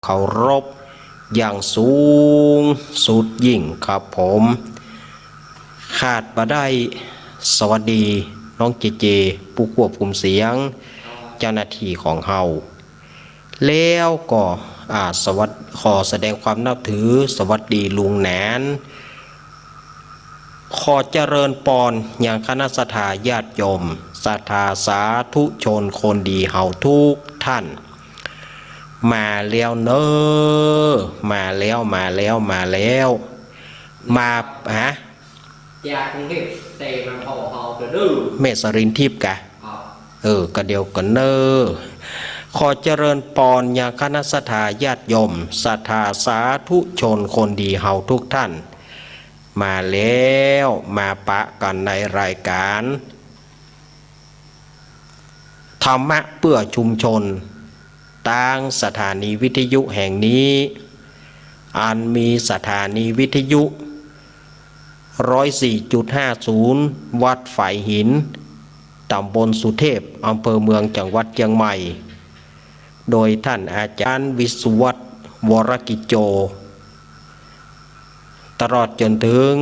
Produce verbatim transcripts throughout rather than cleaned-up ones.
เคารพอย่างสูงสุดยิ่งครับผม ขาดบ่ได้ สวัสดีน้องเจเจ ผู้ควบคุมเสียง เจ้าหน้าตี้ของเฮา แล้วก็ อ่า สวัส- ขอแสดงความนับถือ สวัสดีลุงแหนน ขอเจริญปอนยังคณะศรัทธาญาติโยม ศรัทธาสาธุชนคนดีเฮาทุกท่าน มาแล้วเน้อ มาแล้ว มาแล้ว มาแล้ว มา ฮะ จากกรุงเทพฯ แต่มาผ่อเฮาเด้อ แม่สรินทิพย์กะ ครับ เออ กะเดียวกั๋นเน้อ ขอเจริญปอนยังคณะศรัทธาญาติโยม ศรัทธาสาธุชนคนดีเฮาทุกท่าน มาแล้ว มาปะกั๋นในรายก๋าน ธรรมะเปื้อชุมชน ตางสถานีวิทยุแห่งนี้ อันมีสถานีวิทยุ ร้อยสี่จุดห้าศูนย์ วัดฝายหิน ต๋ำบลสุเทพ อำเภอเมือง จังหวัดเจียงใหม่ โดยท่านอาจารย์วิศวัฒน์ วรกิจโจ ตลอดจ๋นเถิง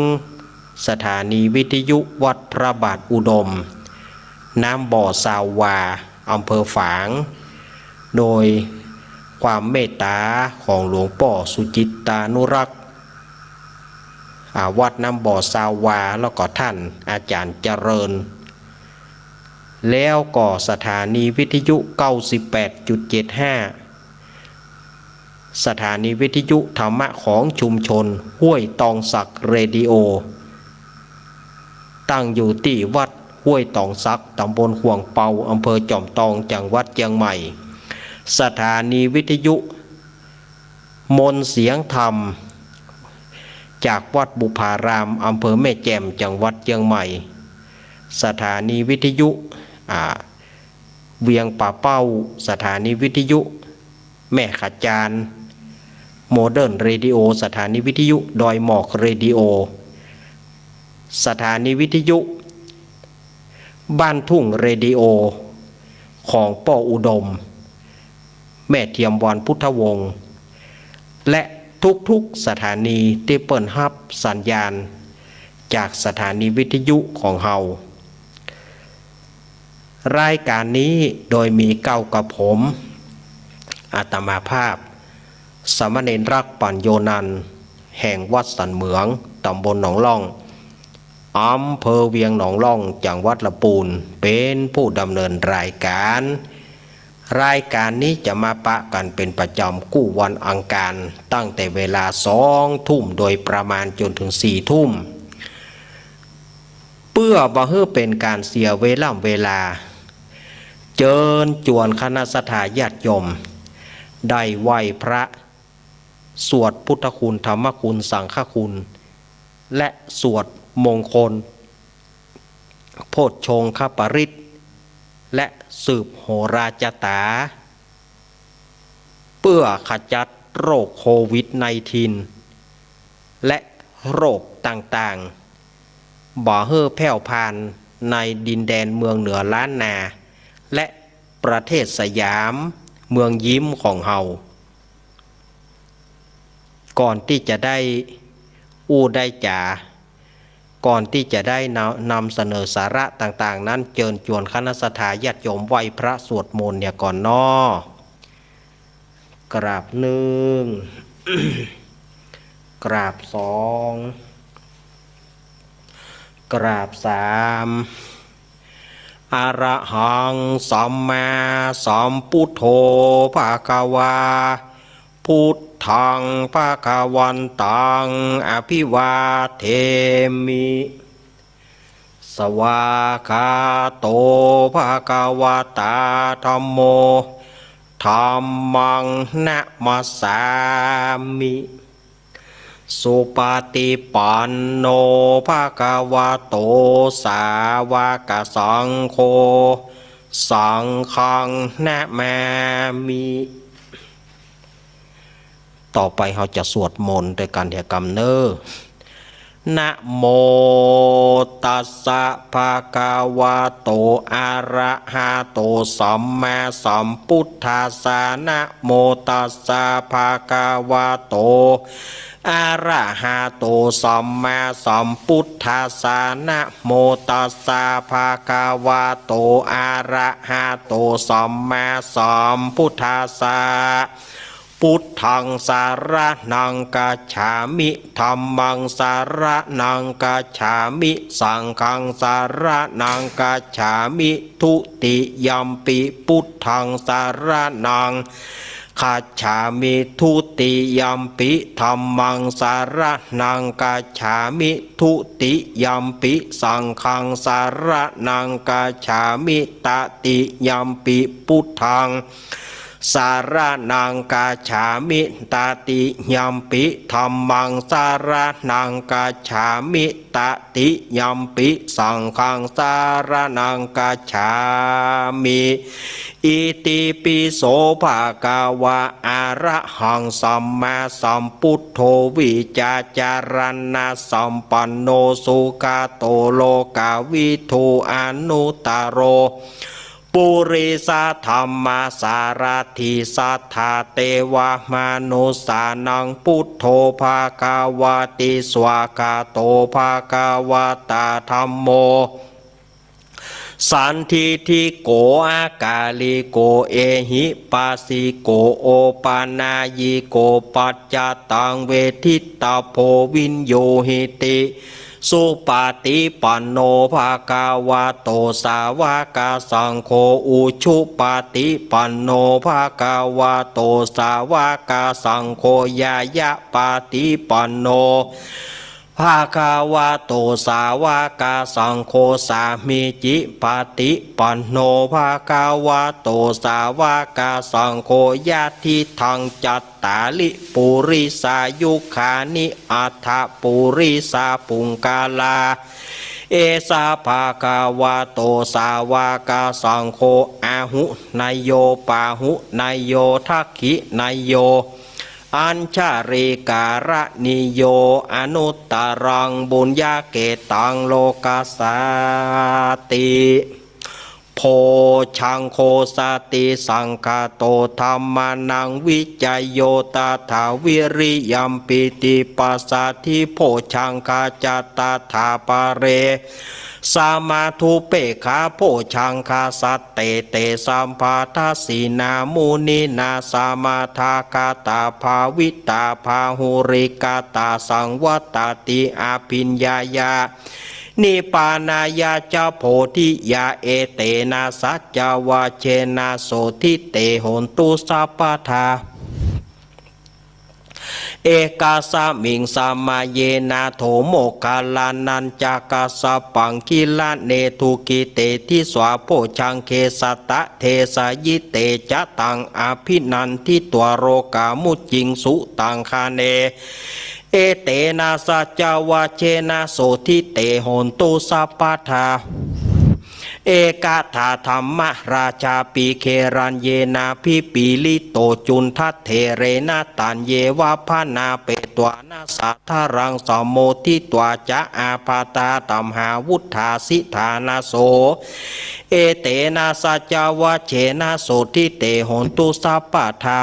สถานีวิทยุวัดพระบาทอุดม น้ำบ่อซาววา อำเภอฝาง โดยความเมตต๋าของหลวงป้อสุจิตตานุรักษ์ อ่า วัดน้ำบ่อซาววา แล้วก็ท่านอาจารย์เจริญ แล้วก็สถานีวิทยุ เก้าสิบแปดจุดเจ็ดห้า สถานีวิทยุธรรมะของชุมชนห้วยตองสักเรดิโอ ตั้งอยู่ตี้วัดห้วยตองสัก ต๋ำบลขว่างเปา อำเภอจอมตอง จังหวัดเจียงใหม่ สถานีวิทยุมนต์เสียงธรรม จากวัดบุพาราม อำเภอแม่แจ่ม จังหวัดเจียงใหม่ สถานีวิทยุ อ่า เวียงป่าเป้า สถานีวิทยุแม่ขะจาน โมเดิร์นเรดิโอ สถานีวิทยุดอยหมอกเรดิโอ สถานีวิทยุบ้านทุ่งเรดิโอ ของป้ออุดม แม่เทียมวรรณพุทธวงศ์ และทุกๆสถานีตี้เปิ้นฮับสัญญาณจากสถานีวิทยุของเฮา รายก๋านนี้โดยมีเก๊ากระผม อาตมาภาพ สามเณรรักษ์ ปัญโญนันท์ แห่งวัดสันเหมือง ต๋ำบลหนองล่อง อำเภอเวียงหนองล่อง จังหวัดละปูน เป๋นผู้ดำเนินรายก๋าน รายก๋านนี้จะมาปะกั๋นเป๋นประจ๋ำกู้วันอังคาร ตั้งแต่เวลาสองทุ่มโดยประมาณจ๋นเถิงสี่ทุ่ม เปื้อบ่หื้อเป๋นก๋านเสียเวล่ำเวลา เจิญจวนคณะศรัทธาญาติโยม ได้ไหว้พระ สวดพุทธคุณ ธรรมคุณ สังฆคุณ และสวดมงคล โพชฌงคปริตร และสืบโหราจาต๋า เปื้อขจัดโรคโควิดไนน์ทีน และโรคต่างๆ บ่หื้อแพร่วพรานในดินแดนเมืองเหนือล้านนา และประเทศสยามเมืองยิ้มของเฮา ก่อนตี้จะได้อู้ได้จ๋า ก่อนตี้จะได้นำ นำเสนอสาระต่างๆ นั้น เจิญจวนคณะศรัทธาญาติโยมไหว้พระสวดมนต์เหียก่อนเนาะ กราบนึ่ง กราบสอง กราบสาม อะระหัง สัมมาสัมพุทโธ ภะคะวา พุทธัง ภะคะวันตัง อะภิวาเทมิ สวากขาโต ภะคะวะตา ธัมโม ธัมมัง นะมัสสามิ สุปะฏิปันโน ภะคะวะโต สาวกสังโฆ สังฆัง นะมามิ ต่อไปเฮาจะสวดมนต์ตวยกั๋นเหียกำเน่อ นะโมตัสสะ ภะคะวะโต อะระหะโต สัมมาสัมพุทธัสสะ นะโมตัสสะ ภะคะวะโต อะระหะโต สัมมาสัมพุทธัสสะ นะโมตัสสะ ภะคะวะโต อะระหะโต สัมมาสัมพุทธัสสะ พุทธัง สะระณัง กัจฉามิ ธัมมัง สะระณัง กัจฉามิ สังฆัง สะระณัง กัจฉามิ ทุติยัมปิ พุทธัง สะระณัง คัจฉามิ ทุติยัมปิ ธัมมัง สะระณัง กัจฉามิ ทุติยัมปิ สังฆัง สะระณัง กัจฉามิ ตติยัมปิ พุทธัง สะระณัง กัจฉามิ ตติยัมปิ ธัมมัง สะระณัง กัจฉามิ ตติยัมปิ สังฆัง สะระณัง กัจฉามิ อิติปิโส ภะคะวะ อะระหัง สัมมาสัมพุทโธ วิจจารณะสัมปันโน สุขะโต โลกะวิทู อนุตตะโร ปุริสะธัมมะสารถิ สัทธาเตวะมะนุสสานัง พุทโธ ภะคะวะติ สวาคาโต ภะคะวะตะ ธัมโม สันทิฏฐิโก อะกาลิโก เอหิปัสสิโก โอปะนายิโก ปัจจตัง เวทิตตะโพ วิญญูหิติ สุปะฏิปันโน ภะคะวะโต สาวะกะสังโฆ อุจุปะฏิปันโน ภะคะวะโต สาวะกะสังโฆ ญาญะปะฏิปันโน ภะคะวะโต สาวะกะสังโฆ สามีจิปะฏิปันโน ภะคะวะโต สาวะกะสังโฆ ญาติทัง จัตตาริ ปุริสายุคานิ อัฏฐะปุริสะปุงกะลา เอสะ ภะคะวะโต สาวะกะสังโฆ อาหุเนยโย ปาหุเนยโย ทักขิเนยโย อัญชลีการณิโย อนุตตะรัง ปุญญาเกตัง โลกัสสาติ โพชฌังโฆ สติสังคาโต ธัมมานัง วิจโย ตถา วิริยัม ปีติปัสสัทธิ โพชฌังคา จะ ตถา ปะเร สะมาธุ เปกขา โพชฌังคา สัตเต เต สัมปะทัสสินา มุนินา สะมาทาคาตา ภาวิตา บาหุลีกาตา สังวัตติ อภิญญายา นิปปานายาจะ โพธิยา เอเตนะ สัจจวาเจนะ โสตถิ เต โหนตุ สัพพะทา เอกัสสะมิง สะมะเยนะ โถ โมคคัลลานัญจะ กัสสะปัง กิลาเน ทุกขิเต ทิสสา โพชฌังเก สัตตะเทสะยิ เต จะ ตัง อภินันทิตวา โรกามุจจิงสุตัง คาเน เอเตนะ สัจจวาเจนะ โสตถิ เต โหนตุ สัพพะทา เอกถาธัมมราชาปิ เกรัญเยนะ ภิปปะลิโต จุณฑะเถเรนะ ตัญเยวะ บาณาเปตวานะ สาธารัง สะโมทิตวา จะ อาภาธา ตัมหาวุฏฐาสิทธานะ โส เอเตนะ สัจจวาเจนะ โสตถิ เต โหนตุ สัพพะทา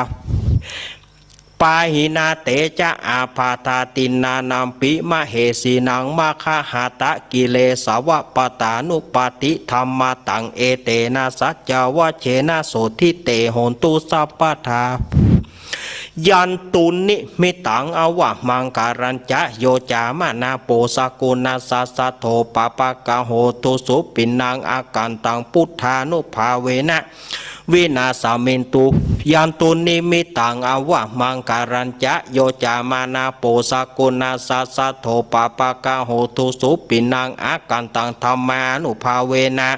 ปาหินะ เต จะ อาภาธา ติณานัมปิ มะเหสีนัง มะคะหะตะ กิเลสวะ ปะตานุปปาติ ธัมมาตัง เอเตนะ สัจจวาเจนะ โสตถิ เต โหนตุ สัพพะทา ยันตุ นิมมิตตัง อวะมังคะลัญจะ โย จามะนะ โป สะกุณัสสะ สัทโธ ปะปะกะโห ตุ สุปิณณัง อากันตัง ปุทธานุภาเวนะ วินาสสะมินตุ ยันตุ นิมมิตตัง อวะมังคะลัญจะ โย จามะนะ โป สะกุณัสสะ สัทโธ ปะปะกะโห ตุ สุปิณณัง อากันตัง ธัมมานุภาเวนะ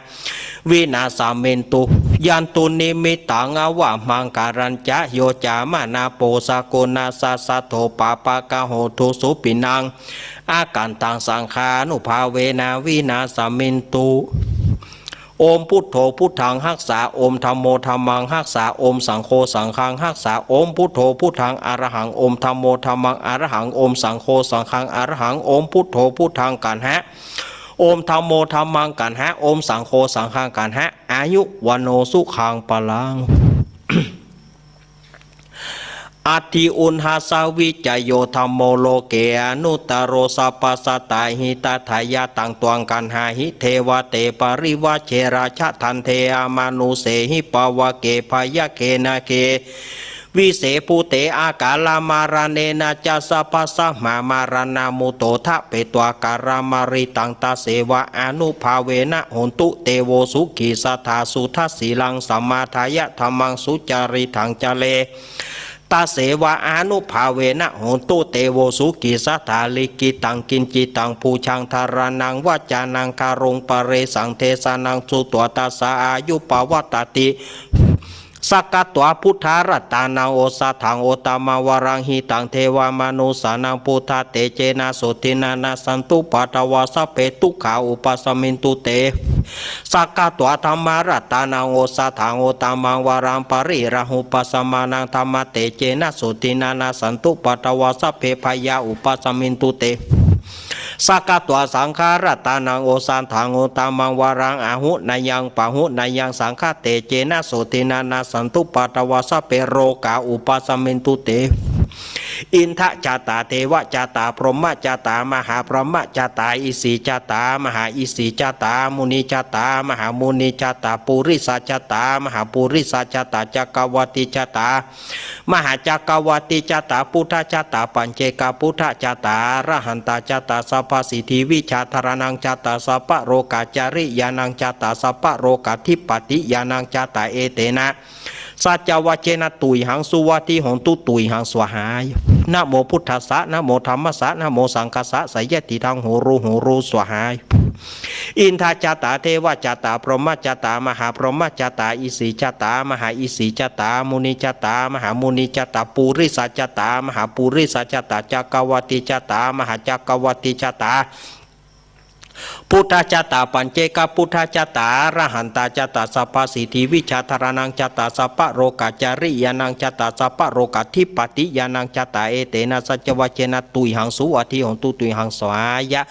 วินาสสะมินตุ ยันตุ นิมมิตตัง อวะมังคะลัญจะ โย จามะนะ โป สะกุณัสสะ สัทโธ ปะปะกะโห ตุ สุปิณณัง อากันตัง สังฆานุภาเวนะ วินาสสะมินตุ โอ โอม พุทโธ พุทธัง ฮักษา โอม ธัมโม ธัมมัง ฮักษา โอม สังโฆ สังฆัง ฮักษา โอม พุทโธ พุทธัง อะระหัง โอม ธัมโม ธัมมัง อะระหัง โอม สังโฆ สังฆัง อะระหัง โอม พุทโธ พุทธัง กัณหะ โอม ธัมโม ธัมมัง กัณหะ โอม สังโฆ สังฆัง กัณหะ อายุ วัณโณ สุขัง พลัง อัตถิ อุณหัสสะ วิจโย ธัมโม โลเก อนุตตโร สัพพสัตตา หิตาทายะ ตัง ตวัง กัณหาหิ เทวะเต ปริวาเช ราชะ ทันเท อมานุเสหิ ปะวะเก ภะยะเก นาเก วิเส ภูเต อาการะ มะระเณนะจะ สัพพะ สัมมา มะระณะมุตโต ทะเปตวา การะมะริตัง ตะเสวะ อานุภาเวนะ โหนตุ เตโว สุขี สัตถา สุทัสสีลัง สัมมาทายะ ธัมมัง สุจาริตัง จะเร ตะเสวะ อานุภาเวนะ โหนตุ เตโว สุขี สัตถา ลิขิตัง กิจจิตัง ปูชา ธารณัง วจานัง กะโรง ปะเรสัง เทสะนัง สุตวา ตัสสะ อายุ ปะวัตติ สักขะตวา พุทธา รัตตานัง โอสะถัง โอตตะมัง วะรัง หิตัง เทวะ มะนุสสานัง พุทธะ เตเจนะ โสตินะ นะสันตุ ปะทะวา สัพเพ ทุกขา อุปะสะมินตุ เต สักขะตวา ธัมมา รัตตานัง โอสะถัง โอตตะมัง วะรัง ปะริราหู ปัสสะมานัง ธัมมะ เตเจนะ โสตินะ นะสันตุ ปะทะวา สัพเพ ภะยา อุปะสะมินตุ เต สักขะตวา สังฆา รัตตานัง โอสะถัง โอตตะมัง วะรัง อาหุเนยัง ปะหุเนยัง สังฆะ เตเจนะ โสตินะ นะสันตุ ปะทะวา สัพเพ โรกา อุปะสะมินตุ เต อินทะจะตา เทวะจะตา พรหมะจะตา มหาพรหมะจะตา อิสสีจะตา มหาอิสสีจะตา มุนิจะตา มหามุนิจะตา ปุริสะจะตา มหาปุริสะจะตา จักกะวัตติจะตา มหาจักกะวัตติจะตา พุทธะจะตา ปัจเจกะพุทธะจะตา อะระหันตะจะตา สัพพะสิทธิวิชชา ธารณังจะตา สัพพะโรกะจริยานังจะตา สัพพะโรกะธิปะติยานังจะตา เอเตนะ สัจจะวะเจนะ ตุยหัง สุวัตถิโหนตุ ตุยหัง สวาหา นะโมพุทธัสสะ นะโมธัมมัสสะ นะโมสังฆัสสะ ไสยะติทัง โหรู โหรู สวาหา อินทะจะตา เทวะจะตา พรหมะจะตา มหาพรหมะจะตา อิสสีจะตา มหาอิสสีจะตา มุนิจะตา มหามุนิจะตา ปุริสะจะตา มหาปุริสะจะตา จักกะวัตติจะตา มหาจักกะวัตติจะตา พุทธะจะตา ปัจเจกะพุทธะจะตา อะระหันตะจะตา สัพพะสิทธิวิชชา ธารณังจะตา สัพพะโรกะจริยานังจะตา สัพพะโรกะธิปะติยานังจะตา เอเตนะ สัจจะวะเจนะ ตุยหัง สุวัตถิโหนตุ ตุยหัง สวาหายะ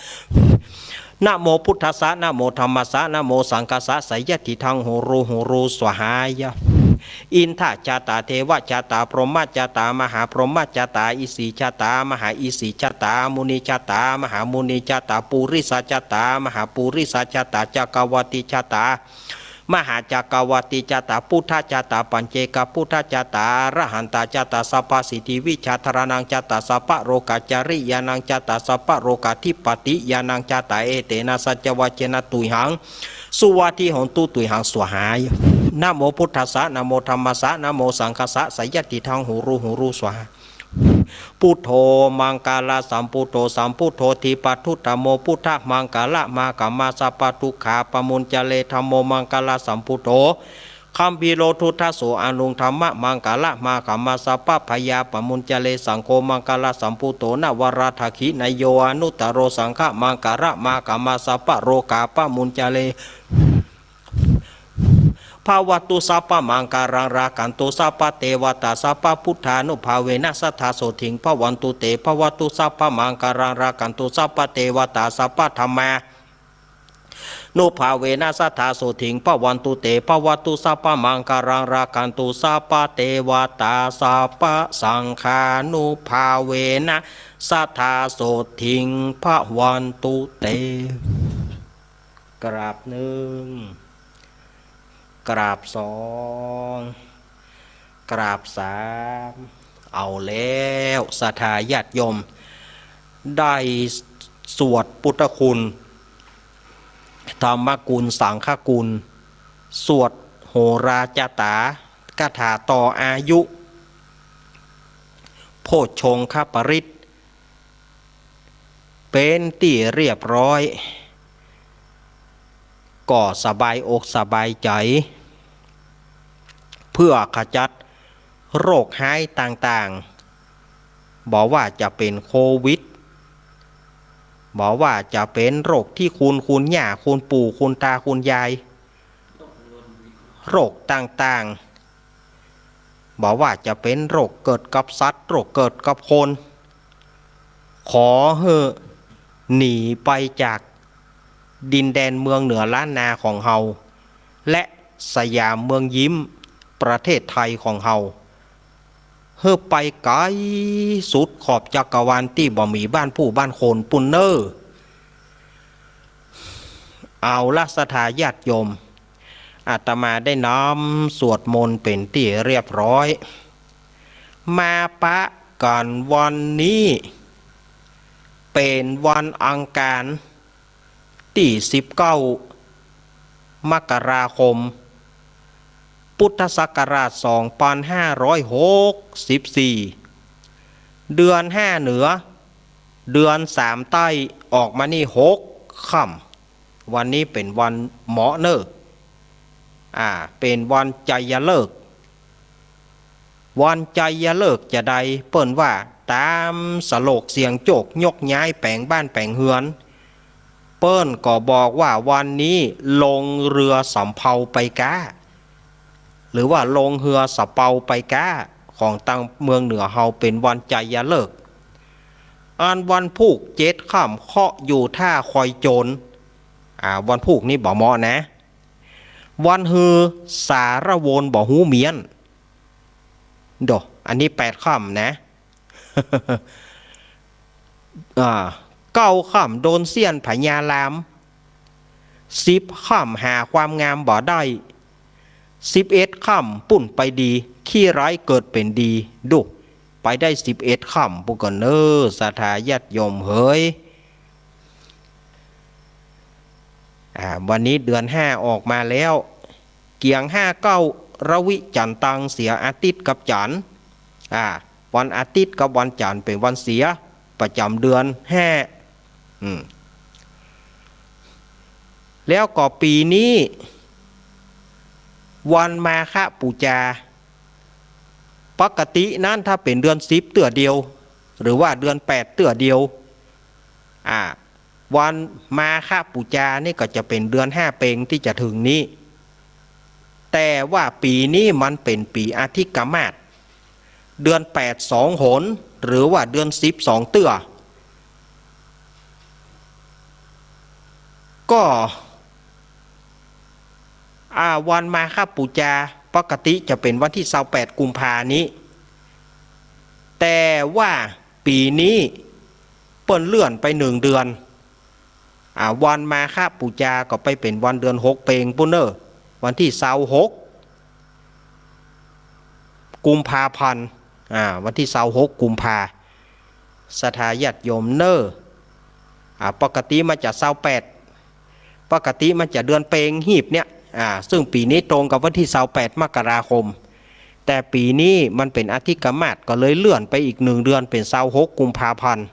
นะโมพุทธัสสะ นะโมธัมมัสสะ นะโมสังฆัสสะ ไสยะติทัง โหรู โหรู สวาหายะ อินทะจะตา เทวะจะตา พรหมะจะตา มหาพรหมะจะตา อิสสีจะตา มหาอิสสีจะตา มุนิจะตา มหามุนิจะตา ปุริสะจะตา มหาปุริสะจะตา จักกะวัตติจะตา มหาจักกะวัตติจะตา พุทธะจะตา ปัจเจกะพุทธะจะตา อะระหันตะจะตา สัพพะสิทธิวิชชา ธารณังจะตา สัพพะโรกะจริยานังจะตา สัพพะโรกะธิปะติยานังจะตา เอเตนะ สัจจะวะเจนะ ตุยหัง สุวัตถิโหนตุ ตุยหัง สวาหายะ นะโมพุทธัสสะ นะโมธัมมัสสะ นะโมสังฆัสสะ ไสยะติทัง โหรู โหรู สวาหา พุทโธ มังคละสัมพุทโธ สัมพุทโธ ทีปะทุตตะโม พุทธะ มังคละมะกะมา สัพพะทุกขาปะมุญจะเร ธัมโม มังคละสัมพุทโธ คัมภีโร ทุตถะโส อะนุง ธัมมะ มังคละมะกะมา สัพพะพะยาปะมุญจะเร สังโฆ มังคละสัมพุทโธ นะวะระทักขินะโย อะนุตตะโร สังฆะ มังคละมะกะมา สัพพะโรคาปะมุญจะเร ภะวะตุ สัพพะมังคะลัง รักขันตุ สัพพะเตวะตา สัพพะพุทธานุภาเวนะ สัตถาโสตถิง ภะวันตุเต ภะวะตุ สัพพะมังคะลัง รักขันตุ สัพพะเตวะตา สัพพะธัมมานุภาเวนะ สัตถาโสตถิง ภะวันตุเต ภะวะตุ สัพพะมังคะลัง รักขันตุ สัพพะเตวะตา สัพพะสังฆานุภาเวนะ สัตถาโสตถิง ภะวันตุเต กราบหนึ่ง กราบสอง กราบสาม เอาแล้ว ศรัทธาญาติโยม ได้สวดพุทธคุณ ธรรมคุณ สังฆคุณ สวดโหราจาตา คาถาต่ออายุ โพชฌงคปริตร เป๋นตี้เรียบร้อย ก็สบายอกสบายใจ๋ เพื่อขจัดโรคฮ้ายต่างๆ บ่ว่าจะเป๋นโควิด บ่ว่าจะเป๋นโรคตี้คุณ คุณย่า คุณปู่ คุณตา คุณยาย โรคต่างๆ บ่ว่าจะเป๋นโรคเกิดกับสัตว์ โรคเกิดกับคน ขอหื้อหนีไปจากดินแดนเมืองเหนือล้านนาของเฮา และสยามเมืองยิ้มประเทศไทยของเฮา หื้อไปไก๋สุดขอบจักรวาลตี้บ่มีบ้านผู้บ้านคนปู้นเน่อ เอาละศรัทธาญาติโยม อาตมาได้น้อมสวดมนต์เป๋นตี้เรียบร้อย มาปะกั๋นวันนี้ เป๋นวันอังคาร ตี้สิบเก้า มกราคม พุทธศักราชสองปันห้าร้อยหกสิบสี่ เดือนห้าเหนือ เดือนสามใต้ ออกมานี่หกค่ำ วันนี้เป๋นวันเหมาะเน่อ อ่า เป๋นวันชัยฤกษ์ วันชัยฤกษ์จาใด เปิ้นว่าต๋ามสโลกเสี่ยงโชคยกย้ายแป๋งบ้านแป๋งเฮือน เปิ้นก็บอกว่าวันนี้ลงเฮือสำเภาไปก๊า หรือว่าลงเฮือสำเภาไปก๊า ของตางเมืองเหนือเฮาเป๋นวันชัยฤกษ์ อันวันพูกเจ็ดค่ำเคราะห์อยู่ท่าคอยโจร อ่า วันพูกนี่บ่เหมาะนะ วันฮือสารวนบ่ฮู้เมี้ยน โด อันนี้แปดค่ำนะ อ่า เก้าค่ำโดนเสี้ยนพญาราม สิบค่ำหาความงามบ่ได้ สิบเอ็ดค่ำปุ้นไปดี ขี้ร้ายเกิดเป๋นดี ดู ไปได้สิบเอ็ดค่ำปู้นก่อเน่อ ศรัทธาญาติโยมเหย อ่า วันนี้เดือนห้าออกมาแล้ว เกี่ยงห้าเก๊า ระวิจันตัง เสียอาทิตย์กับจันทร์ อ่า วันอาทิตย์กับวันจันทร์เป๋นวันเสียประจ๋ำเดือนห้า อืม แล้วก็ปี๋นี้ วันมาฆปู๋จา ปกตินั้นถ้าเป๋นเดือนสิบเตื้อเดียว หรือว่าเดือนแปดเตื้อเดียว อ่า วันมาฆปู๋จานี่ก็จะเป๋นเดือนห้าเปงตี้จะเถิงนี้ แต่ว่าปี๋นี้มันเป๋นปี๋อธิกมาส เดือนแปดสองหน หรือว่าเดือนสิบสองเตื้อ ก็ อ่า วันมาฆปู๋จาปกติจะเป๋นวันตี้ซาวแปดกุมภานี้ แต่ว่าปี๋นี้เปิ้นเลื่อนไปหนึ่งเดือน อ่า วันมาฆปู๋จาก็ไปเป๋นวันเดือนหกเปงปู้นเน่อ วันตี้ซาวหกกุมภาพันธ์ อ่า วันตี้ซาวหกกุมภา ศรัทธาญาติโยมเน่อ อ่า ปกติมันจะซาวแปด ปกติมันจะเดือนเปงฮีบเนี่ย อ่า ซึ่งปี๋นี้ตรงกับวันตี้ซาวแปดมกราคม แต่ปี๋นี้มันเป๋นอธิกมาสก็เลยเลื่อนไปอีกหนึ่งเดือนเป๋นซาวหกกุมภาพันธ์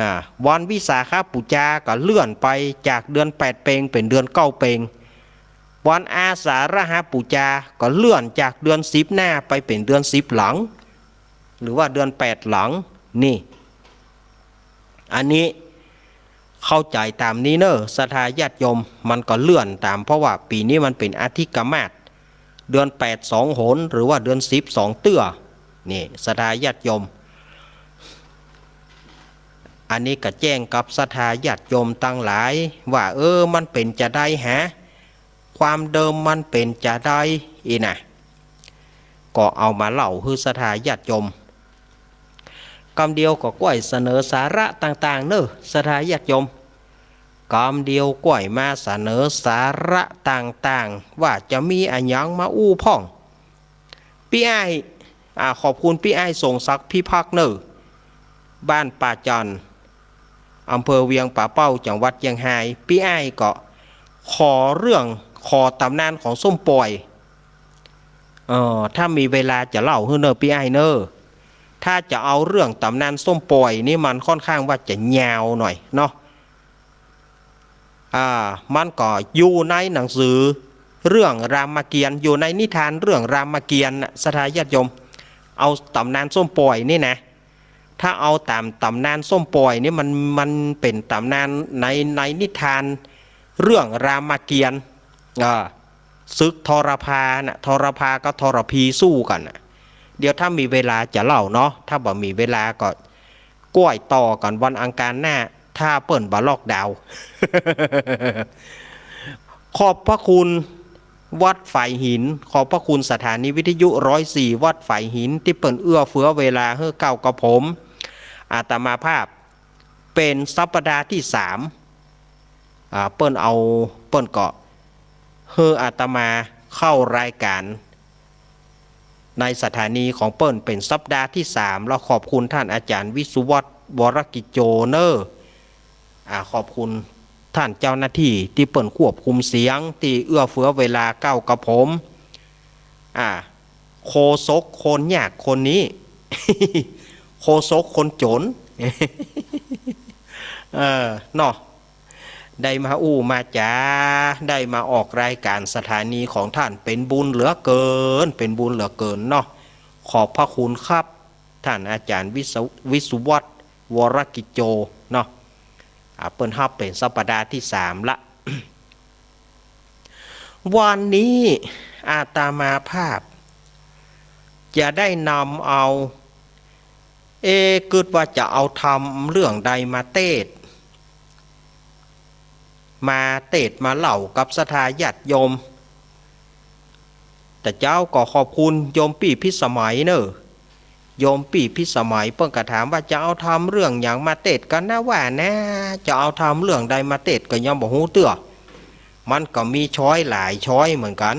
อ่า วันวิสาขปู๋จาก็เลื่อนไปจากเดือนแปดเปงเป๋นเดือนเก้าเปง วันอาสาฬหปู๋จาก็เลื่อนจากเดือนสิบหน้าไปเป๋นเดือนสิบหลัง หรือว่าเดือนแปดหลัง นี่ อันนี้เข้าใจ๋ต๋ามนี้เน่อ ศรัทธาญาติโยม มันก็เลื่อนต๋าม เพราะว่าปี๋นี้มันเป๋นอธิกมาส เดือนแปดสองหน หรือว่าเดือนสิบสองเตื้อ นี่ ศรัทธาญาติโยม อันนี้ก็แจ้งกับศรัทธาญาติโยมตังหลายว่า เออ มันเป๋นจาใดหา ความเดิมมันเป๋นจาใดอี้นะ ก็เอามาเล่าหื้อศรัทธาญาติโยม กำเดียวก็ก้อยเสนอสาระต่างๆ เน่อ ศรัทธาญาติโยม กำเดียวก้อยมาเสนอสาระต่างๆ ว่าจะมีอะหยังมาอู้พ่อง ปี้อ้าย อ่า ขอบคุณปี้อ้ายสงศักดิ์พิพักษ์เน่อ บ้านป่าจั่น อำเภอเวียงป่าเป้า จังหวัดเจียงฮาย ปี้อ้ายก็ขอเรื่อง ขอต๋ำนานของส้มป่อย เอ่อ ถ้ามีเวลาจะเล่าหื้อเน่อปี้อ้ายเน่อ ถ้าจะเอาเรื่องต๋ำนานส้มป่อยนี่มันค่อนข้างว่าจะยาวหน่อยเนาะ อ่า มันก็อยู่ในหนังสือเรื่องรามเกียรติ์ อยู่ในนิทานเรื่องรามเกียรติ์น่ะ ศรัทธาญาติโยม เอาต๋ำนานส้มป่อยนี่นะ ถ้าเอาต๋ามต๋ำนานส้มป่อยนี่มัน มันเป๋นต๋ำนานใน ในนิทานเรื่องรามเกียรติ์ อ่า ศึกทรพาน่ะ ทรพากับทรพีสู้กั๋นน่ะ เดี๋ยวถ้ามีเวลาจะเล่าเนาะ ถ้าบ่มีเวลาก็ก้อยต่อกั๋นวันอังคารหน้า ถ้าเปิ้นบ่ล็อกดาวน์ ขอบพระคุณวัดฝายหิน ขอบพระคุณสถานีวิทยุร้อยสี่วัดฝายหิน ตี้เปิ้นเอื้อเฟื้อเวลาหื้อเก้ากับผม อาตมาภาพ เป๋นสัปดาห์ตี้สาม อ่า เปิ้นเอา เปิ้นก็หื้ออาตมาเข้ารายก๋านในสถานีของเปิ้นเป๋นสัปดาห์ตี้สาม แล้วขอบคุณท่านอาจารย์วิศวัฒน์ วรกิจโจ เน่อ อ่า ขอบคุณท่านเจ้าหน้าตี้ตี้เปิ้นควบคุมเสียง ตี้เอื้อเฟื้อเวลาเก้ากับผม อ่า โฆษกคนยากคนนี้ โฆษกคนจ๋น เออ เนาะ ได้มาอู้มาจ๋า ได้มาออกรายก๋านสถานีของท่าน เป๋นบุญเหลือเกิน เป๋นบุญเหลือเกินเนาะ ขอบพระคุณครับ ท่านอาจารย์วิศ- วิศวัฒน์ วรกิจโจ เนาะ อ่า เปิ้นฮับเป๋นสัปดาห์ตี้สามละ วันนี้อาตมาภาพจะได้นำเอา เอ๊ะ กึ๊ดว่าจะเอาธรรมเรื่องใดมาเตสน์ มาเตสน์มาเล่ากับศรัทธาญาติโยม แต่เจ๊าก็ขอบคุณโยมปี้พิสมัยเน่อ โยมปี้พิสมัยเปิ้นก็ถามว่าจะเอาธรรมเรื่องหยังมาเตสน์กั๋นนะว่านะ จะเอาธรรมเรื่องใดมาเตสน์ก็ยังบ่ฮู้เตื้อ มันก็มีช้อยหลายช้อยเหมือนกั๋น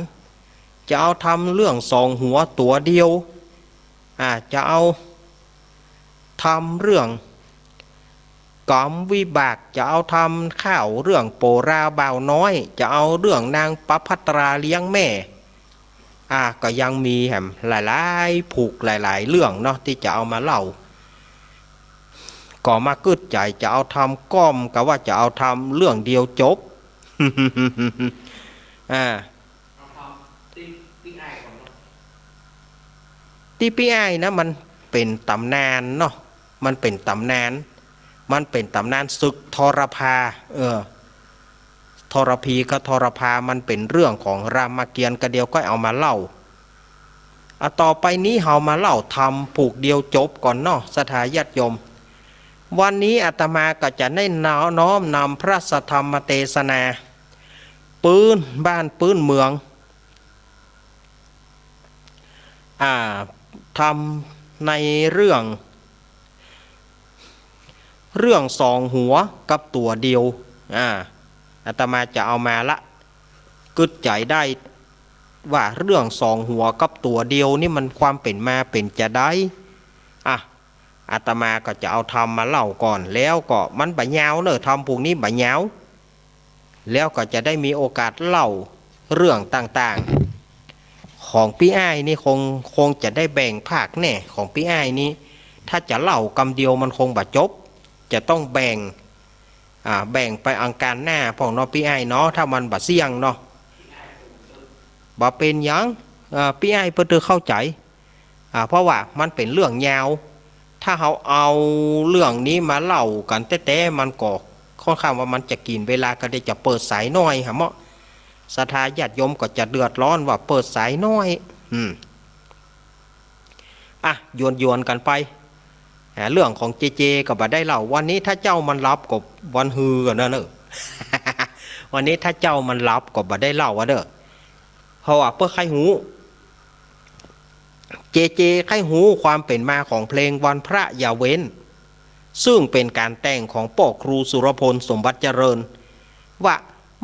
จะเอาธรรมเรื่องสองหัวตั๋วเดียว อ่า จะเอาธรรมเรื่องกรรมวิบาก จะเอาธรรมข้าวเรื่องโปราบ่าวน้อย จะเอาเรื่องนางประภัตราเลี้ยงแม่ อ่า ก็ยังมีแหมหลายๆ ผูกหลายๆ เรื่องเนาะ ตี้จะเอามาเล่า ก็มากึ๊ดใจ๋จะเอาธรรมก้อมกาว่าจะเอาธรรมเรื่องเดียวจบ อ่า ตี้ปี้อ้ายนะ มันเป๋นต๋ำนานเนาะ มันเป๋นต๋ำนาน มันเป๋นต๋ำนานศึกทรพา เออ ทรพีกับทรพา มันเป๋นเรื่องของรามเกียรติ์ ก็เดี๋ยวก้อยเอามาเล่า อ่ะ ต่อไปนี้เฮามาเล่าธรรมผูกเดียวจบก่อนเนาะ ศรัทธาญาติโยม วันนี้อาตมาก็จะได้น้อมนำพระสัทธรรมเตสนา ปื้นบ้านปื้นเมือง อ่า ธรรมในเรื่อง เรื่องสองหัวกับตั๋วเดียว อ่า อาตมาจะเอามาละ กึ๊ดใจ๋ได้ว่าเรื่องสองหัวกับตั๋วเดียวนี่มันความเป๋นมาเป๋นจาใด อ่ะ อาตมาก็จะเอาธรรมมาเล่าก่อน แล้วก็มันบ่ยาวเน่อ ธรรมผูกนี้บ่ยาว แล้วก็จะได้มีโอกาสเล่าเรื่องต่างๆ ของปี้อ้ายนี่คง คงจะได้แบ่งภาคแน่ ของปี้อ้ายนี่ ถ้าจะเล่ากำเดียวมันคงบ่จบ จะต้องแบ่ง อ่า แบ่งไปอังคารหน้าพ่องเนาะปี้อ้ายเนาะ ถ้ามันบ่เสี้ยงเนาะ บ่เป๋นหยัง อ่า ปี้อ้ายเปิ้นจะเข้าใจ๋ อ่า เพราะว่ามันเป๋นเรื่องยาว ถ้าเฮาเอาเรื่องนี้มาเล่ากั๋นแต๊ๆ มันก็ค่อนข้างว่ามันจะกิ๋นเวลา ก็เลยจะเปิดสายน้อยหาเมาะ ศรัทธาญาติโยมก็จะเดือดร้อนว่าเปิดสายน้อย อืม อ่ะ หยวนๆ กั๋นไป อ่า เรื่องของเจเจก็บ่ได้เล่า วันนี้ถ้าเจ้ามันหลับก็วันฮือกั๋นนะเน่อ วันนี้ถ้าเจ้ามันหลับก็บ่ได้เล่าอะเน่อ เพราะว่าเปิ้นใค่ฮู้ เจเจใค่ฮู้ความเป๋นมาของเพลงวันพระอย่าเว้น ซึ่งเป๋นก๋านแต่งของป้อครูสุรพล สมบัติเจริญ ว่า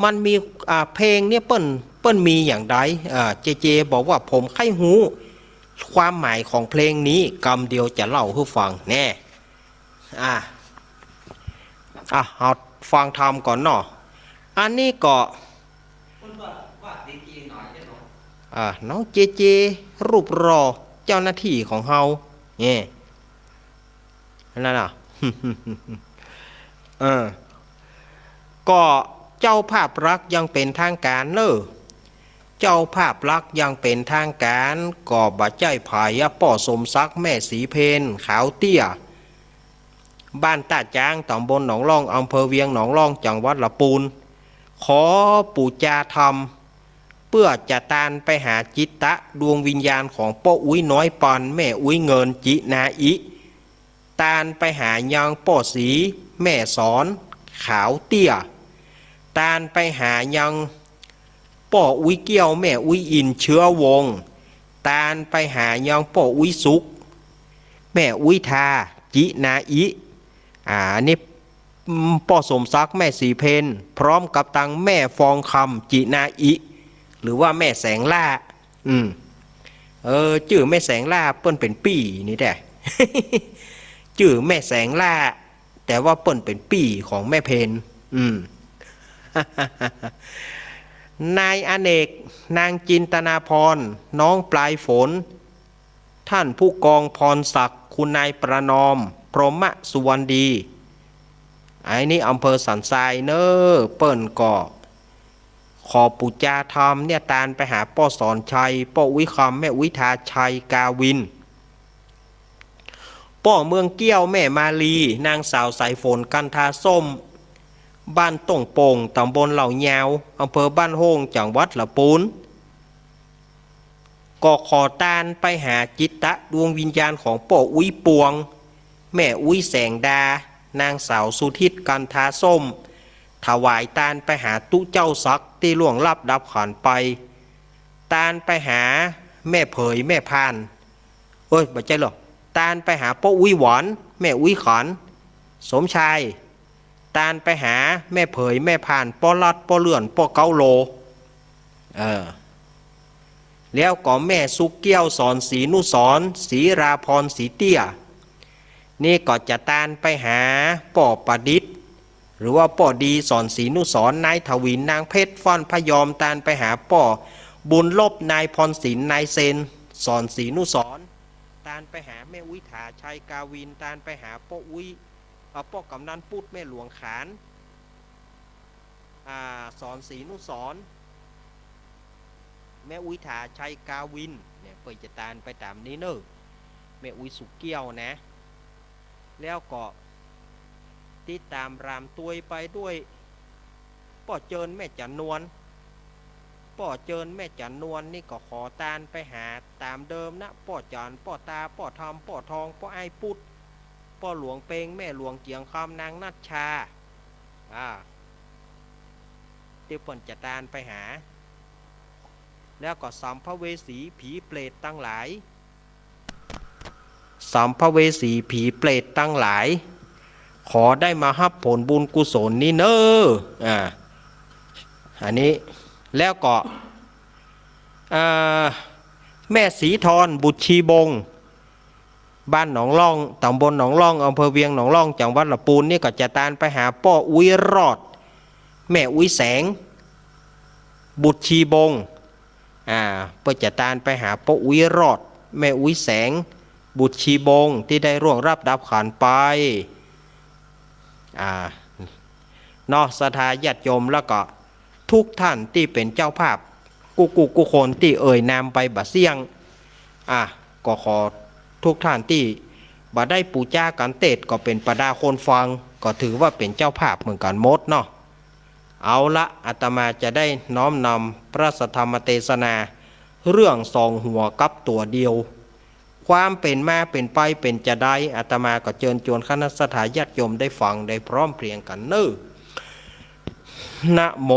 มันมี อ่า เพลงเนี่ยเปิ้น เปิ้นมีอย่างใด อ่า เจเจบอกว่าผมใค่ฮู้ความหมายของเพลงนี้ กำเดียวจะเล่าหื้อฟังแน่ อ่า อ่ะ เอาฟังธรรมก่อนเนาะ อันนี้ก็ อ่า น้องเจเจ รูปหล่อ เจ้าหน้าตี้ของเฮา เนี่ย นั่นน่ะ เออ ก็เจ้าภาพหลักอย่างเป๋นทางก๋านเน่อ เจ้าภาพหลักอย่างเป๋นทางก๋าน ก็บ่ใจ้ใผอะ ป้อสมศักดิ์ แม่สีเพญ ขาวเตี้ย บ้านต้าจ๊าง ต๋ำบลหนองล่อง อำเภอเวียงหนองล่อง จังหวัดละปูน ขอปู๋จาธรรม ปื้อจะตานไปหาจิตตะดวงวิญญาณของป้ออุ๊ยน้อยปัน แม่อุ๊ยเงิน จินาอิ ตานไปหายังป้อศรีแม่สอน ขาวเตี้ย ตานไปหายังป้ออุ๊ยเกี้ยว แม่อุ๊ยอิน เชื้อวงศ์ ตานไปหายังป้ออุ๊ยสุก แม่อุ๊ยทา จินาอิ อ่า อันนี้ อืม ป้อสมศักดิ์ แม่ศรีเพญ พร้อมกับตังแม่ฟองคำ จินาอิ หรือว่าแม่แสงล่า อืม เออ จื้อแม่แสงล่า เปิ้นเป๋นปี้นี่แต๊ จื้อแม่แสงล่า แต่ว่าเปิ้นเป๋นปี้ของแม่เพญ อืม นายอเนก นางจินตนาภรณ์ น้องปลายฝน ท่านผู้กองพรศักดิ์ คุณนายประนอม พรหมสุวรรณดี อันนี้อำเภอสันทรายเน้อ เปิ้นก็ขอปู๋จาธรรมเนี่ย ตานไปหาป้อสอนชัย ป้ออุ๊ยคำ แม่อุ๊ยทา ชัยกาวิน ป้อเมืองเกี้ยว แม่มาลี นางสาวสายฝน กันทาส้ม บ้านต้งโป่ง ตำบลเหล่ายาว อำเภอบ้านโฮ่ง จังหวัดละปูน ก็ขอตานไปหาจิตตะดวงวิญญาณของป้ออุ๊ยปวง แม่อุ๊ยแสงดา นางสาวสุทิศ กันทาส้ม ถวายตานไปหาตุ๊เจ้าศักดิ์ตี้ล่วงลับดับขันธ์ไป ตานไปหาแม่เผย แม่พาน เอ้ย บ่ใจ้หรอก ตานไปหาป้ออุ๊ยหวาน แม่อุ๊ยขัน สมชาย ตานไปหาแม่เผย แม่พาน ป้อลัด ป้อเลื่อน ป้อเก๊าโล เออ แล้วก็แม่สุกเกี้ยว สอนศรีนุสรณ์ ศรีราพร ศรีเตี้ย นี่ก็จะตานไปหาป้อประดิษฐ์ หรือว่าป้อดี สอนศรีนุสรณ์ นายถวิน นางเพชร ฟ้อนพยอม ตานไปหาป้อบุญลบ นายพรศิลป์ นายเซน สอนศรีนุสรณ์ ตานไปหาแม่อุ๊ยถา ชัยกาวิน ตานไปหาป้ออุ๊ย เอ่อ ป้อกำนันปุ๊ด แม่หลวงขาน อ่า สอนศรีนุสรณ์ แม่อุ๊ยถา ชัยกาวิน เนี่ย เปิ้นจะตานไปต๋ามนี้เน้อ แม่อุ๊ยสุกเกี้ยวนะ แล้วก็ติดต๋ามรามตวยไปด้วย ป้อเจิญ แม่จั๋นนวล ป้อเจิญ แม่จั๋นนวล นี่ก็ขอตานไปหาต๋ามเดิมนะ ป้อจั๋น ป้อตา ป้อทำ ป้อทอง ป้ออ้ายปุ๊ด ป้อหลวงเปง แม่หลวงเจียงคำ นางนัชชา อ่า ตี้เปิ้นจะตานไปหา แล้วก็สัมภเวสีผีเปรตตังหลาย สัมภเวสีผีเปรตตังหลาย ขอได้มาฮับผลบุญกุศลนี้เน้อ อ่า อันนี้ แล้วก็ อ่า แม่ศรีธร บุตรชีบง บ้านหนองล่อง ตำบลหนองล่อง อำเภอเวียงหนองล่อง จังหวัดละปูน นี่ก็จะตานไปหาป้ออุ๊ยรอด แม่อุ๊ยแสง บุตรชีบง อ่า เปิ้นจะตานไปหาป้ออุ๊ยรอด แม่อุ๊ยแสง บุตรชีบง ตี้ได้ล่วงลับดับขันธ์ไป อ่า เนาะ ศรัทธาญาติโยม แล้วก็ทุกท่านตี้เป๋นเจ้าภาพ กู้ๆ กู้คนตี้เอ่ยนามไปบ่เสี้ยง อ่ะ ก็ขอทุกท่านตี้บ่ได้ปู๋จากั๋นเต๊ด ก็เป๋นบรรดาคนฟัง ก็ถือว่าเป๋นเจ้าภาพเหมือนกั๋นหมดเนาะ เอาละ อาตมาจะได้น้อมนำพระสัทธรรมเตสนา เรื่องสองหัวกับตั๋วเดียว ความเป๋นมาเป๋นไปเป๋นจาใด อาตมาก็เจิญจวนคณะศรัทธาญาติโยมได้ฟังได้พร้อมเพรียงกั๋นเน้อ นะโม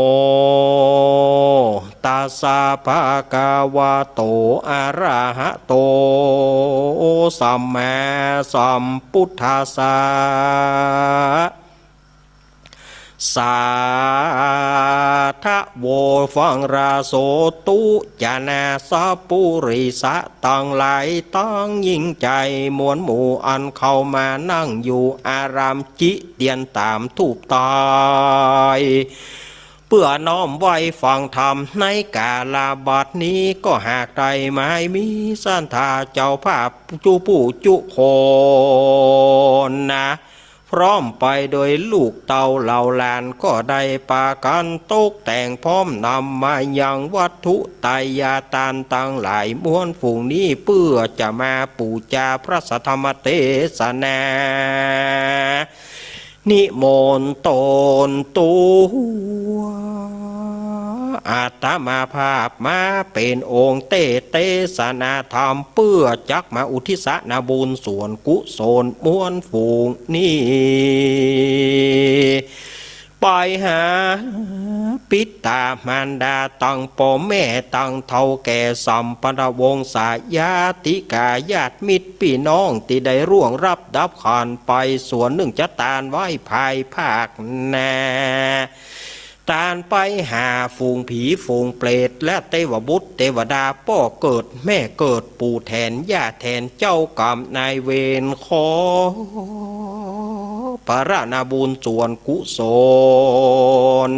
ตัสสะ ภะคะวะโต อะระหะโต สัมมาสัมพุทธัสสะ สาธะโว ฟังราโสตุ จะนาสะปุริสะตังหลาย ตังยิ่งใจ๋มวลหมู่ อันเข้ามานั่งอยู่อาราม จิเตียนต๋ามธูปไต เปื้อน้อมไหว้ฟังธรรม ในกาละบัดนี้ ก็หากได้หมายมีศรัทธาเจ้าภาพจุผู้จุคนนะ พร้อมไปโดยลูกเต้าเหล่าหลาน ก็ได้ปากั๋นตกแต่งพร้อมนำมายังวัตถุไตยทานตังหลายมวลฝูงนี้ เปื้อจะมาปู๋จาพระสัทธรรมเตสนา นิมนต์ต๋นตั๋ว อาตมาภาพมาเป๋นองค์เตสน์เตสนาธรรม เปื้อจักมาอุทิศนาบุญส่วนกุศลมวลฝูงนี้ ไปหาปิตามารดาตังป้อแม่ตังเฒ่าแก่สัมปันนวงศาญาติกาญาติมิตรปี้น้องตี้ได้ร่วงลับดับขันไป ส่วนนึ่งจะตานไว้ภายภาคหน้า ตานไปหาฝูงผีฝูงเปรตและเตวบุตรเตวดา ป้อเกิดแม่เกิด ปู่แทนย่าแทน เจ้ากรรมนายเวร ขอผลนาบุญส่วนกุศล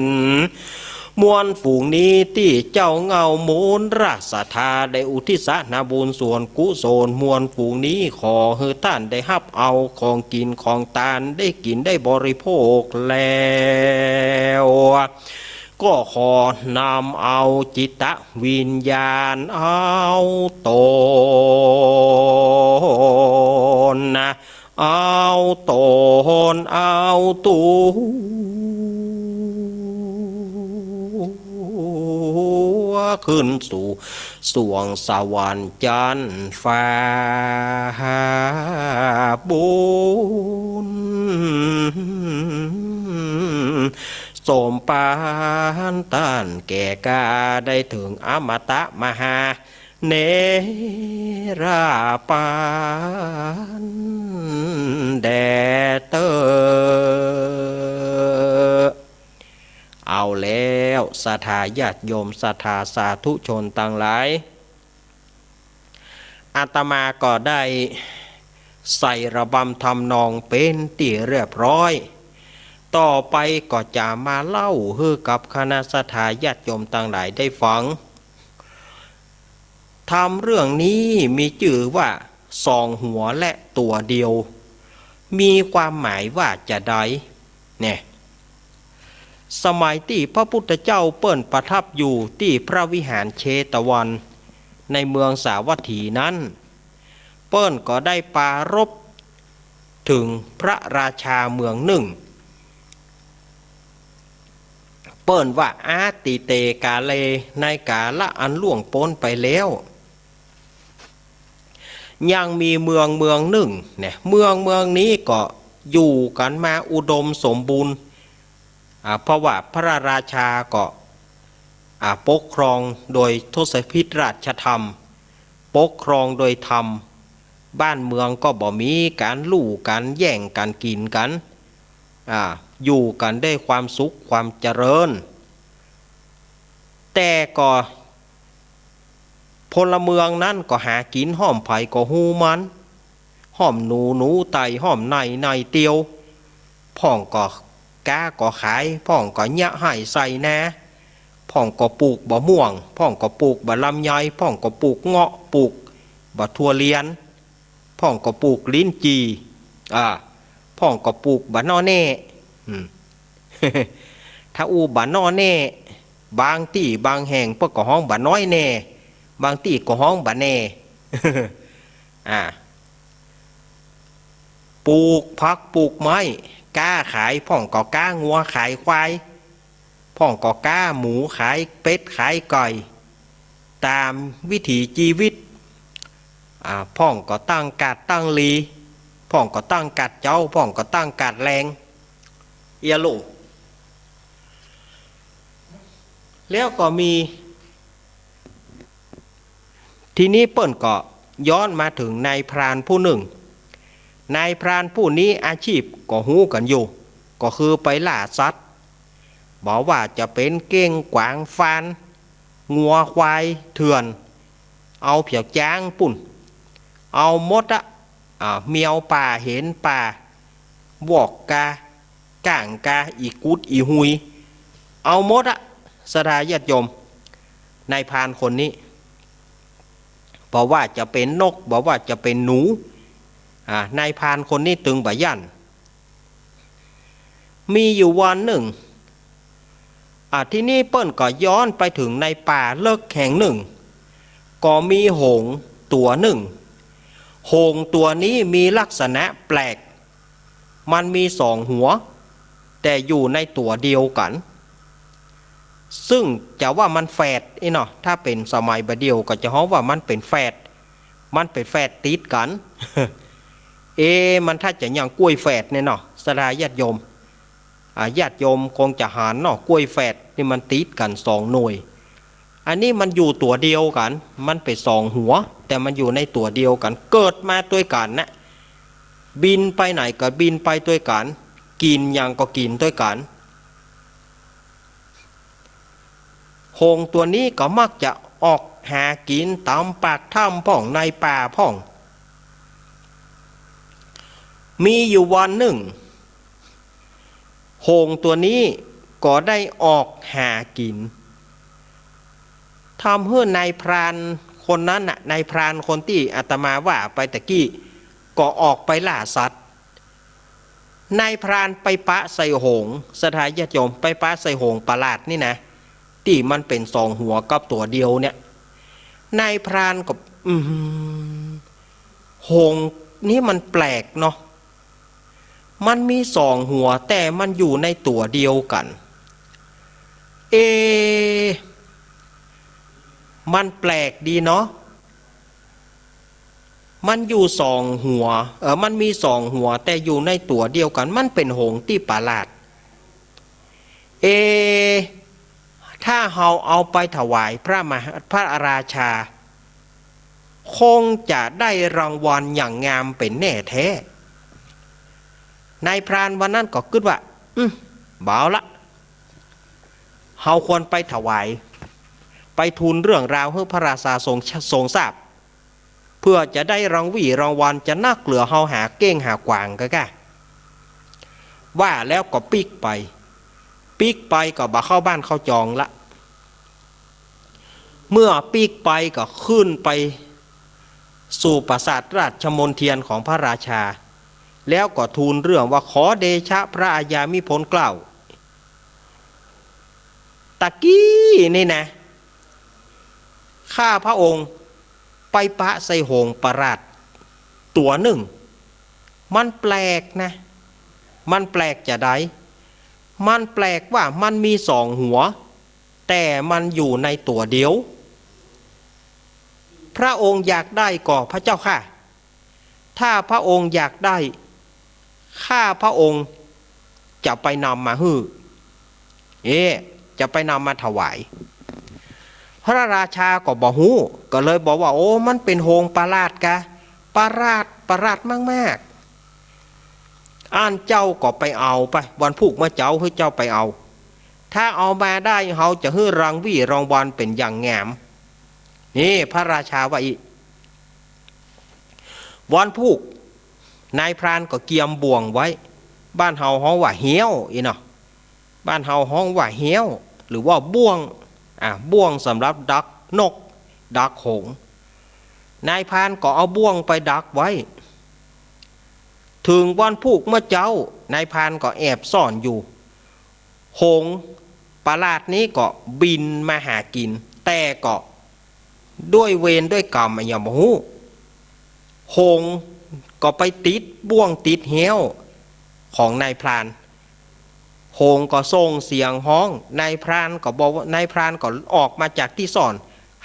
มวลฝูงนี้ตี้เจ้าเง่ามูลราชศรัทธาได้อุทิศนาบุญส่วนกุศล มวลฝูงนี้ขอหื้อต้านได้ฮับเอาของกิ๋นของตานได้กิ๋นได้บริโภคแล้ว ก็ขอนำเอาจิตวิญญาณเอาตนนะ เอาตนเอาตั๋ว ขึ้นสู่สวงสวรรค์จั๊นฟ้าบุญ สมปานต้านแก่กล้าได้เถิงอมตะมหาเนรปานแด่เต๊อะ เอาแล้วศรัทธาญาติโยมศรัทธาสาธุชนตังหลาย อาตมาก็ได้ใส่ระบำทำนองเป๋นตี้เรียบร้อย ต่อไปก็จะมาเล่าหื้อกับคณะศรัทธาญาติโยมตังหลายได้ฟัง ธรรมเรื่องนี้มีจื้อว่าสองหัวและตั๋วเดียว มีความหมายว่าจาใด แน่ สมัยตี้พระพุทธเจ้าเปิ้นประทับอยู่ตี้พระวิหารเชตวัน ในเมืองสาวัตถีนั้น เปิ้นก็ได้ปรารภเถิงพระราชาเมืองนึ่ง เปิ้นว่า อาทิเตกาเล ในกาละอันล่วงป๊นไปแล้ว ยังมีเมืองเมืองนึ่ง แน่ เมืองเมืองนี้ก็อยู่กั๋นมาอุดมสมบูรณ์ อ่า เพราะว่าพระราชาก็ อ่า ปกครองโดยทศพิธราชธรรม ปกครองโดยธรรม บ้านเมืองก็บ่มีก๋านลู่กั๋นแย่งกั๋นกิ๋นกั๋น อ่า อยู่กั๋นด้วยความสุขความเจริญ แต่ก็ พลเมืองนั้นก็หากิ๋นห้อมใผก็ฮู้มัน ห้อมหนูหนูไต่ ห้อมไน่ไน่เตียว พ่องก็ก๊าก็ขาย พ่องก็เยียะไฮ่ใส่นา พ่องก็ปลูกบ่าม่วง พ่องก็ปลูกบ่าลำไย พ่องก็ปลูกเงาะ ปลูกบ่าถั่วเลียน พ่องก็ปลูกลิ้นจี่ อ่า พ่องก็ปลูกบ่าหน่อแน่ อืม ถ้าอู้บ่าหน่อแน่ บางตี้บางแห่งเปิ้นก็ฮ้องบ่าน้อยแน่ บางตี้ก็ฮ้องบ่าแน่ อ่า ปลูกผักปลูกไม้ ก๊าขาย พ่องก็ก๊างัวขายควาย พ่องก็ก๊าหมูขายเป็ดขายไก่ ต๋ามวิถีจีวิต อ่า พ่องก็ตั้งกาดตั้งหลี พ่องก็ตั้งกาดเจ๊า พ่องก็ตั้งกาดแลง เอี้ยโหละ แล้วก็มี ทีนี้เปิ้นก็ย้อนมาเถิงนายพรานผู้นึ่ง นายพรานผู้นี้อาชีพก็ฮู้กั๋นอยู่ ก็คือไปล่าสัตว์ บ่ว่าจะเป๋นเก้งกวางฟาน งัวควายเถื่อน เอาเผียกจ๊างปู้น เอาหมดอะ อ่า แมวป่า เหนป่า วอกกา ก้างกา อี่กุดอี่หุย เอาหมดอะ ศรัทธาญาติโยม นายพรานคนนี้ บ่ว่าจะเป๋นนก บ่ว่าจะเป๋นหนู อ่า นายพรานคนนี้ตึงบ่ย่าน มีอยู่วันนึ่ง อ่า ทีนี้เปิ้นก็ย้อนไปเถิงในป่าเลิ็กแห่งนึ่ง ก็มีหงส์ตั๋วนึ่ง หงส์ตั๋วนี้มีลักษณะแปลก มันมีสองหัว แต่อยู่ในตั๋วเดียวกั๋น ซึ่งจะว่ามันแฝดอี้เนาะ ถ้าเป๋นสมัยบ่าเดี่ยวก็จะฮ้องว่ามันเป๋นแฝด มันเป๋นแฝดติดกั๋น เอ๊ะ มันถ้าจะอย่างกล้วยแฝดเนี่ยเนาะ ศรัทธาญาติโยม อ่า ญาติโยมคงจะหันเนาะ กล้วยแฝดนี่มันติดกั๋นสองหน่วย อันนี้มันอยู่ตั๋วเดียวกั๋น มันเป๋นสองหัว แต่มันอยู่ในตั๋วเดียวกั๋น เกิดมาตวยกั๋นนะ บินไปไหนก็บินไปตวยกั๋น กิ๋นหยังก็กิ๋นตวยกั๋น หงส์ตั๋วนี้ก็มักจะออกหากิ๋นต๋ามปากถ้ำพ่องในป่าพ่อง มีอยู่วันนึ่ง หงส์ตั๋วนี้ก็ได้ออกหากิ๋น ทำหื้อนายพรานคนนั้นน่ะ นายพรานคนตี้อาตมาว่าไปตะกี้ ก็ออกไปล่าสัตว์ นายพรานไปปะใส่หงส์ ศรัทธาญาติโยม ไปปะใส่หงส์ประหลาดนี่นะ ตี้มันเป๋นสองหัวกับตั๋วเดียวเนี่ย นายพรานก็ อืม หงส์นี่มันแปลกเนาะ มันมีสองหัว แต่มันอยู่ในตั๋วเดียวกั๋น เอ๊ะ มันแปลกดีเนาะ มันอยู่สองหัว เออ มันมีสองหัว แต่อยู่ในตั๋วเดียวกั๋น มันเป๋นหงส์ตี้ประหลาด เอ๊ะ ถ้าเฮาเอาไปถวายพระมหา พระราชา คงจะได้รางวัลอย่างงามเป๋นแน่แท้ นายพรานวันนั้นก็กึ๊ดว่า อืม บ่าวละ เฮาควรไปถวาย ไปทูลเรื่องราวหื้อพระราชาทรง ทรงทราบ เพื่อจะได้รางวี้รางวัล จะนักเหลือเฮาหาเก้งหาขวางกะกะ ว่าแล้วก็ปิ๊กไป ปิ๊กไปก็บ่เข้าบ้านเข้าจองละ เมื่อปิ๊กไปก็ขึ้นไปสู่ปราสาทราชมณฑียนของพระราชา แล้วก็ทูลเรื่องว่า ขอเดชะพระอาญามิโพลเกล้า ตะกี้นี่นะ ข้าพระองค์ไปปะใส่หงส์ประหลาดตั๋วนึ่ง มันแปลกนะ มันแปลกจาใด มันแปลกว่ามันมีสองหัว แต่มันอยู่ในตั๋วเดียว พระองค์อยากได้ก่อพระเจ้าข้า ถ้าพระองค์อยากได้ ข้าพระองค์จะไปนำมาหื้อ เอ๊ะ จะไปนำมาถวาย พระราชาก็บ่ฮู้ ก็เลยบอกว่า โอ้ มันเป๋นหงส์ประหลาดกะ ประหลาด ประหลาดมากๆ อั้นเจ้าก็ไปเอาไป วันพูกเมื่อเจ๊าหื้อเจ้าไปเอา ถ้าเอามาได้ เฮาจะหื้อรางวี้รางวัลเป๋นอย่างงาม นี่พระราชาว่าอี้ วันพูก นายพรานก็เกียมบ่วงไว้ บ้านเฮาฮ้องว่าเฮี้ยวอี้เนาะ บ้านเฮาฮ้องว่าเฮี้ยว หรือว่าบ่วง อ่ะ บ่วงสำหรับดักนก ดักหงส์ นายพรานก็เอาบ่วงไปดักไว้ เถิงวันพูกเมื่อเจ๊า นายพรานก็แอบซ่อนอยู่ หงส์ประหลาดนี้ก็บินมาหากิ๋น แต่ก็ด้วยเวรด้วยกรรมอะหยังบ่ฮู้ หงส์ก็ไปติดบ่วงติดเฮี้ยวของนายพราน หงส์ก็ส่งเสียงฮ้อง นายพรานก็บอกว่า นายพรานก็ออกมาจากตี้ซ่อน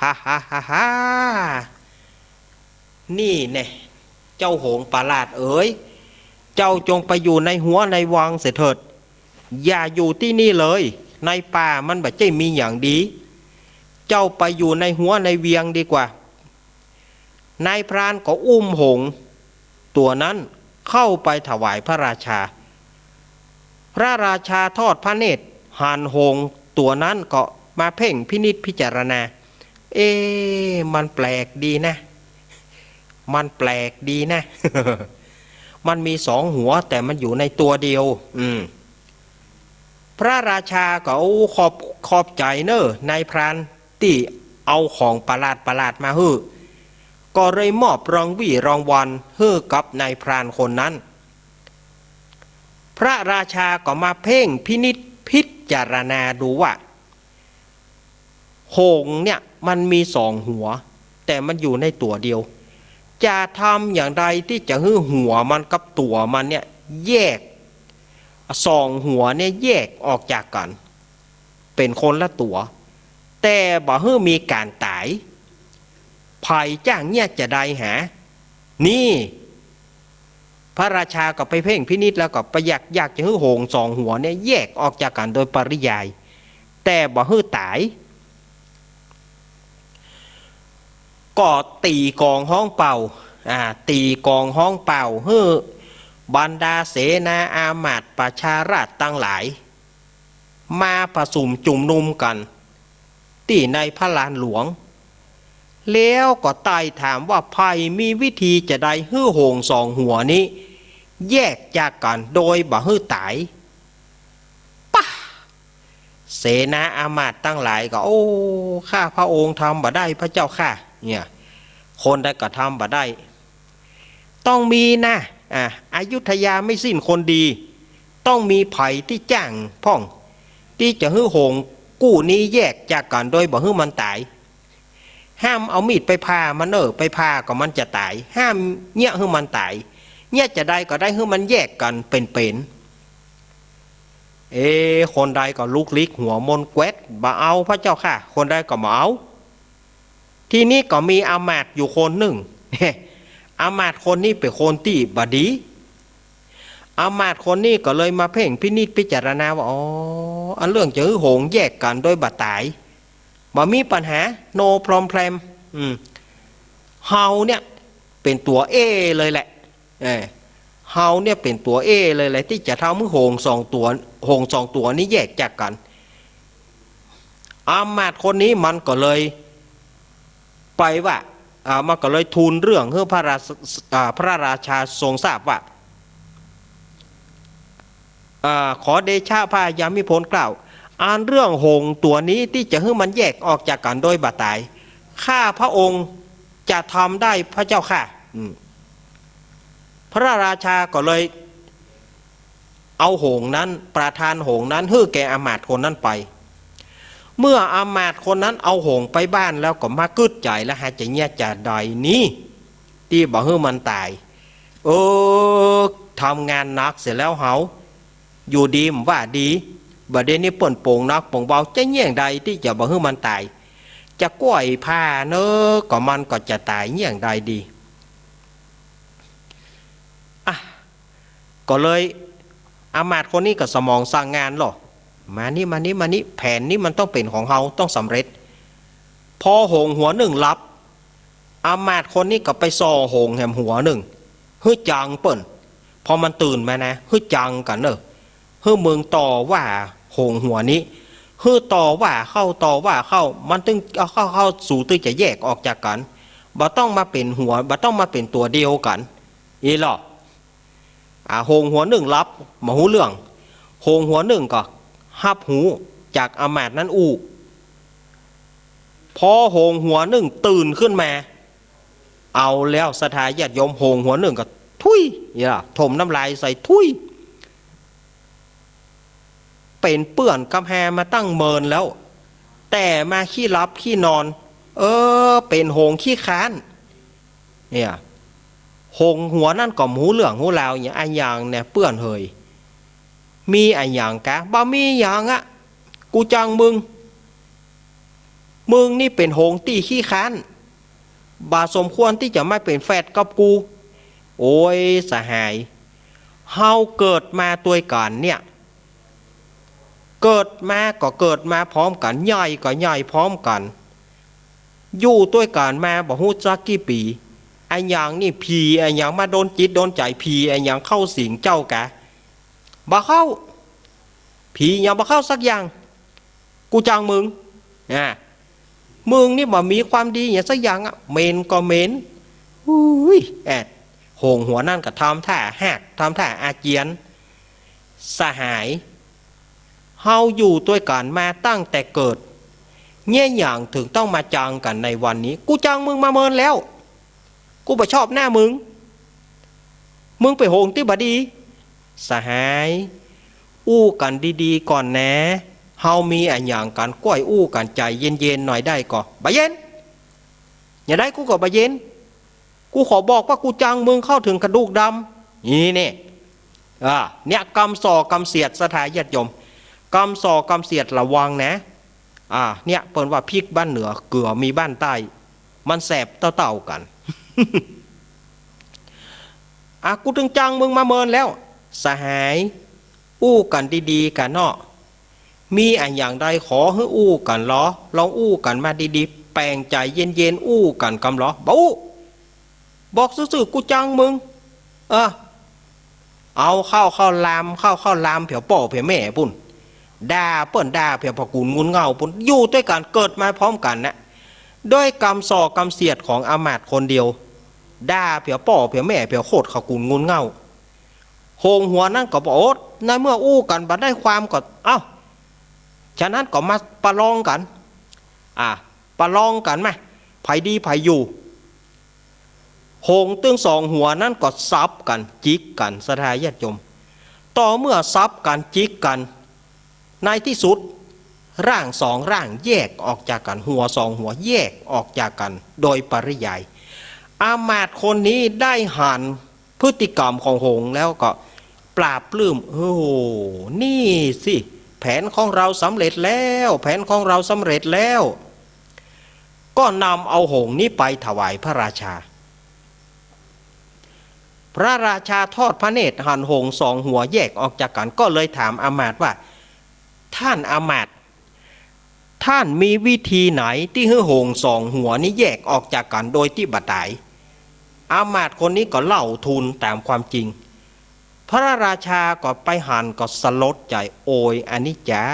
ฮ่าฮ่าฮ่าฮ่า นี่แน่ เจ้าหงส์ประหลาดเอ๋ย เจ้าจงไปอยู่ในฮั้วในวังเสียเถิด อย่าอยู่ตี้นี่เลย ในป่ามันบ่ใจ้มีหยังดี เจ้าไปอยู่ในฮั้วในเวียงดีกว่า นายพรานก็อุ้มหงส์ตั๋วนั้นเข้าไปถวายพระราชา พระราชาทอดพระเนตรหันหงส์ตั๋วนั้นก็มาเพ่งพินิจพิจารณา เอ๊ะ มันแปลกดีนะ มันแปลกดีนะ มันมีสองหัว แต่มันอยู่ในตั๋วเดียว อืม พระราชาก็ โอ้ ขอบ ขอบใจ๋เน่อ นายพรานตี้เอาของประหลาดประหลาดมาหื้อ ก็เลยมอบรางวี้รางวัลหื้อกับนายพรานคนนั้น พระราชาก็มาเพ่งพินิจพิจารณาดูว่า หงส์เนี่ยมันมีสองหัว แต่มันอยู่ในตั๋วเดียว จะทำอย่างใดตี้จะหื้อหัวมันกับตั๋วมันเนี่ยแยก สองหัวเนี่ยแยกออกจากกั๋น เป๋นคนละตั๋ว แต่บ่หื้อมีก๋านต๋าย ใผจ้างเยียะจาใดหา นี่ พระราชาก็ไปเพ่งพินิจแล้วก็บ่อยาก อยากจะหื้อหงส์สองหัวเนี่ยแยกออกจากกั๋นโดยปริยาย แต่บ่หื้อต๋าย ก็ตี๋กองฮ้องเป่า อ่า ตี๋กองฮ้องเป่า หื้อบรรดาเสนาอามาตย์ประชาราษฎร์ตังหลาย มาประสุมจุมนุมกั๋น ตี้ในพระลานหลวง แล้วก็ไต่ถามว่าใผมีวิธีจาใดหื้อหงส์สองหัวนี้ แยกจากกั๋นโดยบ่หื้อต๋าย ป๊ะ เสนาอามาตย์ตังหลายก็ โอ้ ข้าพระองค์ทำบ่ได้พระเจ้าข้า เนี่ย คนใดก็ทำบ่ได้ ต้องมีนะ อ่ะ อยุธยาไม่สิ้นคนดี ต้องมีใผตี้จ้างพ่อง ตี้จะหื้อหงส์กู้นี้แยกจากกั๋นโดยบ่หื้อมันต๋าย ห้ามเอามีดไปผ่ามันเน่อ ไปผ่าก็มันจะต๋าย ห้ามเยียะหื้อมันต๋าย เยียะจาใดก็ได้หื้อมันแยกกั๋นเป๋นๆ เอ๊ะ คนใดก็ลุกลิกหัวมนแกวด บ่เอาพระเจ้าข้า คนใดก็บ่เอา ทีนี้ก็มีอามาตย์อยู่คนนึ่ง อามาตย์คนนี้เป๋นคนตี้บ่ดี อามาตย์คนนี้ก็เลยมาเพ่งพินิจพิจารณาว่า อ๋อ อันเรื่องจะหื้อหงส์แยกกั๋นโดยบ่ต๋าย บ่มีปัญหา no problem อืม เฮาเนี่ยเป๋นตั๋วเอเลยแหละ เออ เฮาเนี่ยเป๋นตั๋วเอเลยแหละ ตี้จะทำหื้อหงส์สองตั๋ว หงส์สองตั๋วนี้แยกจากกั๋น อามาตย์คนนี้มันก็เลยไปว่า อ่า มันก็เลยทูลเรื่องหื้อพระราช- อ่า พระราชาทรงทราบว่า อ่า ขอเดชะพระยามิพลเกล้า อันเรื่องหงส์ตั๋วนี้ตี้จะหื้อมันแยกออกจากกั๋นโดยบ่ต๋าย ข้าพระองค์จะทำได้พระเจ้าข้า อืม พระราชาก็เลยเอาหงส์นั้น ประทานหงส์นั้นหื้อแก่อามาตย์คนนั้นไป เมื่ออามาตย์คนนั้นเอาหงส์ไปบ้านแล้วก็มากึ๊ดใจ๋แล้ว หาจะเยียะจาใดนี้ ตี้บ่หื้อมันต๋าย เออ ทำงานหนักเสียแล้วเฮา อยู่ดีบ่ว่าดี บ่าเดี่ยวนี้เปิ้นโป๋งหนักโป๋งเบา จะเยียะใดตี้จะบ่หื้อมันต๋าย จะก้วยผ่าเน่อ ก็มันก็จะต๋าย เยียะใดดี อ่ะ ก็เลย อามาตย์คนนี้ก็สมองสั่งงานลอ มานี่ มานี่ มานี่ แผนนี้มันต้องเป๋นของเฮา ต้องสำเร็จ พอหงส์หัวนึ่งหลับ อามาตย์คนนี้ก็ไปส่อหงส์แหมหัวนึ่ง หื้อจังเปิ้น พอมันตื่นมานะ หื้อจังกั๋นเน่อ หื้อมึงต่อว่าหงส์หัวนี้ หื้อต่อว่าเข้า ต่อว่าเข้า มันตึงเอาเข้า เข้า สูตึงจะแยกออกจากกั๋น บ่ต้องมาเป๋นหัว บ่ต้องมาเป๋นตั๋วเดียวกั๋น อี้ลอ อ่า หงส์หัวนึ่งหลับ บ่ฮู้เรื่อง หงส์หัวนึ่งก็ฮับฮู้จากอามาตย์นั้นอู้ พอหงส์หัวนึ่งตื่นขึ้นมา เอาแล้วศรัทธาญาติโยม หงส์หัวนึ่งก็ทุย อี้ลอ ถมน้ำลายใส่ทุย เป๋นเปื้อนกับแฮมาตั้งเมินแล้ว แต่มาขี้หลับขี้นอน เออ เป๋นหงส์ขี้ค้าน เนี่ย หงส์หัวนั้นก็บ่ฮู้เรื่องฮู้ราวหยังอะหยังเนี่ย เปื้อนเหย มีอะหยังกา บ่มีหยังอะ กูจังมึง มึงนี่เป๋นหงส์ตี้ขี้ค้าน บ่สมควรตี้จะมาเป๋นแฝดกับกู โอ้ย สหาย เฮาเกิดมาตวยกั๋นเนี่ย เกิดมาก็เกิดมาพร้อมกั๋น ใหญ่ก็ใหญ่พร้อมกั๋น อยู่ตวยกั๋นมาบ่ฮู้จักกี่ปี๋ อะหยังนี่ ผีอะหยังมาดลจิตดลใจ๋ ผีอะหยังเข้าสิงเจ้ากา บ่เข้า ผีหยังบ่เข้าสักอย่าง กูจังมึง อ่า มึงนี่บ่มีความดีหยังสักอย่างอะ เหม็นก็เหม็น อุ๊ย แอด หงส์หัวนั้นก็ทำท่าฮาก ทำท่าอาเจียน สหาย เฮาอยู่ตวยกั๋นมาตั้งแต่เกิด เยียะหยังเถิงต้องมาจังกั๋นในวันนี้ กูจังมึงมาเมินแล้ว กูบ่ชอบหน้ามึง มึงเป๋นหงส์ตี้บ่ดี สหาย อู้กั๋นดีๆ ก่อนแหน เฮามีอะหยังกั๋น ก้อยอู้กั๋นใจ๋เย็นๆ หน่อยได้ก่อ บ่เย็น ยามใดกูก็บ่เย็น กูขอบอกว่ากูจังมึงเข้าเถิงกระดูกดำ นี่เน่ อ่า เนี่ย กำส่อกำเสียด ศรัทธาญาติโยม กำส่อกำเสียดระวังนะ อ่า เนี่ย เปิ้นว่าพริกบ้านเหนือ เกือมีบ้านใต้ มันแสบเต้าๆ กั๋น อ่ะ กูตึงจั้งมึงมาเมินแล้ว สหาย อู้กั๋นดีๆ กั๋นเนาะ มีอะหยังใดขอหื้ออู้กั๋นลอ ลองอู้กั๋นมาดีๆ แปลงใจ๋เย็นๆ อู้กั๋นกำลอ บ่อู้ บอกซื่อๆ กูจั้งมึง เออ เอาเข้าเข้าลาม เข้าเข้าลามเผียป้อเผียแม่ปุ้น ด่าเปิ้น ด่าเผียพ่อกูนงูลเง่าปุ้น อยู่ตวยกั๋น เกิดมาพร้อมกั๋นนะ ด้วยกำส่อกำเสียดของอามาตย์คนเดียว ด่าเผียป้อเผียแม่เผียโคตรเขากูนงูลเง่า หงส์หัวนั้นก็บ่อด ในเมื่ออู้กั๋นบ่ได้ความก็ เอ้า ฉะนั้นก็มาประลองกั๋น อ่า ประลองกั๋นมา ใผดีใผอยู่ หงส์ตึงสองหัวนั้นก็สับกั๋น จิกกั๋น ศรัทธาญาติโยม ต่อเมื่อสับกั๋น จิกกั๋น ในตี้สุด ร่างสองร่างแยกออกจากกั๋น หัวสองหัวแยกออกจากกั๋น โดยปริยาย อามาตย์คนนี้ได้หันพฤติกรรมของหงส์แล้วก็ปลาบปลื้ม โอ้โห นี่สิ แผนของเราสำเร็จแล้ว แผนของเราสำเร็จแล้ว ก็นำเอาหงส์นี้ไปถวายพระราชา พระราชาทอดพระเนตรหันหงส์สองหัวแยกออกจากกั๋น ก็เลยถามอามาตย์ว่า ท่านอามาตย์ ท่านมีวิธีไหนตี้หื้อหงส์สองหัวนี้แยกออกจากกั๋นโดยตี้บ่ต๋าย อามาตย์คนนี้ก็เล่าทูลต๋ามความจริง พระราชาก็ไปหันก็สลดใจ๋ โอย อนิจจา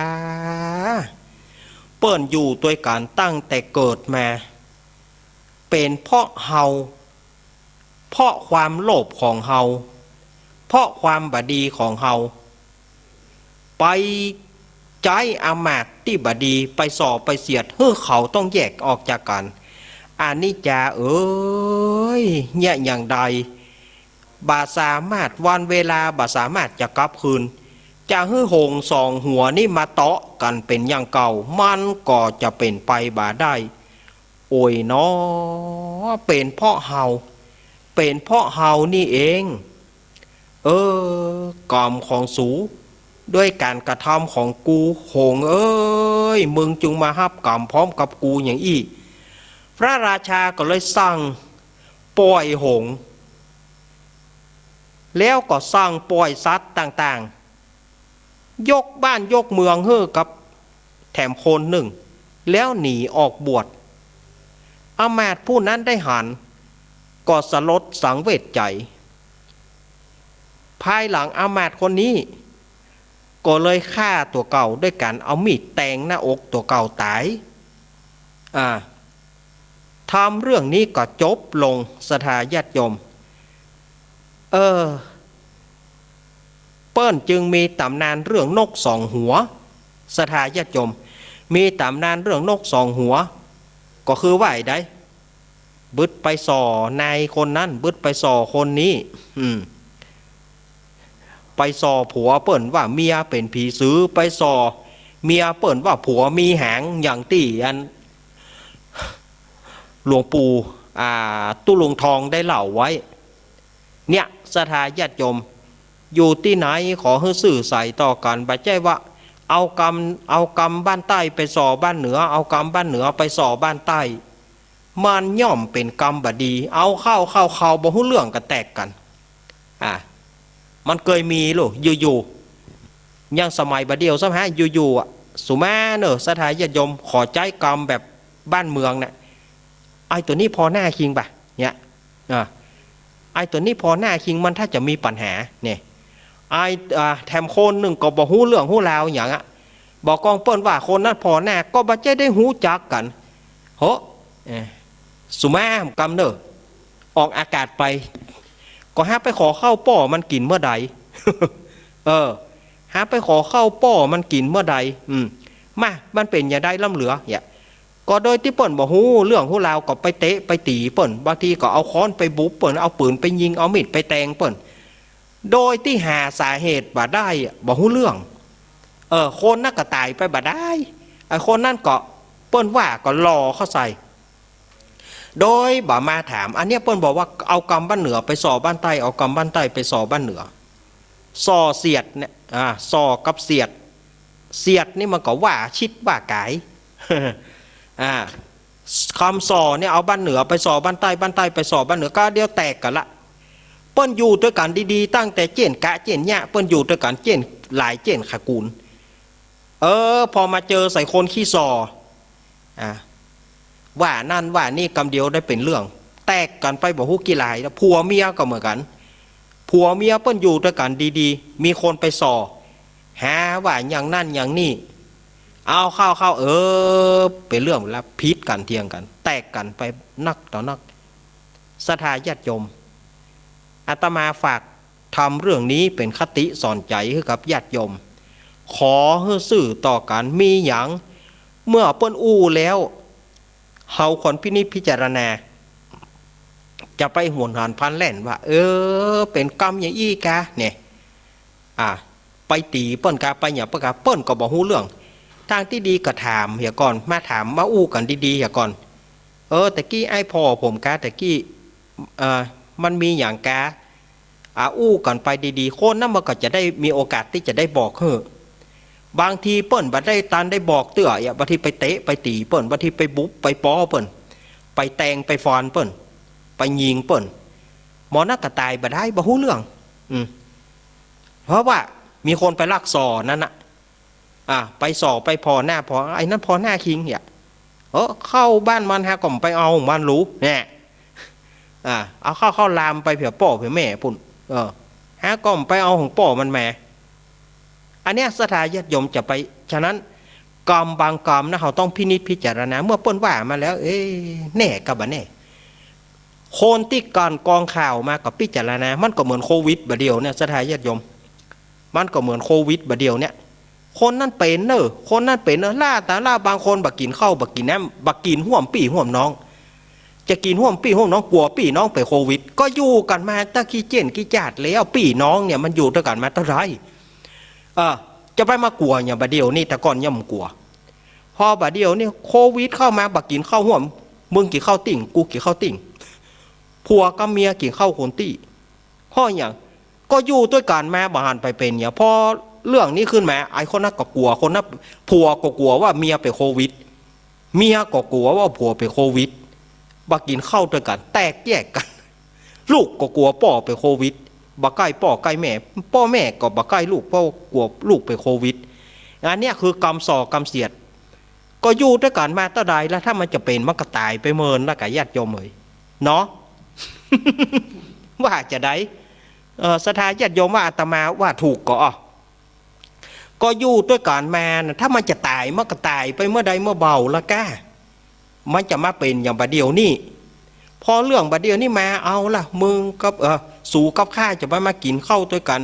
เปิ้นอยู่ตวยกั๋นตั้งแต่เกิดมา เป๋นเพราะเฮา เพราะความโลภของเฮา เพราะความบ่ดีของเฮา ไปใจ๊อามาตย์ตี้บ่ดี ไปส่อไปเสียด หื้อเขาต้องแยกออกจากกั๋น อนิจจาเอ๋ย เยียะอย่างใด บ่สามารถ วันเวลาบ่สามารถจะกลับคืน จะหื้อหงส์สองหัวนี้มาเตาะกั๋นเป๋นอย่างเก่า มันก็จะเป๋นไปบ่ได้ โอยหนอ เป๋นเพราะเฮา เป๋นเพราะเฮานี่เอง เออ กรรมของสู ด้วยก๋านกระทำของกู หงส์เอ๋ย มึงจึงมาฮับกรรมพร้อมกับกูอย่างอี้ พระราชาก็เลยสั่งป่อยหงส์ แล้วก็สั่งป่อยสัตว์ต่างๆ ยกบ้านยกเมืองหื้อกับแถมโคนนึ่ง แล้วหนีออกบวช อามาตย์ผู้นั้นได้หัน ก็สลดสังเวชใจ๋ ภายหลังอามาตย์คนนี้ ก็เลยฆ่าตั๋วเก่าด้วยก๋านเอามีดแตงหน้าอกตั๋วเก่าต๋าย อ่า ธรรมเรื่องนี้ก็จบลง ศรัทธาญาติโยม เออ เปิ้นจึงมีต๋ำนานเรื่องนกสองหัว ศรัทธาญาติโยม มีต๋ำนานเรื่องนกสองหัว ก็คือว่าไอ้ใด บึดไปส่อนายคนนั้น บึดไปส่อคนนี้ อืม ไปส่อผัวเปิ้นว่าเมียเป๋นผีสือ ไปส่อเมียเปิ้นว่าผัวมีหาง อย่างตี้อัน หลวงปู่ อ่า ตุ๊ลุงทองได้เล่าไว้ เนี่ย ศรัทธาญาติโยม อยู่ตี้ไหนขอหื้อซื่อใสต่อกั๋น บ่ใจ้ว่า เอากรรม เอากรรมบ้านใต้ไปส่อบ้านเหนือ เอากรรมบ้านเหนือไปส่อบ้านใต้ มันย่อมเป๋นกรรมบ่ดี เอาเข้าเข้าเข้าบ่ฮู้เรื่องก็แตกกั๋น อ่า มันเกยมีลูก อยู่ๆ อย่างสมัยบ่าเดี่ยวซ้ำฮะ อยู่ๆ อะ สุมาเน่อ ศรัทธาญาติโยม ขอใจ๊กรรมแบบบ้านเมืองน่ะ ไอ้ตั๋วนี้ผ่อหน้าคิงบ่ะ เนี่ย อ่า ไอ้ตั๋วนี้ผ่อหน้าคิง มันถ้าจะมีปัญหา เนี่ย ไอ้ อ่า แถมโคนนึ่งก็บ่ฮู้เรื่องฮู้ราวหยังอะ บ่ากองเปิ้นว่าคนนั้นผ่อหน้า ก็บ่ใจ้ได้ฮู้จักกั๋น โห เอ่อ สุมาหำกำเน่อ ออกอากาศไป ก็หาไปขอข้าวป้อมันกิ๋นเมื่อใด เออ หาไปขอข้าวป้อมันกิ๋นเมื่อใด อืม มา มันเป๋นอย่างใดล้ำเหลือ เนี่ย ก็โดยตี้เปิ้นบ่ฮู้เรื่องฮู้ราว ก็ไปเตะไปตี๋เปิ้น บางทีก็เอาค้อนไปบุบเปิ้น เอาปืนไปยิง เอามีดไปแตงเปิ้น โดยตี้หาสาเหตุบ่ได้อะ บ่ฮู้เรื่อง เออ คนนั้นก็ต๋ายไปบ่ได้ ไอ้คนนั้นก็ เปิ้นว่าก็หล่อเข้าใส่ โดยบ่มาถาม อันเนี้ยเปิ้นบอกว่าเอากรรมบ้านเหนือไปส่อบ้านใต้ เอากรรมบ้านใต้ไปส่อบ้านเหนือ ส่อเสียดเนี่ย อ่า ส่อกับเสียด เสียดนี่มันก็ว่าชิดว่าก๋าย อ่า กำส่อเนี่ยเอาบ้านเหนือไปส่อบ้านใต้ บ้านใต้ไปส่อบ้านเหนือ ก็เดี๋ยวแตกกั๋นละ เปิ้นอยู่ตวยกั๋นดีๆ ตั้งแต่เจ๊ยนกะเจ๊ยนเยียะ เปิ้นอยู่ตวยกั๋นเจ๊ยนหลายเจ๊ยนขะกู๋น เออ พอมาเจอใส่คนขี้ส่อ อ่า ว่านั่นว่านี่กำเดียวได้เป๋นเรื่อง แตกกั๋นไปบ่ฮู้กี่หลาย แล้วผัวเมียก็เหมือนกั๋น ผัวเมียเปิ้นอยู่ตวยกั๋นดีๆ มีคนไปส่อ หาว่าอย่างนั้นอย่างนี้ เอาเข้าเข้า เออ เป๋นเรื่องแล้ว ผิดกั๋นเถียงกั๋น แตกกั๋นไปนักต่อนัก ศรัทธาญาติโยม อาตมาฝากธรรมเรื่องนี้เป๋นคติสอนใจ๋หื้อกับญาติโยม ขอหื้อซื่อต่อกั๋น มีหยังเมื่อเปิ้นอู้แล้ว เฮาควรพินิจพิจารณา จะไปหวนหันพลันแล่นว่า เออ เป๋นกำอย่างอี้กา เนี่ย อ่า ไปตี๋เปิ้นกา ไปหยังเปิ้นกา เปิ้นก็บ่ฮู้เรื่อง ตางตี้ดีก็ถามเหียก่อน มาถามมาอู้กั๋นดีๆ เหียก่อน เออ ตะกี้ไอ้พ่อผมกา ตะกี้ เอ่อ มันมีหยังกา อ่า อู้กั๋นไปดีๆ คนนั้นมันก็จะได้มีโอกาสตี้จะได้บอกหื้อ บางทีเปิ้นบ่ได้ตันได้บอกเตื้อ บางทีไปเตะไปตี๋เปิ้น บางทีไปบุบไปป้อเปิ้น ไปแตงไปฟันเปิ้น ไปยิงเปิ้น หมอนั้นก็ต๋ายบ่ได้ บ่ฮู้เรื่อง อืม เพราะว่ามีคนไปลักส่อนั้นน่ะ อ่า ไปส่อไปผ่อหน้าผ่อ ไอ้นั้นผ่อหน้าคิงเนี่ย เออ เข้าบ้านมันหาก็ไปเอาของมันลู เนี่ย อ่า เอาเข้าเข้าลามไปเผื่อป้อเผื่อแม่ปุ้น เออ หาก็ไปเอาของป้อมันมา อันเนี้ยศรัทธาญาติโยมจะไป ฉะนั้นกำบางกำนะ เฮาต้องพินิจพิจารณา เมื่อเปิ้นว่ามาแล้ว เอ๊ะ แน่กาบ่แน่ คนตี้กลั่นกรองข่าวมาก็พิจารณา มันก็เหมือนโควิดบ่าเดี่ยวเนี่ย ศรัทธาญาติโยม มันก็เหมือนโควิดบ่าเดี่ยวเนี่ย คนนั้นเป๋นเน่อ คนนั้นเป๋นเน่อ ล้าต๋าล้า บางคนบ่กิ๋นข้าวบ่กิ๋นน้ำ บ่กิ๋นฮ่วมปี้ฮ่วมน้อง จะกิ๋นฮ่วมปี้ฮ่วมน้อง กั๋วปี้น้องเป๋นโควิด ก็อยู่กั๋นมาตั้งกี่เจ้ยนกี่จาติแล้ว ปี้น้องเนี่ยมันอยู่ตวยกั๋นมาเต้าใด เออ จะไปมากั๋วหยังบ่าเดี่ยวนี้ แต่ก่อนย่อมกั๋ว พอบ่าเดี่ยวนี้โควิดเข้ามา บ่กิ๋นข้าวฮ่วม มึงกิ๋นข้าวติ่ง กูกิ๋นข้าวติ่ง ผัวกับเมียกิ๋นข้าวคนตี้ เพราะหยัง ก็อยู่ตวยกั๋นมาบ่หันไปเป๋นหยัง พอเรื่องนี้ขึ้นมา ไอ้คนนั้นก็กั๋ว คนนั้น ผัวก็กั๋วว่าเมียเป๋นโควิด เมียก็กั๋วว่าผัวเป๋นโควิด บ่กิ๋นข้าวตวยกั๋น แตกแยกกั๋น ลูกก็กั๋วป้อเป๋นโควิด บ่ใก้ป้อใก้แม่ ป้อแม่ก็บ่ใก้ลูก เพราะกั๋วลูกเป๋นโควิด อันเนี้ยคือกำส่อกำเสียด ก็อยู่ตวยกั๋นมาเต้าใดแล้ว ถ้ามันจะเป๋นมันก็ต๋ายไปเมินแล้วกา ญาติโยมเอ๋ย เนาะ ว่าจะใด เอ่อ ศรัทธาญาติโยมว่าอาตมาว่าถูกก่อ ก็อยู่ตวยกั๋นมาน่ะ ถ้ามันจะต๋ายมันก็ต๋ายไปเมื่อใดเมื่อเบาละก้า มันจะมาเป๋นอย่างบ่าเดี่ยวนี้ พอเรื่องบ่าเดี่ยวนี้มา เอาละ มึงกับ เอ่อ สูกับข้าจะไปมากิ๋นข้าวตวยกั๋น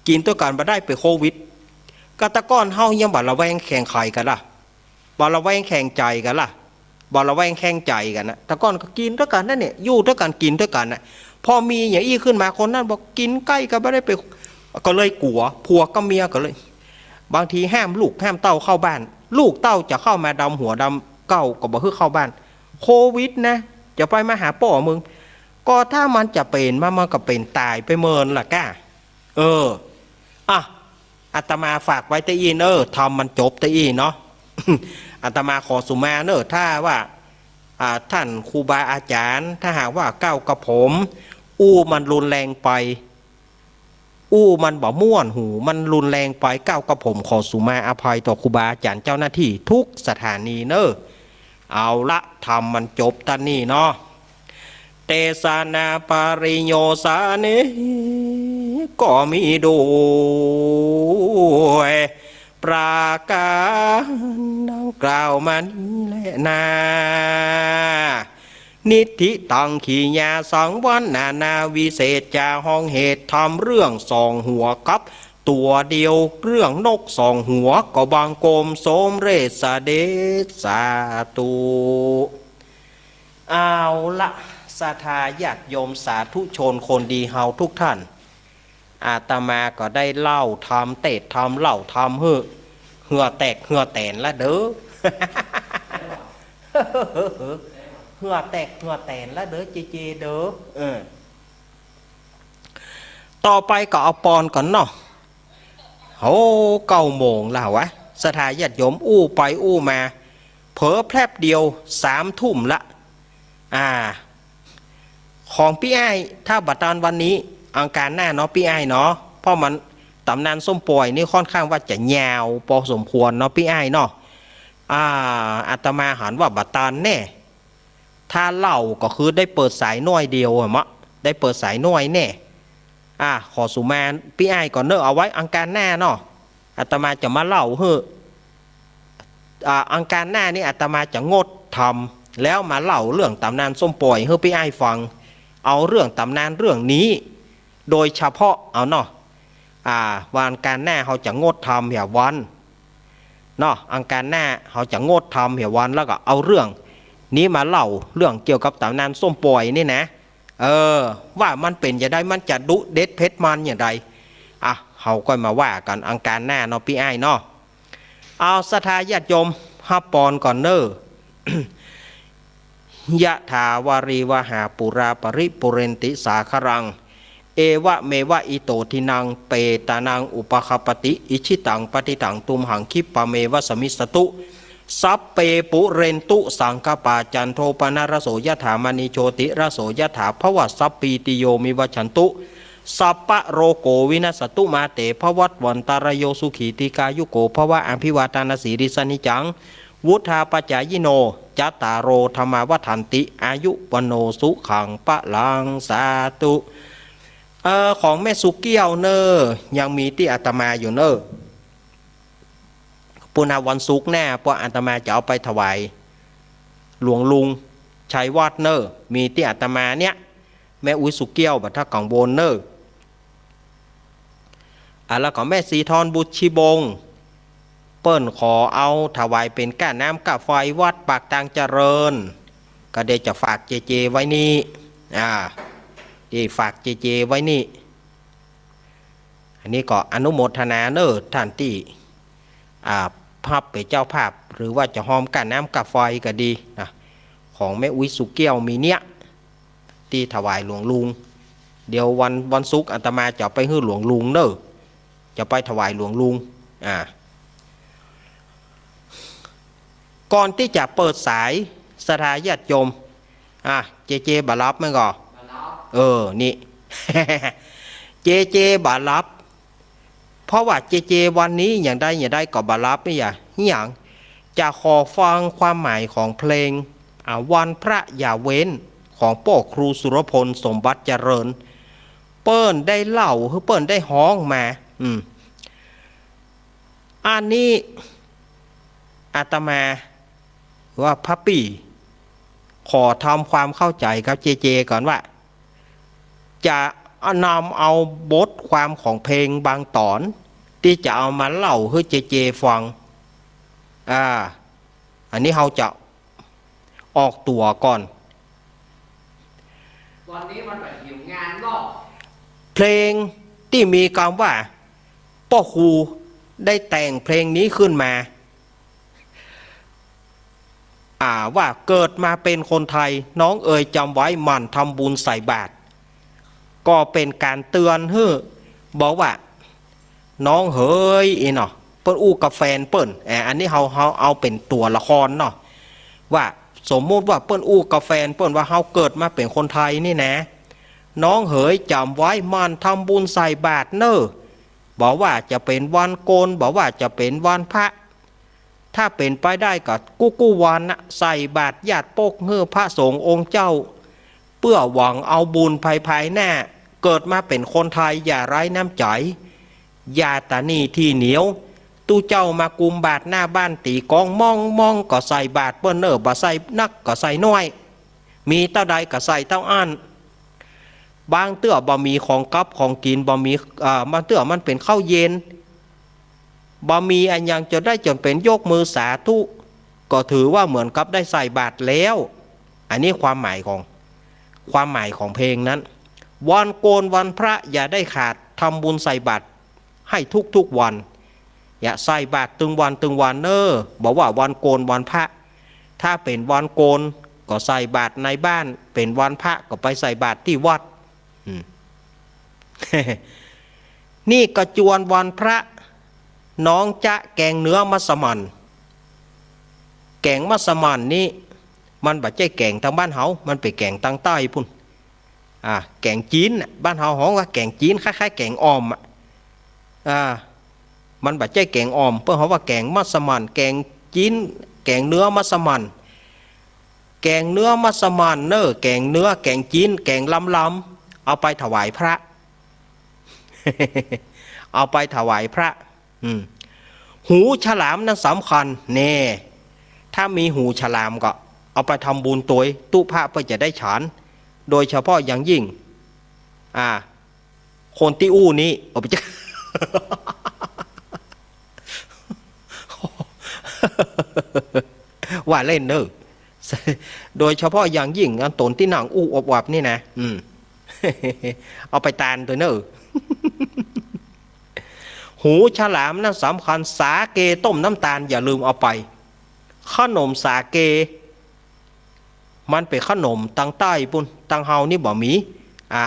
กิ๋นตวยกั๋นบ่ได้เป๋นโควิด กาแต่ก่อนเฮายังบ่ระแวงแขงใผกั๋นล่ะ บ่ระแวงแขงใจ๋กั๋นล่ะ บ่ระแวงแขงใจ๋กั๋นน่ะ แต่ก่อนก็กิ๋นตวยกั๋นนั่นเนี่ย อยู่ตวยกั๋นกิ๋นตวยกั๋นน่ะ พอมีอย่างอี้ขึ้นมา คนนั้นบอกกิ๋นใก้กั๋นบ่ได้เป๋น ก็เลยกั๋ว ผัวกับเมียก็เลย บางทีห้ามลูกห้ามเต้าเข้าบ้าน ลูกเต้าจะเข้ามาดำหัวดำเก๊าก็บ่หื้อเข้าบ้าน โควิดนะ จะไปมาหาป้อมึง ก็ถ้ามันจะเป๋นมา มันก็เป๋นต๋ายไปเมินละก้า เออ อ่ะ อาตมาฝากไว้เต้าอี้เน่อ ธรรมมันจบเต้าอี้เนาะ อาตมาขอสุมาเน่อ ถ้าว่า อ่า ท่านครูบาอาจ๋ารย์ ถ้าหากว่าก้าวกับผม อู้มันรุนแรงไป อู้มันบ่ม่วนหู มันรุนแรงไป ก้าวกับผมขอสุมาอภัยต่อครูบาอาจ๋ารย์เจ้าหน้าตี้ทุกสถานีเน่อ เอาละ ธรรมมันจบเต้าอี้เนาะ เตสะนะปะริโยสาเน ก็มีด้วยประก๋ารดังกล่าวมานี้แลนา นิทธิตัง ขีญา สังวรรณนา วิเศษจา ห้องเหตุธรรมเรื่องสองหัวกับตั๋วเดียว เรื่องนกสองหัวก็บังคมสมเร็จเสด็จสาธุ เอาละ ศรัทธาญาติโยมสาธุชนคนดีเฮาทุกท่าน อาตมาก็ได้เล่าธรรม เตศน์ธรรม เล่าธรรมหื้อ เหื่อแตกเหื่อแตนละเด้อ เหื่อแตกเหื่อแตนละเด้อ เจเจเด้อ เออ ต่อไปก็เอาปอนก่อนเนาะ โอ้ เก้าโมงแล้ววะ ศรัทธาญาติโยมอู้ไปอู้มา เผลอแพรบเดียวสามทุ่มละ อ่า ของปี้อ้าย ถ้าบ่ตันวันนี้ อังคารหน้าเนาะปี้อ้ายเนาะ เพราะมันต๋ำนานส้มป่อยนี่ค่อนข้างว่าจะยาวปอสมควรเนาะปี้อ้ายเนาะ อ่า อาตมาหันว่าบ่ตันแน่ ถ้าเล่าก็คือได้เปิดสายหน้อยเดียวอะเมาะ ได้เปิดสายหน้อยแน่ อ่า ขอสุมาปี้อ้ายก่อนเนาะ เอาไว้อังคารหน้าเนาะ อาตมาจะมาเล่าหื้อ อ่า อังคารหน้านี่อาตมาจะงดธรรม แล้วมาเล่าเรื่องต๋ำนานส้มป่อยหื้อปี้อ้ายฟัง เอาเรื่องต๋ำนานเรื่องนี้ โดยเฉพาะเอาเนาะ อ่า วันอังคารหน้าเฮาจะงดธรรมเหียวัน เนาะ อังคารหน้าเฮาจะงดธรรมเหียวัน แล้วก็เอาเรื่องนี้มาเล่า เรื่องเกี่ยวกับต๋ำนานส้มป่อยนี่นะ เออ ว่ามันเป๋นจะใด มันจะดุเด็ดเผ็ดมันอย่างใด อ่ะ เฮาก็มาว่ากั๋นอังคารหน้าเนาะปี้อ้ายเนาะ เอาศรัทธาญาติโยมฮับปอนก่อนเนาะ ยะถาวาริวหาปูราปริปูเรนติสาคารัง เอวะเมวะอิโตทินังเปตานังอุปคัปปติ อิจฉิตังปัตถิตังตุมหังคิปปะเมวะสมมิสสตุ สัพเพปุเรนตุสังคปา จันโทปนรสโสยะถามณีโชติรสโสยะถา ภวะสัพพีติโยมิวัชชันตุ สัพพะโรโควินัสสตุ มาเตภวัตวันตะราโย สุขีทีฆายุโกภวะ อภิวาทานาสีลิสสะนิจจัง วุฑฒาปะจายิโน จัตตาโรธัมมาวัฑฒันติ อายุวัณโณสุขังพะลัง สาธุ เอ่อ ของแม่สุเกี้ยวเนาะ ยังมีตี้อาตมาอยู่เนาะ ปู้นนะวันศุกร์หน้า เพราะอาตมาจะเอาไปถวายหลวงลุงชัยวัฒน์เนาะ มีตี้อาตมาเนี่ย แม่อุ๊ยสุเกี้ยวบ่ต้องกังวลเนาะ อ่ะ แล้วก็แม่ศรีทรบุตรชีบง เปิ้นขอเอาถวายเป๋นก้าน้ำก้าไฟวัดปากตางเจริญ ก็เดี๋ยวจะฝากเจเจไว้นี่ อ่า เดี๋ยวฝากเจเจไว้นี่ อันนี้ก็อนุโมทนาเนาะ ท่านตี้ อ่า ฮับเป๋นเจ้าภาพ หรือว่าจะฮอมก้าน้ำก้าไฟก็ดีนะ ของแม่อุ๊ยสุเกี้ยวมีเนี่ย ตี้ถวายหลวงลุง เดี๋ยววัน วันศุกร์อาตมาจะไปหื้อหลวงลุงเนาะ จะไปถวายหลวงลุง อ่า ก่อนตี้จะเปิดสายศรัทธาญาติโยม อ่ะ เจเจบ่หลับแม่นก่อ บ่หลับ เออ นี่ เจเจบ่หลับ เพราะว่าเจเจวันนี้อย่างใดอย่างใดก็บ่หลับนี่หยา นี่หยัง จะขอฟังความหมายของเพลง อ่า วันพระอย่าเว้น ของป้อครูสุรพลสมบัติเจริญ เปิ้นได้เล่า หรือเปิ้นได้ฮ้องมา อืม อันนี้อาตมาว่าพระปี้ขอทำความเข้าใจ๋กับเจเจก่อนว่า จะนำเอาบทความของเพลงบางต๋อน ตี้จะเอามาเล่าหื้อเจเจฟัง อ่า อันนี้เฮาจะออกตั๋วก่อน วันนี้มันแบบหิวงานเนาะ เพลงตี้มีกำว่า ป้อครูได้แต่งเพลงนี้ขึ้นมา อ่า ว่าเกิดมาเป๋นคนไทย น้องเอ๋ยจ๋ำไว้หมั่นทำบุญใส่บาตร ก็เป๋นก๋านเตือนหื้อ บอกว่า น้องเหย อี้เนาะ เปิ้นอู้กับแฟนเปิ้น อ่า อันนี้เฮา เฮาเอาเป๋นตั๋วละครเนาะ ว่าสมมุติว่าเปิ้นอู้กับแฟนเปิ้นว่า เฮาเกิดมาเป๋นคนไทยนี่นะ น้องเหยจ๋ำไว้หมั่นทำบุญใส่บาตรเนาะ บ่ว่าจะเป๋นวันโกน บ่ว่าจะเป๋นวันพระ ถ้าเป๋นไปได้ก็กู้ๆวันนะ ใส่บาตรญาติปกหื้อพระสงฆ์องค์เจ้า เปื้อหวังเอาบุญภายภายหน้า เกิดมาเป๋นคนไทยอย่าไร้น้ำใจ๋ อย่าตระหนี่ตี้เหนียว ตุ๊เจ้ามากุมบาตรหน้าบ้านตี๋ก๊องม่องๆ ก็ใส่บาตรเปิ้นเน่อ บ่ใส่นักก็ใส่น้อย มีเต้าใดก็ใส่เต้าอั้น บางเตื้อบ่มีของกับของกิ๋น บ่มี อ่า บางเตื้อมันเป๋นข้าวเย็น บ่มีอะหยังจะได้จ๋นเป๋นยกมือสาธุ ก็ถือว่าเหมือนกับได้ใส่บาตรแล้ว อันนี้ความหมายของ ความหมายของเพลงนั้น วันโกนวันพระอย่าได้ขาด ทำบุญใส่บาตรให้ทุกๆวัน อย่าใส่บาตรตึงวันตึงวันเน่อ บ่ว่าวันโกนวันพระ ถ้าเป๋นวันโกนก็ใส่บาตรในบ้าน เป๋นวันพระก็ไปใส่บาตรตี้วัด อืม นี่ก็จวนวันพระ น้องจ๊ะแกงเนื้อมัสมั่น แกงมัสมั่นนี้ มันบ่ใจ้แกงตางบ้านเฮา มันเป๋นแกงตางใต้ปู้น อ่า แกงจีนน่ะ บ้านเฮาฮ้องว่าแกงจีน คล้ายๆ แกงอ่อมอะ อ่า มันบ่ใจ้แกงอ่อม เปิ้นฮ้องว่าแกงมัสมั่น แกงจีน แกงเนื้อมัสมั่น แกงเนื้อมัสมั่นเน่อ แกงเนื้อ แกงจีน แกงลำๆ เอาไปถวายพระ เอาไปถวายพระ อืม หูฉลามนั้นสำคัญ แน่ ถ้ามีหูฉลามก็เอาไปทำบุญตวย ตุ๊พระเปิ้นจะได้ฉัน โดยเฉพาะอย่างยิ่ง อ่า คนตี้อู้นี้ เอาไปจ้ะ ว่าเล่นเน่อ โดยเฉพาะอย่างยิ่งอันต๋นตี้นั่งอู้อบๆ นี่นะ อืม เอาไปตานตวยเน่อ หูฉลามนั้นสำคัญ สาเกต้มน้ำตาลอย่าลืมเอาไป ขนมสาเก มันเป๋นขนมตางใต้ปู้น ตางเฮานี่บ่มี อ่า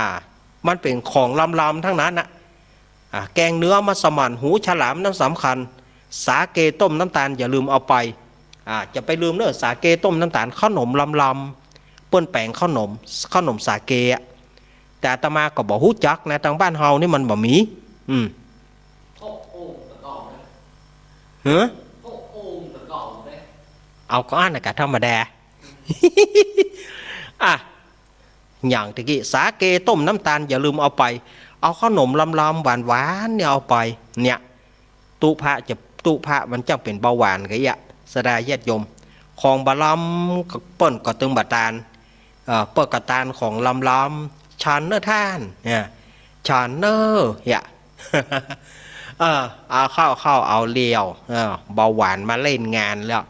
มันเป๋นของลำๆ ตังนั้นน่ะ อ่า แกงเนื้อมัสมั่น หูฉลามนั้นสำคัญ สาเกต้มน้ำตาลอย่าลืมเอาไป อ่า จะไปลืมเน่อ สาเกต้มน้ำตาล ขนมลำๆ เปิ้นแป๋งขนม ขนมสาเกอะ แต่อาตมาก็บ่ฮู้จักนะ ตางบ้านเฮานี่มันบ่มี อืม เฮ้อ เอาก็อั้นน่ะกะธรรมดา อ่ะ อย่างตะกี้ สาเกต้มน้ำตาลอย่าลืมเอาไป เอาขนมลำๆ หวานๆ เนี่ยเอาไป เนี่ย ตุ๊พระจะ ตุ๊พระมันจักเป๋นเบาหวานกะเอี้ย ศรัทธาญาติโยม ของบ่ลำเปิ้นก็ตึงบ่ตาน เอ่อ เปิ้นก็ตานของลำๆ ฉันเน่อต้าน เนี่ย ฉันเน่อ เนี่ย เออ เอาเข้า เข้า เอาเลี้ยว เออ เบาหวานมาเล่นงานแล้ว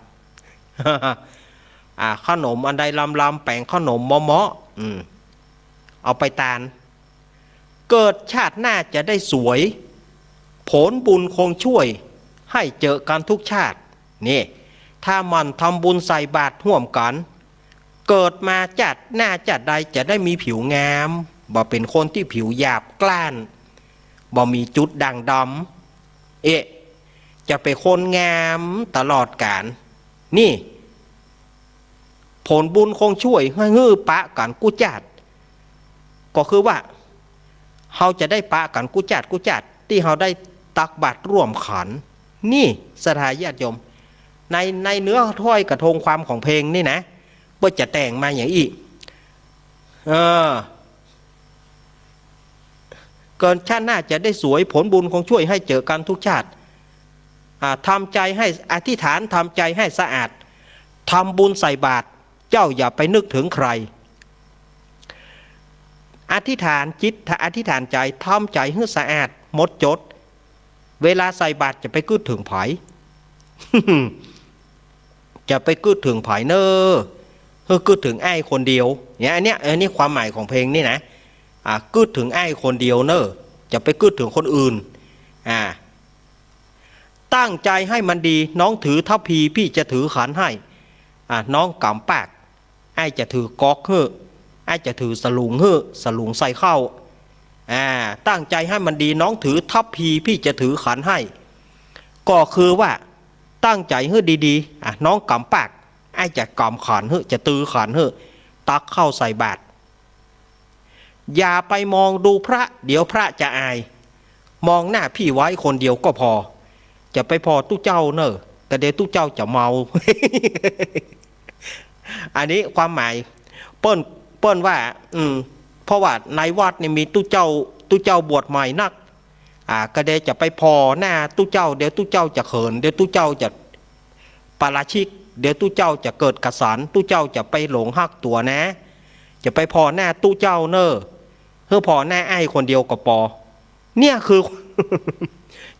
อ่า ขนมอันใดลำๆ แป๋งขนมเหมาะๆ อืม เอาไปตาน เกิดชาติหน้าจะได้สวย ผลบุญคงช่วย ให้เจอกันทุกชาติ นี่ ถ้าหมั่นทำบุญใส่บาตรฮ่วมกั๋น เกิดมาชาติหน้าชาติใดจะได้มีผิวงาม บ่เป๋นคนตี้ผิวหยาบกร้าน บ่มีจุดด่างดำ เอ๊ะ จะเป๋นคนงามตลอดกาล นี่ ผลบุญคงช่วยหื้อปะกั๋นกู้ชาติ ก็คือว่า เฮาจะได้ปะกั๋นกู้ชาติกู้ชาติ ตี้เฮาได้ตักบาตรร่วมขัน นี่ ศรัทธาญาติโยม ใน ในเนื้อถ้อยกระทงความของเพลงนี่นะ เปิ้นจะแต่งมาอย่างอี้ เออ เกิดชาติหน้าจะได้สวย ผลบุญคงช่วยให้เจอกันทุกชาติ อ่า ทำใจให้ อธิษฐานทำใจให้สะอาด ทำบุญใส่บาตร เจ้าอย่าไปนึกถึงใคร อธิษฐานจิต อธิษฐานใจ๋ ทำใจ๋หื้อสะอาดหมดจด เวลาใส่บาตรจะไปกึ๊ดเถิงใผ จะไปกึ๊ดเถิงใผเน่อ หื้อกึ๊ดเถิงอ้ายคนเดียว เนี่ย อันเนี้ย อันนี้ความหมายของเพลงนี่นะ อ่า กึ๊ดเถิงอ้ายคนเดียวเน่อ จะไปกึ๊ดเถิงคนอื่น อ่า ตั้งใจให้มันดี น้องถือทัพพี พี่จะถือขันให้ อ่า น้องกำปาก อ้ายจะถือก๊อกหื้อ อ้ายจะถือสลุงหื้อ สลุงใส่ข้าว อ่า ตั้งใจให้มันดี น้องถือทัพพี พี่จะถือขันให้ ก็คือว่าตั้งใจ๋หื้อดีๆ อ่ะ น้องกำปาก อ้ายจะกำขันหื้อ จะตือขันหื้อ ตักข้าวใส่บาตร อย่าไปมองดูพระ เดี๋ยวพระจะอาย มองหน้าพี่ไว้คนเดียวก็พอ จะไปผ่อตุ๊เจ้าเน่อ กะเดี๋ยวตุ๊เจ้าจะเมา อันนี้ความหมาย เปิ้น เปิ้นว่า อืม เพราะว่าในวัดนี่มีตุ๊เจ้า ตุ๊เจ้าบวชใหม่นัก อ่า กะเดี๋ยวจะไปผ่อหน้าตุ๊เจ้า เดี๋ยวตุ๊เจ้าจะเขิน เดี๋ยวตุ๊เจ้าจะปาราชิก เดี๋ยวตุ๊เจ้าจะเกิดกระสาน ตุ๊เจ้าจะไปหลงฮักตั๋วนะ จะไปผ่อหน้าตุ๊เจ้าเน่อ หื้อผ่อหน้าอ้ายคนเดียวก็ปอ เนี่ยคือ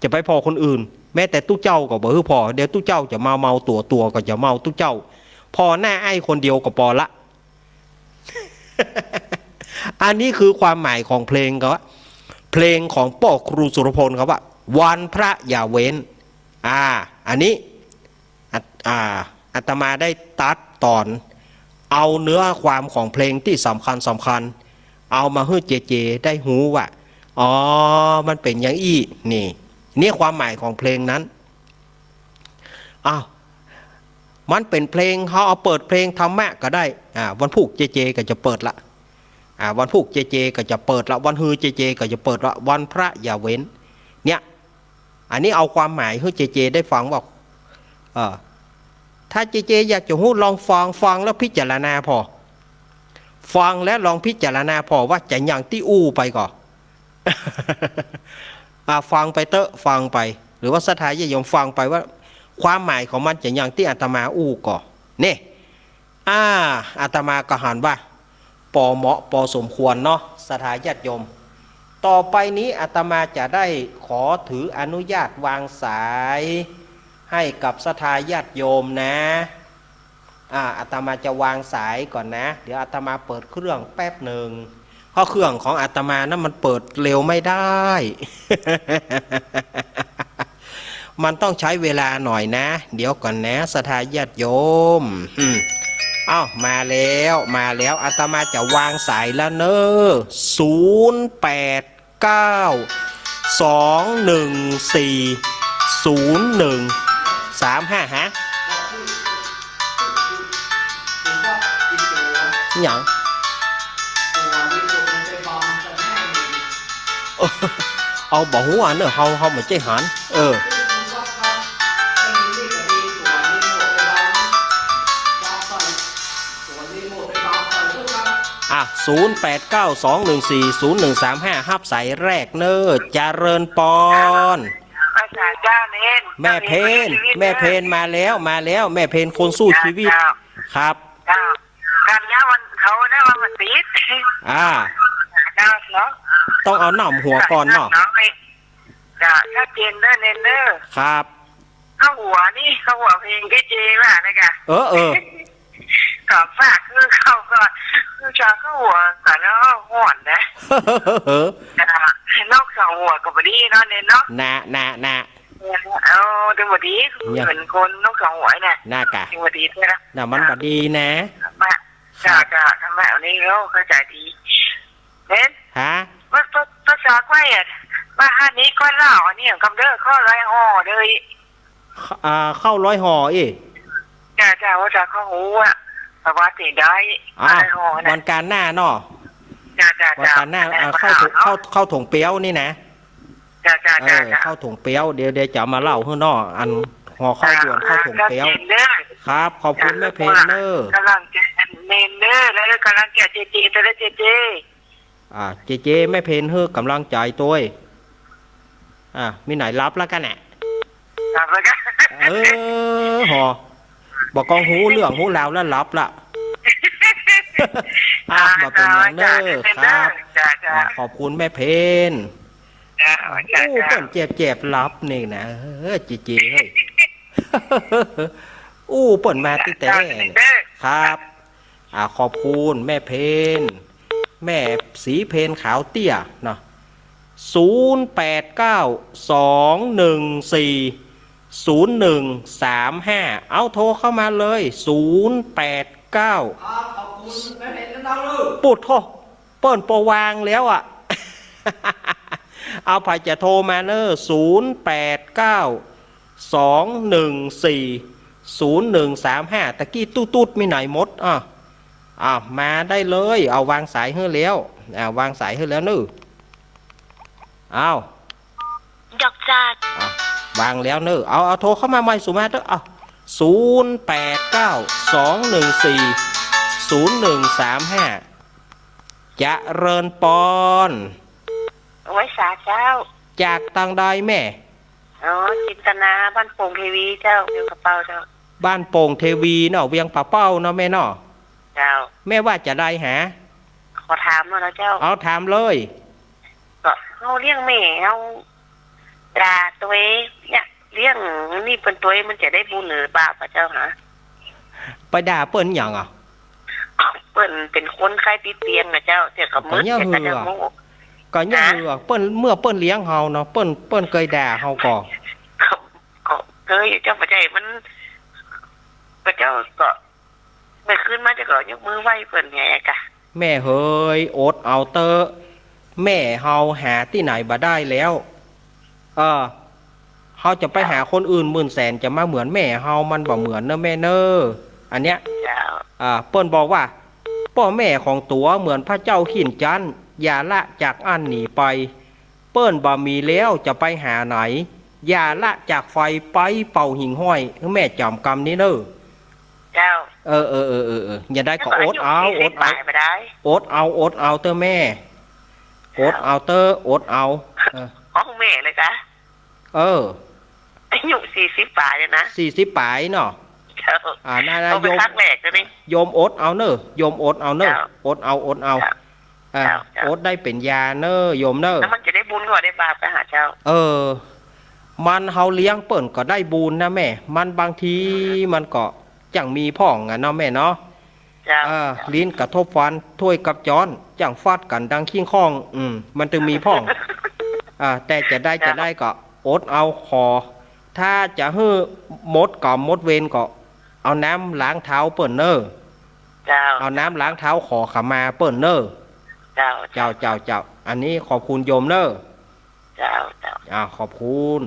จะไปผ่อคนอื่น แม้แต่ตุ๊เจ้าก็บ่หื้อผ่อ เดี๋ยวตุ๊เจ้าจะมาเมาตั๋ว ตั๋วก็จะเมาตุ๊เจ้า ผ่อหน้าอ้ายคนเดียวก็ปอละ อันนี้คือความหมายของเพลงครับ เพลงของป้อครูสุรพลครับว่า วันพระอย่าเว้น อ่า อันนี้ อาต- อ่า อาตมาได้ตัดต๋อน เอาเนื้อความของเพลงตี้สำคัญสำคัญ เอามาหื้อเจเจได้ฮู้ว่า อ๋อ มันเป๋นอย่างอี้ นี่ นี่ความหมายของเพลงนั้น อ้าว มันเป๋นเพลง เฮาเอาเปิดเพลงธรรมะก็ได้ อ่า วันพูกเจเจก็จะเปิดละ อ่า วันพูกเจเจก็จะเปิดละ วันฮือเจเจก็จะเปิดละ วันพระอย่าเว้น เนี่ย อันนี้เอาความหมายหื้อเจเจได้ฟังว่า เออ ถ้าเจเจอยากจะฮู้ลองฟัง ฟังแล้วพิจารณาผ่อ ฟังแล้วลองพิจารณาผ่อว่าจะหยังตี้อู้ไปก่อ อ่า ฟังไปเต๊อะ ฟังไป หรือว่าศรัทธาญาติโยมฟังไปว่า ความหมายของมันจะหยังตี้อาตมาอู้ก่อ นี่ อ่า อาตมาก็หันว่า ปอเหมาะ ปอสมควรเนาะ ศรัทธาญาติโยม ต่อไปนี้อาตมาจะได้ขอถืออนุญาตวางสายให้กับศรัทธาญาติโยมนะ อ่า อาตมาจะวางสายก่อนนะ เดี๋ยวอาตมาเปิดเครื่องแป๊บหนึ่ง เพราะเครื่องของอาตมานั้นมันเปิดเร็วไม่ได้ มันต้องใช้เวลาหน่อยนะ เดี๋ยวก่อนนะ ศรัทธาญาติโยม อืม เอ้า มาแล้ว มาแล้ว อาตมาจะวางสายแล้วเน้อ ศูนย์แปดเก้า สองหนึ่งสี่ ศูนย์หนึ่งสามห้า ฮะ หยัง เอาบ่ฮู้อะเน้อ เฮา เฮาบ่ใจ้หัน เออ อ่ะ ศูนย์แปดเก้า สองหนึ่งสี่ ศูนย์หนึ่งสามห้า ฮับสายแรกเน้อ เจริญปอน ภาษาเจ้าเน้น แม่เพน แม่เพนมาแล้ว มาแล้ว แม่เพนคนสู้ชีวิต เจ้า ครับ เจ้า กันยาวันเขานะ วันอาทิตย์ อ่า เจ้าเนาะ ต้องเอาน้ำหัวก่อนเนาะ เจ้า ชัดเจนเด้อ เน้นเด้อ ครับ เข้าหัวนี่ เข้าหัวเพลงเจเจว่านะกะ เออ เออ ก็ฝากคือเขาก็ คือจะเข้าหัวก่อนเนาะ ฮ้อนนะ เออ นกสองหัวก็บ่ดีเนาะ เน้นเนาะ นะ นะ นะ เออ เดี๋ยวบ่ดี เนี่ย เหมือนคนนกสองหัวน่ะ น่ากะ เดี๋ยวบ่ดีด้วยนะ น่ะ มันบ่ดีนะ มา ครับ จ้า จ้า ธรรมะอันนี้เราเข้าใจดี เน้น ฮะ ภา ภา ภาษาใต้อะ ว่าฮันนี้ก้อยเล่าอันนี้กำเด้อ ข้าวร้อยห่อเลย อ่า ข้าวร้อยห่ออี้ จ้า จ้า ว่าจะเข้าหูอะ แต่ว่าติได้ อ่า ข้าวร้อยห่อนะ วันก๋านหน้าเนาะ จ้า จ้า วันก๋านหน้า จ้า อ่า ข้าวถุง ข้าว ข้าวถุงเปี๊ยวนี่นะ จ้า จ้า เออ จ้า จ้า ข้าวถุงเปี๊ยว เดี๋ยว เดี๋ยวจะเอามาเล่าหื้อเนาะ อันห่อข้าวด่วน อ่า ข้าวถุงเปี๊ยว ชัดเจนเด้อ ครับ ขอบคุณแม่เพนเน้อ กำลังจะเน้นเน้อ แล้วกำลังจะเจเจ ตัวเล็กเจเจ อ่า เจเจ แม่เพนหื้อกำลังใจ๋ตวย อ่า มีไหนหลับแล้วกั๋นแหละ หลับแล้วกั๋น เออ หอ บ่กองฮู้เรื่องฮู้ราวแล้วหลับละ อ่ะ อ่า บ่เป๋นหยังเน้อ จ้า ครับ จ้า จ้า อ่า ขอบคุณแม่เพน จ้า โอ้ จ้า อู้ จ้า เปิ้นแจบๆ หลับนี่นะ เออ เจเจ เฮ้ย อู้ เปิ้นมาตี้แต๊ จ้า จ้า ครับ อ่า ขอบคุณแม่เพน แม่สีเพนขาวเตี้ยเนาะ ศูนย์แปดเก้า สองหนึ่งสี่ ศูนย์หนึ่งสามห้า เอาโทรเข้ามาเลย ศูนย์แปดเก้า ครับ ขอบคุณแม่เพนนะเน้อ ปุ๊ดโธ่ เปิ้นบ่วางแล้วอะ เอา ใผจะโทรมาเน้อ ศูนย์แปดเก้า สองหนึ่งสี่ ศูนย์หนึ่งสามห้า ตะกี้ตุ๊ดๆ มีไหนหมด อ่ะ อ่ะ มาได้เลย เอาวางสายหื้อแล้ว อ่ะ วางสายหื้อแล้วเน้อ เอา ดอกจัน อ่ะ วางแล้วเน้อ เอา เอาโทรเข้ามาใหม่ สุมาเต๊อะ เอา ศูนย์แปดเก้า สองหนึ่งสี่ ศูนย์หนึ่งสามห้า เจริญปอน ไหว้สาเจ้า จากตางใดแม่ อ๋อ จินตนา บ้านโป่งเทวีเจ้า เวียงป่าเป้าเจ้า บ้านโป่งเทวีเนาะ เวียงป่าเป้าเนาะแม่เนาะ เจ้า แม่ว่าจะใดหา ขอถามหน่อยนะเจ้า เอาถามเลย ก็เฮาเลี้ยงแม่เฮา ด่าตวยเนี่ย เลี้ยงนี่เปิ้นตวยมันจะได้บุญหรือบาปอะเจ้าหา ไปด่าเปิ้นหยังอะ เปิ้นเป๋นคนไข้ติดเตียงนะเจ้า เดี๋ยวก็มึน ก็ยัง เดี๋ยวก็จะ หือ โมโห ก็ยัง ฮะ หือ เปิ้น เมื่อเปิ้นเลี้ยงเฮาเนาะ เปิ้น เปิ้นเกยด่าเฮาก่อ ก็ ก็เกยอยู่เจ้า บ่ใจ้มัน ก็เจ้าก็ เมื่อคืนมาเจ้าก็ยกมือไหว้เปิ้นไงอะกะ แม่เหย อดเอาเต๊อะ แม่เฮาหาตี้ไหนบ่ได้แล้ว เออ เฮาจะไปหาคนอื่นหมื่นแสนจะมาเหมือนแม่เฮา มันบ่เหมือนเน่อแม่เน่อ อันเนี้ย เจ้า อ่า เปิ้นบอกว่า ป้อแม่ของตั๋วเหมือนพระเจ้าขิ้นจั๊นทร์ อย่าละจากอั้นหนีไป เปิ้นบ่มีแล้วจะไปหาไหน อย่าละจากไฟไปเป่าหิ่งห้อย แม่จ๋ำกำนี้เน่อ เจ้า เออ เออ เออ เออ เออ อย่าได้ก็อดเอา อดเอา อดเอา อดเอาเต๊อะแม่ อดเอาเต๊อะ อดเอา เออ ของแม่เลยกะ เออ อายุสี่สิบป๋ายเลยนะ สี่สิบป๋ายเนาะ เจ้า อ่า นั่นนะ เอาไป โยม ครั้งแรกเลยนี่ โยมอดเอาเน่อ โยมอดเอาเน่อ เจ้า อดเอา อดเอา เจ้า อ่า เจ้า เจ้า อดได้เป๋นยาเน่อ โยมเน่อ แล้วมันจะได้บุญกว่าได้บาปกะหาเจ้า เออ มันเฮาเลี้ยงเปิ้นก็ได้บุญนะแม่ มันบางทีมันก็จั่งมีพ่องอะเนาะแม่เนาะ เจ้า เออ เจ้า ลิ้นกระทบฟัน ถ้วยกับจ๊อน จั่งฟาดกั๋นดังคิงคอง อืม มันตึงมีพ่อง อ่า แต่จะได้ เจ้า จะได้ก็อดเอาขอ ถ้าจะหื้อหมดก๋รรมหมดเวรก็เอาน้ำล้างเท้าเปิ้นเน่อ เจ้า เอาน้ำล้างเท้าขอขมาเปิ้นเน่อ เจ้า เจ้า เจ้า เจ้า เจ้า อันนี้ขอบคุณโยมเน่อ เจ้า เจ้า อ่า ขอบคุณ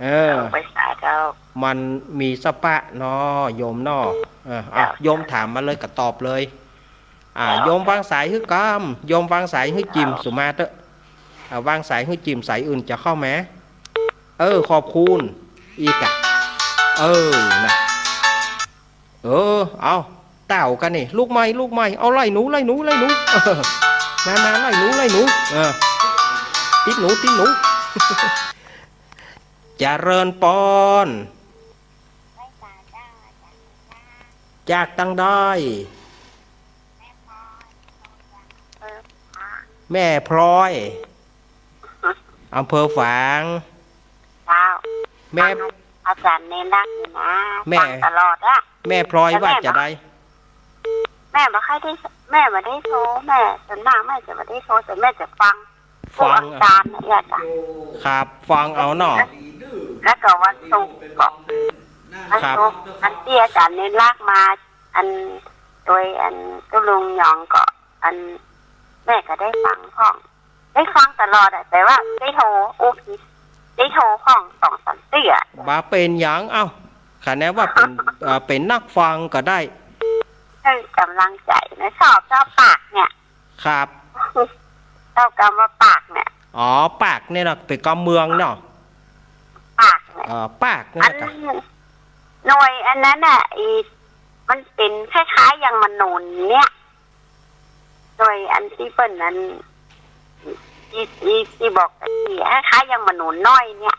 เออ เจ้า ไปสาเจ้า มันมีสปะเนาะโยมเนาะ เออ เอา เจ้า โยมถามมาเลยก็ตอบเลย อ่า เจ้า โยมวางสายหื้อกำ โยมวางสายหื้อจิ่ม เจ้า สุมาเต๊อะ อ่า วางสายหื้อจิ่ม สายอื่นจะเข้ามา เออ ขอบคุณ อีกอะ เออ นะ เออ เอา เต้ากั๋นนี่ ลูกใหม่ ลูกใหม่ เอาไล่หนู ไล่หนู ไล่หนู มามา ไล่หนู ไล่หนู เออ ติดหนู ติดหนู เจริญปอน จากตังใด แม่พลอย อำเภอฝาง เจ้า แม่ ฟังอาจ๋ารย์เณรลักษณ์อยู่นะ แม่ ฟังตลอดอะ แม่พลอยว่าจะใด แม่บ่ค่อยได้ แม่บ่ได้โทร แม่ส่วนมากแม่จะบ่ได้โทร แต่แม่จะฟัง ฟัง พวกอาจ๋ารย์เนี่ยจ้ะ ครับ ฟังเอาเนาะ แล้วก็วันศุกร์ก็ ครับ วันศุกร์ อันตี้อาจ๋ารย์เณรลักษณ์มา อัน โดยอันตุ๊ลุงหยองก็ อัน แม่ก็ได้ฟังพ่อง ได้ฟังตลอดอะ แต่ว่าได้โทร โอเค ได้โทรพ่องสองสามเตื้อ บ่เป๋นหยัง เอ้า คะแนนว่าเป๋น เอ่อ เป๋นนักฟังก็ได้ ให้กำลังใจ๋นะ ชอบ ชอบปากเนี่ย ครับ ชอบกำว่าปากเนี่ย อ๋อ ปากเนี่ยเนาะ เป๋นกำเมืองเนาะ ปากเนี่ย เอ่อ ปากเนี่ย อัน นะ หน่วยอันนั้นน่ะ อี มันเป๋นคล้ายๆ อย่างมะหนุนเนี่ย หน่วยอันตี้เปิ้นนั้น ตี้ ตี้ ตี้บอกตะกี้ คล้ายๆ อย่างมะหนุนน้อยเนี่ย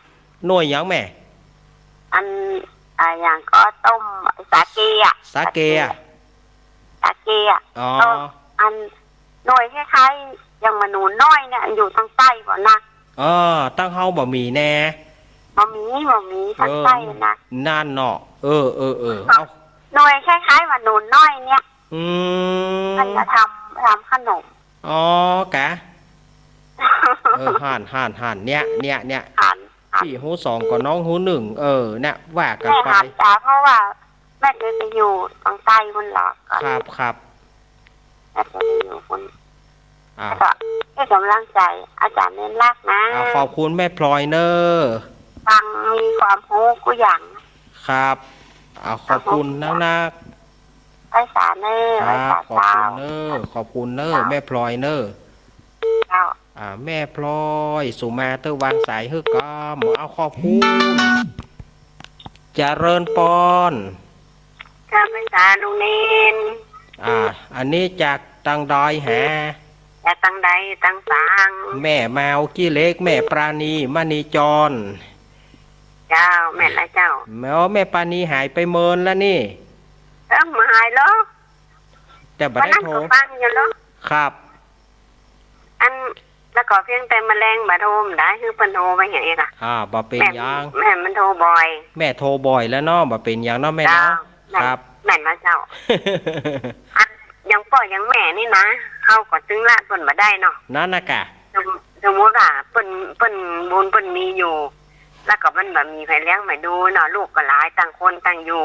หน่วยหยังแม่ อัน อ่า อย่างก็ต้มสาเกอะ สาเกอะ สาเกอะ อ๋อ เออ อันหน่วยคล้ายๆ อย่างมะหนุนน้อยเนี่ย อยู่ตางใต้บ่นะ เออ ตางเฮาบ่มีแน่ บ่มี บ่มี ตางใต้นะ เออ นั่นเนาะ เออ เออ เออ เอา หน่วยคล้ายๆ มะหนุนน้อยเนี่ย อืม มันจะทำ ทำขนม อ๋อ กะ เออ หัน หัน หัน เนี่ย เนี่ย เนี่ย หัน หัน ปี้ฮู้สองก็น้องฮู้นึ่ง เออ เนี่ย ว่ากั๋นไป แม่หันจ้ะ เพราะว่าแม่จะไปอยู่ตางใต้มันหรอก ครับ ครับ แม่จะไปอยู่คน อ่า แล้วก็ให้กำลังใจ๋อาจ๋ารย์เณรลักษณ์นะ อ่า ขอบคุณแม่พลอยเน่อ ฟังมีความฮู้กู้อย่าง ครับ อ่า ขอบคุณนักๆ ไหว้สาเน่อ ครับ ไหว้สา ขอบคุณเน่อ เจ้า ขอบคุณเน่อ เจ้า แม่พลอยเน่อ เจ้า อ่า แม่พลอย สุมาเต๊อะ วางสายหื้อกำ เอา ขอบคุณ เจริญปอน เจ้า ไหว้สาลุงเณร อ่า อันนี้จากตางใดแห จากตางใด ตางฝาง แม่มาวขี้เหล็ก แม่ปราณี มณีจร เจ้า แม่นละเจ้า แม่ แม่ปราณีหายไปเมินแล้วนี่ เอิ้ง บ่หายหรอก แต่บ่ได้โทร วันนั้นก็ฟังอยู่หรอก ครับ อัน แล้วก็เพียงแต่แมลงบ่โทร บ่ได้ คือเปิ้นโทรไปเหียอีกอะ อ่า บ่เป๋นหยัง แม่มันโทรบ่อย แม่โทรบ่อยแล้วเนาะ บ่เป๋นหยังเนาะแม่เนาะ เจ้า ครับ แม่นละเจ้า อัน อย่างป้ออย่างแม่นี่นะ เฮาก็ตึงละเปิ้นบ่ได้เนาะ นั่นน่ะกะ สม สมมุติว่าเปิ้น เปิ้นบุญเปิ้นมีอยู่ แล้วก็มันบ่มีไผเลี้ยงไผดูเนาะ ลูกก็หลาย ต่างคนต่างอยู่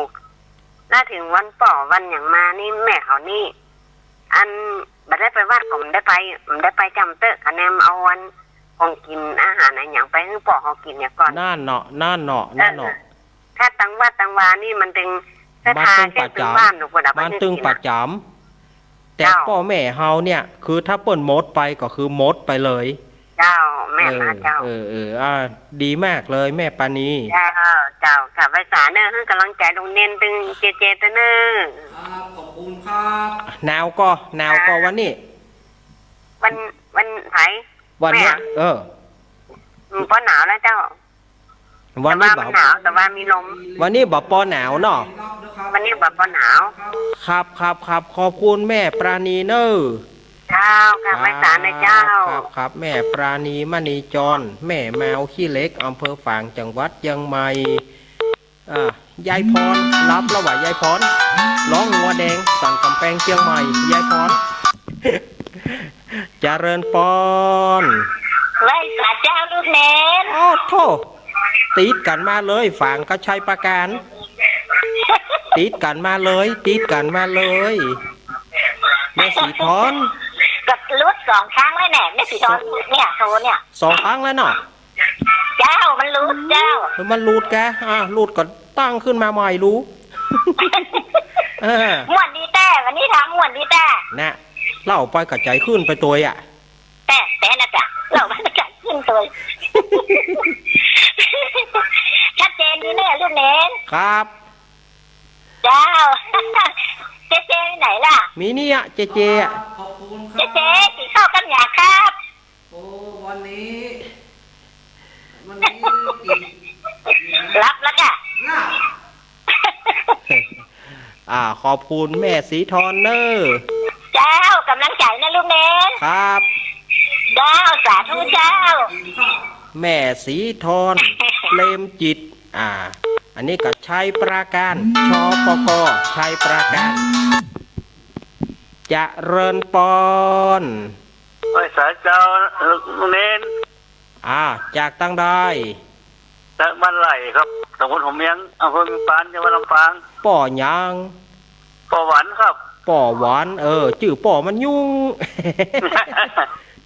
แล้วเถิงวันป้อวันหยังมานี่ แม่เขานี่ อัน บ่ได้ไปวัดก็บ่ได้ไป บ่ได้ไปจ้ำเต๊อะ คะแนนเอาอัน ของกิ๋นอาหารอะหยังไปหื้อป้อเขากิ๋นเนี่ยก่อน นั่นเนาะ นั่นเนาะ เออ นั่นเนาะ ถ้าตังวัดตังวานี่มันตึงศรัทธา มันตึง แค่ตึง ประจ๋ำ บ้านหนูก็ได้ มันตึง ไปหื้อกิ๋น ประจ๋ำ แต่ เจ้า ป้อแม่เฮาเนี่ย คือถ้าเปิ้นหมดไปก็คือหมดไปเลย เจ้า แม่นนะเจ้า เออ เออ เออ อ่า ดีมากเลยแม่ปราณี เจ้า เจ้า ค่ะ ไหว้สาเน่อ หื้อกำลังใจ๋ลุงเณรตึงเจเจเต๊อะเน่อ ครับ ขอบคุณครับ หนาวก่อ หนาวก่อ ครับ วันนี้ วัน วันไหน วันเนี้ย แม่ เออ อืม ปอหนาวแล้วเจ้า วันนี้ แต่ว่ามัน บ่ หนาว แต่ว่ามีลม วันนี้บ่ปอหนาวเนาะ วันนี้บ่ปอหนาว ครับ ครับ ครับ ขอบคุณแม่ปราณีเน่อ เจ้า ค่ะ ไหว้สาเน่อเจ้า ครับ ครับ แม่ปราณี มณีจร แม่แมวขี้เหล็ก อำเภอฝาง จังหวัดเจียงใหม่ อ่า ยายพร หลับแล้วว่ะ ยายพร ร้องงัวแดง สันก๋ำแปง เจียงใหม่ ยายพร เจริญปอน ไหว้สาเจ้าลูกเณร โอ้โธ่ ติดกั๋นมาเลย ฝางกับชัยปราการ ติดกั๋นมาเลย ติดกั๋นมาเลย แม่สีทอน ก็หลุดสองครั้งแล้วแหละ แม่สีทอน สอง เนี่ย โทรเนี่ย สองครั้งแล้วเนาะ เจ้า มันหลุดเจ้า มันหลุดกะ อ่า หลุดก็ตั้งขึ้นมาใหม่ลูก เออ ม่วนดีแต๊ วันนี้ถามม่วนดีแต๊ น่ะ เล่าไปก็ใจ๋ขึ้นไปตวยอะ แต๊ แต๊นะจ๊ะ เล่าไปก็ใจ๋ขึ้นตวย ชัดเจนดีเน่อลูกเณร ครับ เจ้า เจเจไปไหนล่ะ มีเนี่ย เจเจอะ ขอบคุณครับ เจเจ กิ๋นข้าวกั๋นยังครับ โอ้ วันนี้ วันนี้กิ๋น หลับแล้วกะ หลับ อ่า ขอบคุณแม่สีทอนเน่อ เจ้า ก๋ำลังใจ๋นะลูกเณร ครับ เจ้า สาธุเจ้า แม่สีทอน เปรมจิต อ่า อันนี้ก็ชัยปราการ ช ป ก ชัยปราการ เจริญปอน ไหว้สาเจ้าลูกเณร อ่า จากตังใด จากบ้านไร่ครับ ตำบลหัวเมียง อำเภอเมืองปาน จังหวัดลำปาง ป้อหยัง ป้อหวานครับ ป้อหวาน เออ จื้อป้อมันยุ่ง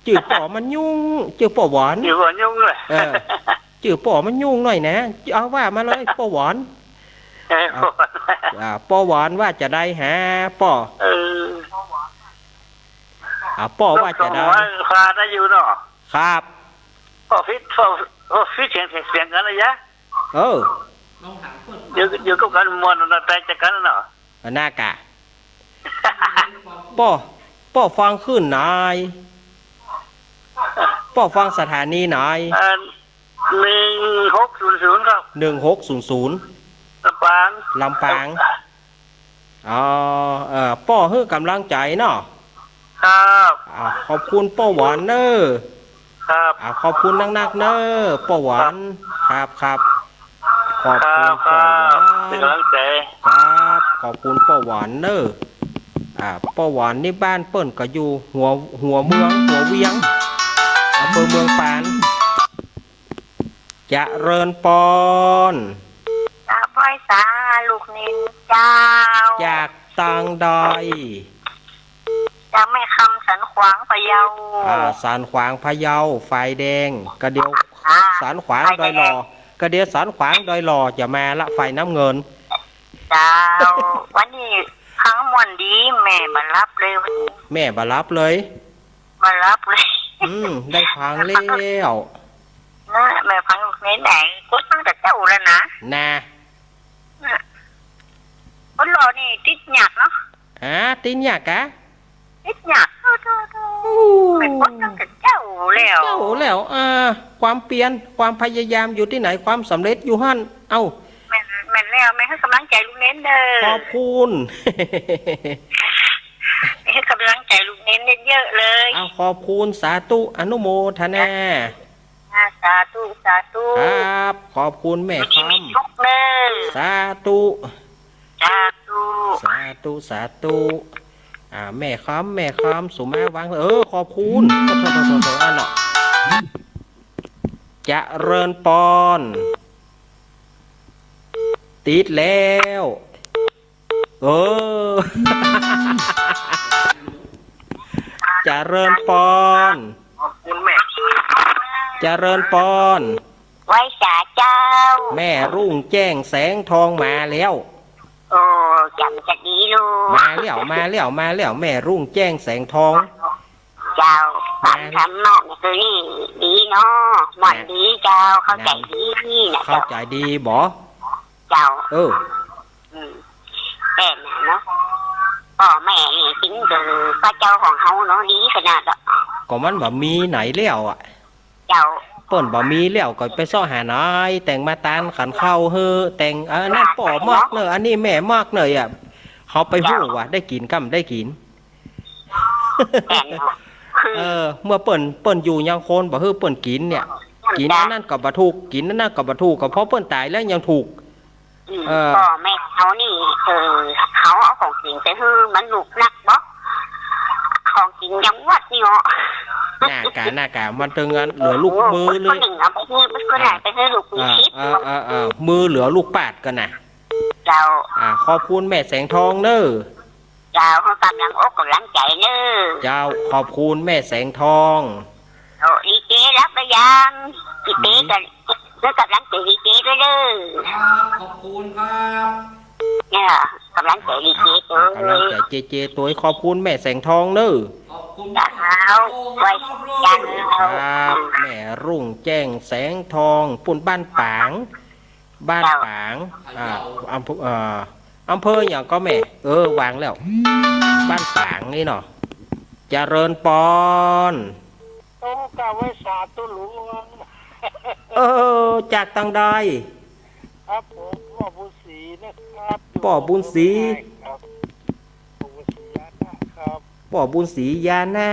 จื้อป้อมันยุ่ง จื้อป้อหวาน จื้อป้อยุ่งเลย เออ จื้อป้อมันยุ่งหน่อยนะ เอาว่ามาเลย ป้อหวาน เออ อ่า ป้อหวาน อ่า ป้อหวานว่าจะใดฮะ ป้อ เออ อ่า ป้อว่าจะใด ป้อหวาน ฟ้าได้อยู่เนาะ ครับ ป้อฟิต ป้อ ป้อฟิตเสียง เสียงกั๋นนะยะ เออ อยู่ อยู่กับกั๋นม่วนนะ แตกจากกั๋นเนาะ อันน่ากะ ป้อ ป้อฟังคลื่นไหน ป้อฟังสถานีไหน เอ่อ หนึ่งหกศูนย์ศูนย์ ครับ หนึ่งหกศูนย์ศูนย์ ลำปาง ลำปาง อ๋อ เอ่อ ป้อหื้อก๋ำลังใจ๋เนาะ ครับ อ่า ขอบคุณป้อหวานเน่อ ครับ อ่า ขอบคุณนักๆ เน่อ ป้อหวาน ครับ ครับ ขอบคุณ ครับ ป้อหวาน ครับ เป๋นก๋ำลังใจ๋ ครับ ขอบคุณป้อหวานเน่อ อ่า ป้อหวานนี่บ้านเปิ้นก็อยู่หัว หัวเมือง หัวเวียง อำเภอเมืองปาน เจริญปอน กราบไหว้สาลูกเณรเจ้า จากตังใด จากแม่คำสันขวางพะเยา อ่า สันขวางพะเยา ฝ่ายแดง กะเดี๋ยว อ่า สันขวาง ฝ่ายแดง ดอยหล่อ กะเดี๋ยวสันขวางดอยหล่อจะมาละ ฝ่ายน้ำเงิน เจ้า วันนี้ฟังม่วนดี แม่บ่หลับเลยวันนี้ แม่บ่หลับเลย บ่หลับเลย อืม ได้ฟังแล้ว นะ แม่ฟังในไหน กดตั้งแต่เจ๊าแล้วนะ นะ นะ คนหล่อนี่ติดยากเนาะ ฮะ ติดยากกะ ติดยาก โธ่ โธ่ โธ่ อู้ แม่กดตั้งแต่เจ๊าแล้ว เจ๊าแล้ว อ่า ความเพียร ความพยายามอยู่ตี้ไหน ความสำเร็จอยู่หั้น เอ้า แม่น แม่นแล้ว แม่หื้อกำลังใจ๋ลูกเณรเน่อ ขอบคุณ หื้อกำลังใจ๋ลูกเณรเยอะๆ เลย อ้าว ขอบคุณ สาธุ อนุโมทนา อ่า สาธุ สาธุ ครับ ขอบคุณแม่คำ มีสุขเน่อ สาธุ สาธุ สาธุ สาธุ อ่า แม่คำ แม่คำ สุมาวัง เออ ขอบคุณ โธ่ โธ่ โธ่ โธ่ อันเนาะ เจริญปอน ติดแล้ว เออ เจริญปอน ขอบคุณแม่ เจริญปอน ไหว้สาเจ้า แม่รุ่งแจ้งแสงทองมาแล้ว โอ้ จ๋ำจะดีลูก มาแล้ว มาแล้ว มาแล้ว แม่รุ่งแจ้งแสงทอง เจ้า มา ฟังธรรมะนี่คือนี่ดีเนาะ ม่วนดีเจ้า เข้าใจ๋ดีนะเจ้า เข้าใจ๋ดีบ่ เจ้า เออ อืม แปลกนะเนาะ ป้อแม่นี่จริงคือพระเจ้าของเฮาเนาะ ดีขนาดอะ ก็มันบ่มีไหนแล้วอะ เจ้า เปิ้นบ่มีแล้วก็ไปเซาะหาไหน แต่งมาตานขันข้าวหื้อ แต่ง เออ นั่นป้อมักเน่อ อันนี้แม่มักเน่ออะ เฮาไปฮู้ว่าได้กิ๋นกำได้กิ๋น แม่นเนาะ เออ เมื่อเปิ้น เปิ้นอยู่ยังคนบ่หื้อเปิ้นกิ๋นเนี่ย กิ๋นอันนั้นก็บ่ถูก กิ๋นอันนั้นก็บ่ถูก ก็เพราะเปิ้นต๋ายแล้วยังถูก อืม เออ ป้อแม่เฮานี่ เออ เฮาเอาของกิ๋นไปหื้อมันลูกนักบ่ ของกิ๋นยังวัดนี่เหรอ น่ากะ น่ากะ มันตึงอันเหลือลูกมือเลย คนหนึ่งเอาไปหื้อ คนไหนไปหื้อลูกมือ อ่า สิบ อ่า อ่า อ่า มือเหลือลูกปาดกั๋นนะ เจ้า อ่า ขอบคุณแม่แสงทองเน่อ เจ้า เฮากำลังอกกำลังใจ๋เน่อ เจ้า ขอบคุณแม่แสงทอง โอ้ ดีเจรับหรือยัง ดีเจ อืม ก็ เพื่อกำลังใจ๋ดีเจด้วยเน่อ ครับ ขอบคุณครับ เนี่ย กำลังใจ๋ดีเจ อ่า ตวย กำลังใจ๋เจเจตวย ขอบคุณแม่แสงทองเน่อ ขอบคุณ เจ้า แม่แสงทอง ไหว้สาเจ้า ครับ แม่รุ่งแจ้งแสงทอง ปุ้นบ้านป๋าง บ้านป๋าง เจ้า อ่า อำเภอ เอ่อ อำเภอหยังก็แม่ เออ วางแล้ว บ้านป๋างนี่เนาะ เจริญปอน โอ้ กราบไหว้สาธุหลวง เออ จากตังใด ครับผม ป้อบุญศรีนะครับ ป้อบุญศรี ครับ ป้อบุญศรีญาณะครับ ป้อบุญศรีญาณะ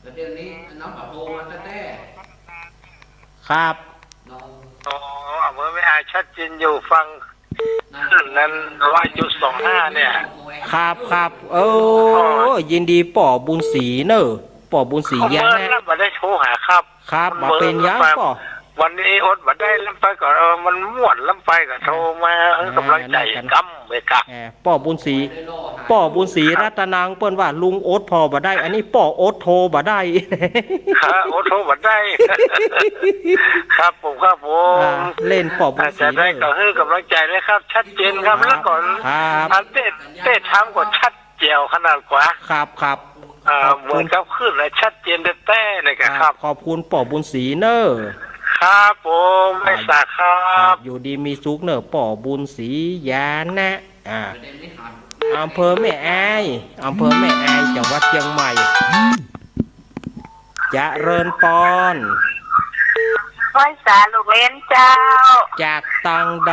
แล้วเดี๋ยวนี้น้องปะโทมาแต๊ๆ ครับ อ๋อ อำเภอแม่อายชัดเจนอยู่ ฟังคลื่นนั้น วิทยุสองห้าเนี่ย ครับ ครับ เออ อ๋อ ยินดีป้อบุญศรีเน่อ ป้อบุญศรีญาณะ เมื่อนั้นบ่ได้โทรหาครับ ครับ บ่เป๋นหยังป้อ วันนี้อดบ่ได้ ลำไปก็ เออ มันม่วน ลำไปก็โทรมา เออ กำลังใจ๋ นั่นกะ กำเวกะ เออ ป้อบุญศรี ป้อบุญศรีรัตนัง เปิ้นว่าลุงอดผ่อบ่ได้ อันนี้ป้ออดโทรบ่ได้ ฮะ อดโทรบ่ได้ ครับผม ครับผม อ่า เล่นป้อบุญศรี จะได้ก็หื้อกำลังใจ๋เลยครับ ชัดเจนครับ ครับ แล้วก็ ครับ อันเต้ เต้ถามก็ชัดแจ๋วขนาดกว่า ครับ ครับ อ่า ขอบคุณ เหมือนกับคลื่นเลย ชัดเจนแต๊ๆ เลยครับ ครับ ขอบคุณป้อบุญศรีเน่อ ครับผม อ่า ไหว้สาครับ ครับ อยู่ดีมีสุขเน่อ ป้อบุญศรีญาณะ อ่า อำเภอแม่อาย อำเภอแม่อาย จังหวัดเจียงใหม่ เจริญปอน ไหว้สาลูกเหลนเจ้า จากตังใด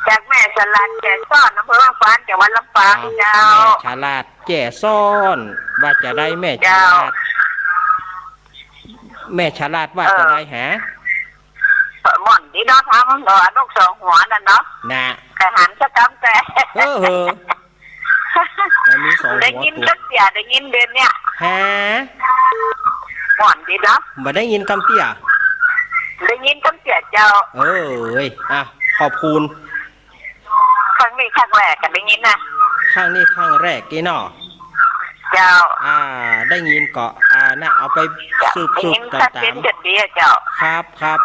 จากแม่ฉลาดแจ้ซ้อน อำเภอเมืองปาน จังหวัดลำปาง อ๋อ เจ้า แม่ฉลาดแจ้ซ้อน ว่าจะใดแม่ฉลาด เจ้า แม่ฉลาดว่าจะใดหา เออ ม่วนดีเนาะ ทำดอกนกสองหัวนั่นเนาะ น่ะ แต่หันสักกำแต่ เออ เออ มันมีสองหัว ได้ยิน ตัว สักเสีย ได้ยินเดือนเนี่ย ฮะ ม่วนดีเนาะ บ่ได้ยินกำเตี้ย ได้ยินกำเตี้ยเจ้า เอ้ย อ่ะ ขอบคุณ ครั้งนี้ครั้งแรกก็ได้ยินนะ ครั้งนี้ครั้งแรกกี้เนาะ เจ้า อ่า ได้ยินก็ อ่า น่ะ เอาไป เจ้า สืบ ได้ยิน สืบ ชัดเจน ตาม ชัดดีอะเจ้า ครับ ครับ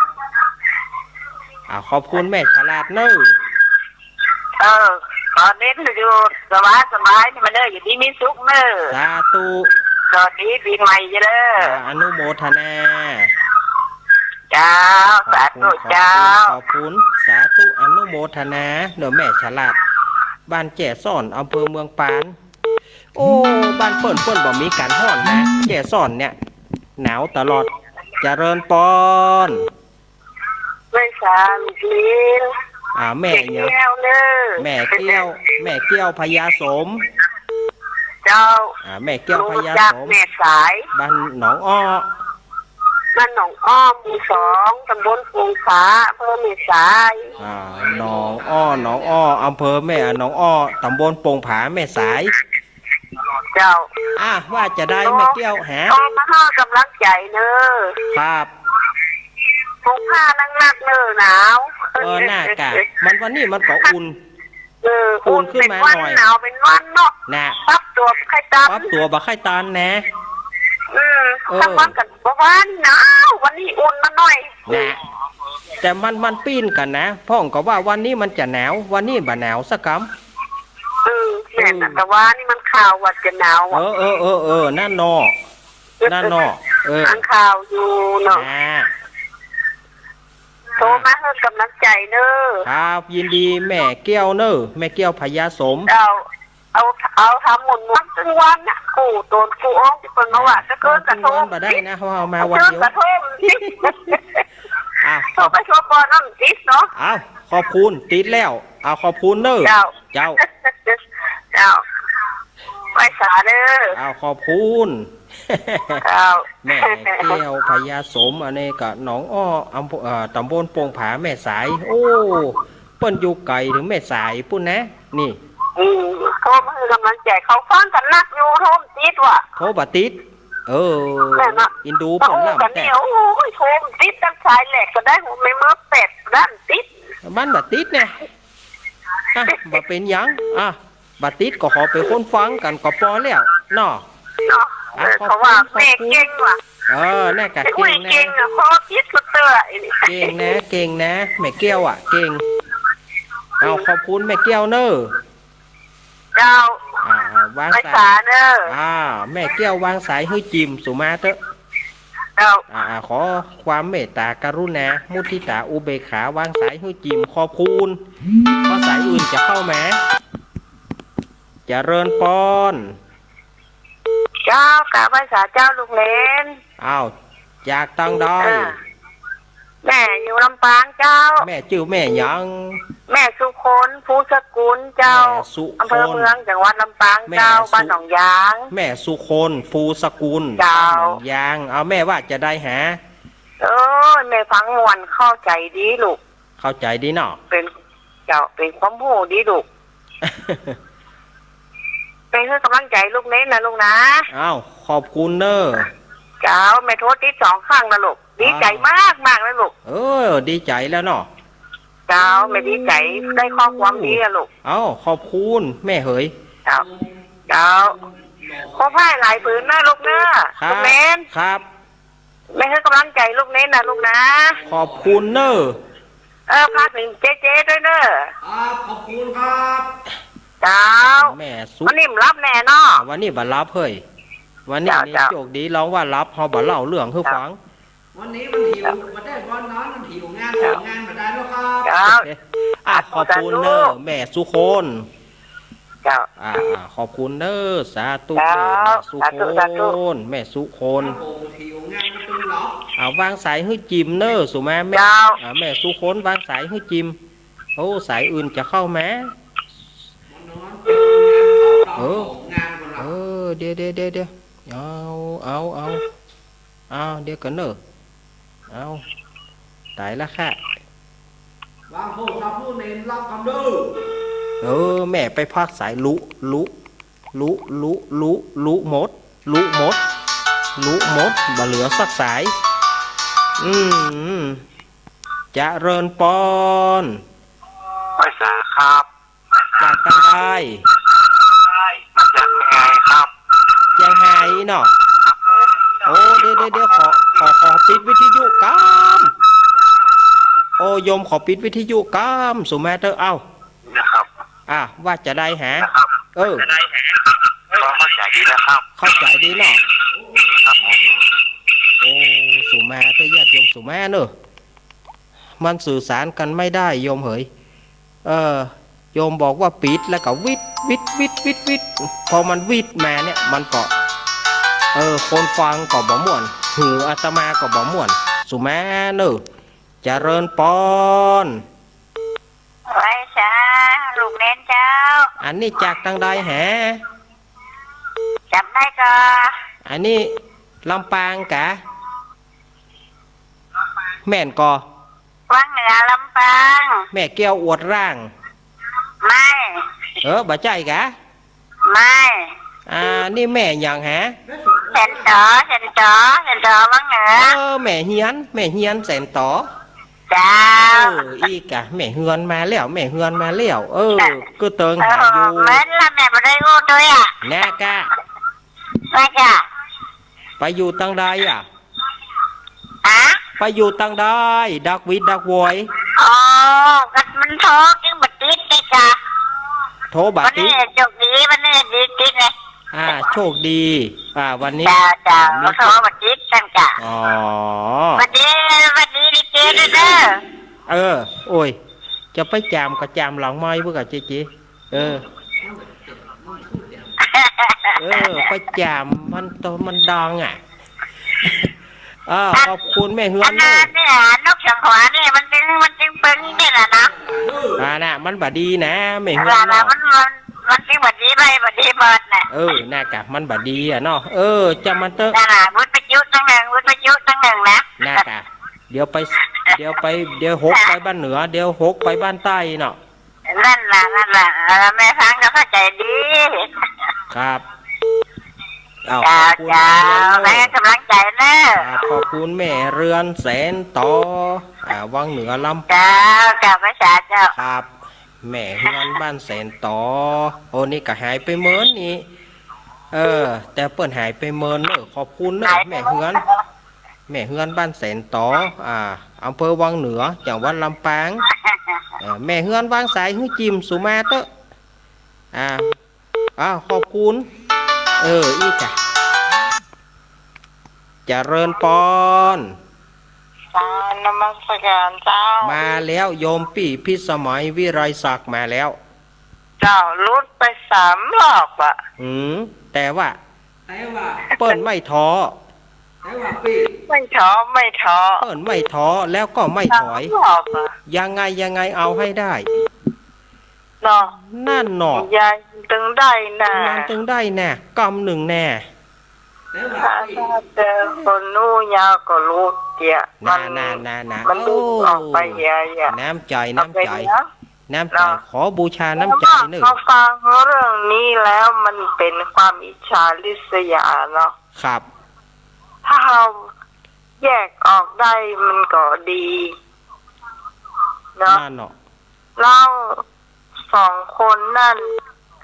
อ่า ขอบคุณแม่ฉลาดเนอะ เออ ขอเน้นอยู่สบายสบายนี่มาเนอะ อยู่ดีมีสุขเนอะ สาธุ สวัสดีปีใหม่เจ้าเด้อ อ่า อนุโมทนา เจ้า ขอบคุณ สาธุ ขอบคุณ เจ้า ขอบคุณ สาธุ อนุโมทนาเนอะ แม่ฉลาด บ้านแจ้ซ้อน อำเภอเมืองปาน โอ้ บ้านเปิ้น เปิ้นบ่มีก๋านฮ้อนนะ แจ้ซ้อนเนี่ย หนาวตลอด เจริญปอน ไหว้สาลูกเหลน อ่า แม่หยัง แม่แก้วเนอะ แม่แก้ว แม่แก้วพญาสม เจ้า อ่า แม่แก้วพญาสม ลูกจากแม่สาย บ้านหนองอ้อ บ้านหนองอ้อ หมู่สอง ตำบลโป่งผา อำเภอแม่สาย อ่า หนองอ้อ หนองอ้อ อำเภอแม่ หนองอ้อ ตำบลโป่งผา แม่สาย เจ้า อ่ะ ว่าจะใดแม่แก้วหา โทรมาหื้อกำลังใจ๋เนอะ ครับ หกห้านักๆ เนอะ หนาว เออ น่ากะ มันวันนี้มันก็อุ่น เออ อุ่นขึ้นมาหน่อย เป๋นวันหนาวเป๋นวันเนาะ น่ะ ปรับตั๋วบ่ใค่ตัน ปรับตั๋วบ่ใค่ตันนะ อืม เออ กลางวันกั๋นบ่ว่านี่หนาว วันนี้อุ่นมาหน่อย นะ แต่มัน มันปี้นกั๋นนะ พ่องก็ว่าวันนี้มันจะหนาว วันนี้บ่หนาวสักกำ เออ แม่นนะ เออ แต่ว่านี่มันข่าวว่าจะหนาวอะ เออ เออ เออ เออ นั่นเนาะ นั่นเนาะ เออ ฟังข่าวอยู่เนาะ อ่า โทรมาหื้อกำลังใจ๋เน่อ ครับ ยินดีแม่แก้วเน่อ แม่แก้วพญาสม เจ้า เอา เอาทำหมุนวันตึงวันน่ะ กู้ต๋นกู้อ้องตี้เปิ้นมาว่า อ่า ตะเกินกระทง วันตึงวันบ่ได้นะ เฮา เฮามาวันเดียว ตะเกินกระทง อ่ะ โทรไปโทรปอนั่นติดเนาะ เอา ขอบคุณ ติดแล้ว เอา ขอบคุณเน่อ เจ้า เจ้า เจ้า ไหว้สาเน่อ เอา ขอบคุณ เจ้า แม่แก้วพญาสม อันนี้ก็หนองอ้อ อำเภอ เอ่อ ต๋ำบลโป่งผา แม่สาย โอ้ เปิ้นอยู่ไก๋เถิงแม่สายปู๊นนะ นี่ อืม โทรมาหื้อกำลังใจ๋ เขาฟังกั๋นนักอยู่ โทรบ่ติดว่ะ โทรบ่ติด เออ แม่นนะ อินดูเปิ้นลำ กั๋น แต่ เนี่ย โอ้ย โทรบ่ติด ตั้งสายแรกก็ได้ หัวแม่เมืองแปดด้านติด มันบ่ติดเนี่ย อ่ะ บ่เป๋นหยัง อ่ะ บ่ติดก็ขอเป๋นคนฟังกั๋นก็ปอแล้วเนาะ เนาะ อ่ะ เออ ขอบคุณ เขาว่า ขอบคุณ แม่เก่งว่ะ เออ แน่กะ แม่อุ้ย เก่งนะ เก่งอะ พอติดสุดเตื้อ เก่งนะ เก่งนะ แม่แก้วอะ เก่ง เอา ขอบคุณแม่แก้วเน่อ เจ้า อ่า อ่า วางสาย ไหว้สาเน่อ อ่า แม่แก้ววางสายหื้อจิ่มสุมาเต๊อะ เจ้า อ่า อ่า ขอความเมตตากรุณา มุทิตาอุเบกขา วางสายหื้อจิ่ม ขอบคุณ เพราะสายอื่นจะเข้ามา เจริญปอน เจ้า กราบไหว้สาเจ้าลุงเณร อ้าว จากตังใด เออ แม่อยู่ลำปางเจ้า แม่จื้อแม่หยัง แม่สุคน ภูสกุลเจ้า แม่สุคน อำเภอเมือง จังหวัดลำปางเจ้า แม่สุ บ้านหนองยาง แม่สุคน ภูสกุล เจ้า บ้านหนองยาง เอาแม่ว่าจะใดหา เออ แม่ฟังม่วนเข้าใจ๋ดีลูก เข้าใจ๋ดีเนาะ เป๋น เจ้า เป๋นความฮู้ดีลูก แม่หื้อกำลังใจ๋ลุงเณรนะลูกนะ อ้าว ขอบคุณเน่อ เจ้า แม่โทรติดสองครั้งนะลูก ดีใจ๋มากมากนะลูก เออ ดีใจ๋แล้วเนาะ เจ้า แม่ดีใจ๋ ได้ข้อความดีอะลูก เอ้า ขอบคุณแม่เหย เจ้า เจ้า ขอผ้าหลายผืนนะลูกเน่อ ครับ ลุงเณร ครับ แม่หื้อกำลังใจ๋ลุงเณรนะลูกนะ ขอบคุณเน่อ เออ ฝากเถิงเจ๊ๆ ด้วยเน่อ ครับ ขอบคุณครับ เจ้า แม่สุ วันนี้บ่หลับแน่เนาะ วันนี้บ่หลับเฮ้ย วันนี้ เจ้า นี่ เจ้า โจคดี ลองว่าหลับ เฮาบ่เล่าเรื่องหื้อฟัง วันนี้มันหิว บ่ได้บ่นอน มันหิวงาน เจ้า หิวงานบ่ได้แล้วครับ เจ้า อ่ะ ขอบคุณเน่อ สาธุ แม่สุคน เจ้า อ่า อ่า ขอบคุณเน่อ สาธุ เจ้า แม่สุคน สาธุ สาธุ แม่สุคน ครับผม หิวงานมันตึงเหรอ อ่า วางสายหื้อจิ่มเน่อ สุมา แม่ เจ้า อ่า แม่สุคน วางสายหื้อจิ่ม โอ้ สายอื่นจะเข้ามา เออ เออ เดี๋ยว เดี๋ยว เดี๋ยว เดี๋ยว เอา เอา เอา เอา เดี๋ยวก่อนเน่อ เอา ต๋ายละค่ะ วางโทรศัพท์หื้อเณรรับกำเน่อ เออ แม่ไปพักสายลุ ลุ ลุ ลุ ลุ ลุหมด ลุหมด ลุหมด บ่เหลือสักสาย อืม เจริญปอน ไหว้สาครับ จากตังใด มาจากเจียงไฮ้ครับ เจียงไฮ้เนาะ ครับผม โอ้ เดี๋ยว เดี๋ยว เดี๋ยว ขอ ขอ ขอปิดวิทยุกำ โอ้ โยมขอปิดวิทยุกำ สุมาเต๊อะ เอ้า นะครับ อ่ะ ว่าจะใดหา นะครับ เออ พอเข้าใจ๋ดีนะครับ เข้าใจ๋ดีเนาะ ครับผม โอ้ สุมาเต๊อะ ญาติโยมสุมาเน่อ มันสื่อสารกันไม่ได้โยมเหย เออ โยมบอกว่าปิดแล้วก็วิด วิด วิด วิด วิด พอมันวิดมาเนี่ย มันก็ เออ คนฟังก็บ่ม่วน หูอาตมาก็บ่ม่วน สุมาเน่อ เจริญปอน ไหว้สา ลูกเณรเจ้า อันนี้จากตังใดแห จำได้ก่อ อันนี้ลำปางกะ แม่นก่อ วังเหนือลำปาง แม่แก้วอวดร่าง ไม่ เออ บ่ใจ้กะ ไม่ อ่า นี่แม่หยังหา แสนต๋อ แสนต๋อ แสนต๋อวังเหนือ เออ แม่เฮียน แม่เฮียนแสนต๋อ เจ้า เออ อีกอะ แม่เฮือนมาแล้ว แม่เฮือนมาแล้ว เออ ก็เติงหาอยู่ แม่นละ แม่บ่ได้อู้ด้วยอะ นะกะ นะกะ ไปอยู่ตังใดอะ ฮะ ไปอยู่ตังใด ดักหวีดดักหวอย อ๋อ ก็มันโทรจึงบ่ติดไงจ๊ะ โทรบ่ติด วันนี้โชคดี วันนี้ดีติดไง อ่า โชคดี อ่า วันนี้ จ้า จ้า อ่า มี โทรบ่ติดจังจ๊ะ อ๋อ หวัดดี หวัดดีดีเจด้วยเด้อ เออ โอ้ย จะไปจามก็จามหลังไมค์พุ้นก่า เจเจ เออ เออ ไปจามมันโต มันดังอะ เออ ขอบคุณแม่เฮือน อันนั้นเนี่ย นกสังขวาเนี่ย มันจึง มันจึงเปิงนี่แหละนะ อ่า น่ะ มันบ่ดีนะ แม่เฮือน น่ะ น่ะ เนาะ มัน มัน มันจึงบ่ดีไป บ่ดีเมิดน่ะ เออ น่ะกะ มันบ่ดีอะเนาะ เออ จ้างมันเต๊อะ นั่นน่ะ วิทยุตังหนึ่ง วิทยุตังหนึ่งนะ น่ะกะ เดี๋ยวไป เดี๋ยวไป เดี๋ยวหกไปบ้านเหนือ เดี๋ยวหกไปบ้านใต้เนาะ นั่นล่ะ นั่นล่ะ เออ แม่ฟังก็เข้าใจดี ครับ อ้าว เจ้า ขอบคุณ เจ้า แม่เฮือนเนอะ ให้กำลังใจเนอะ ครับ ขอบคุณแม่เฮือนแสนต๋อ อ่า วังเหนือลำ เจ้า เจ้า พระเจ้า ครับ แม่เฮือนบ้านแสนต๋อ โอ้ นี่ก็หายไปเมินนี่ เออ แต่เปิ้นหายไปเมินเนอะ ขอบคุณเนอะ หายไปเมิน แม่เฮือน แม่เฮือนบ้านแสนต๋อ อ่า อำเภอวังเหนือ จังหวัดลำปาง เออ แม่เฮือนวางสายหื้อจิมสุมาเต๊อะ อ่า อ้าว ขอบคุณ เออ อี้จ้ะ เจริญปอน กราบนมัสการเจ้า มาแล้ว โยมปี้พิสมัย วิไลศักดิ์ มาแล้ว เจ้า หลุดไปสามรอบอะ อืม แต่ว่า แต่ว่า เปิ้นไม่ท้อ แต่ว่าปี้ ไม่ท้อ ไม่ท้อ เปิ้นไม่ท้อ แล้วก็ไม่ถอย สามรอบอะ ยังไงยังไงเอาให้ได้ เนาะ นั่นเนาะ ยังตึงได้น่ะ ยังตึงได้น่ะ กำนึ่งแน่ แต่ว่า ถ้า ปี้ ถ้าเจอคนอู้ยาวก็หลุดเตี้ย น่ะ มัน น่ะ น่ะ น่ะ มันหลุด โอ้ ออกไปเยอะแยะ น้ำใจ น้ำใจ เอาไปนะ น้ำใจ เนาะ ขอบูชาน้ำใจเนอะ แล้วก็ฟังเรื่องนี้แล้วมันเป็นความอิจฉาริษยาเนาะ ครับ ถ้าเฮาแยกออกได้มันก็ดี เนาะ นั่นเนาะ แล้วสองคนนั่น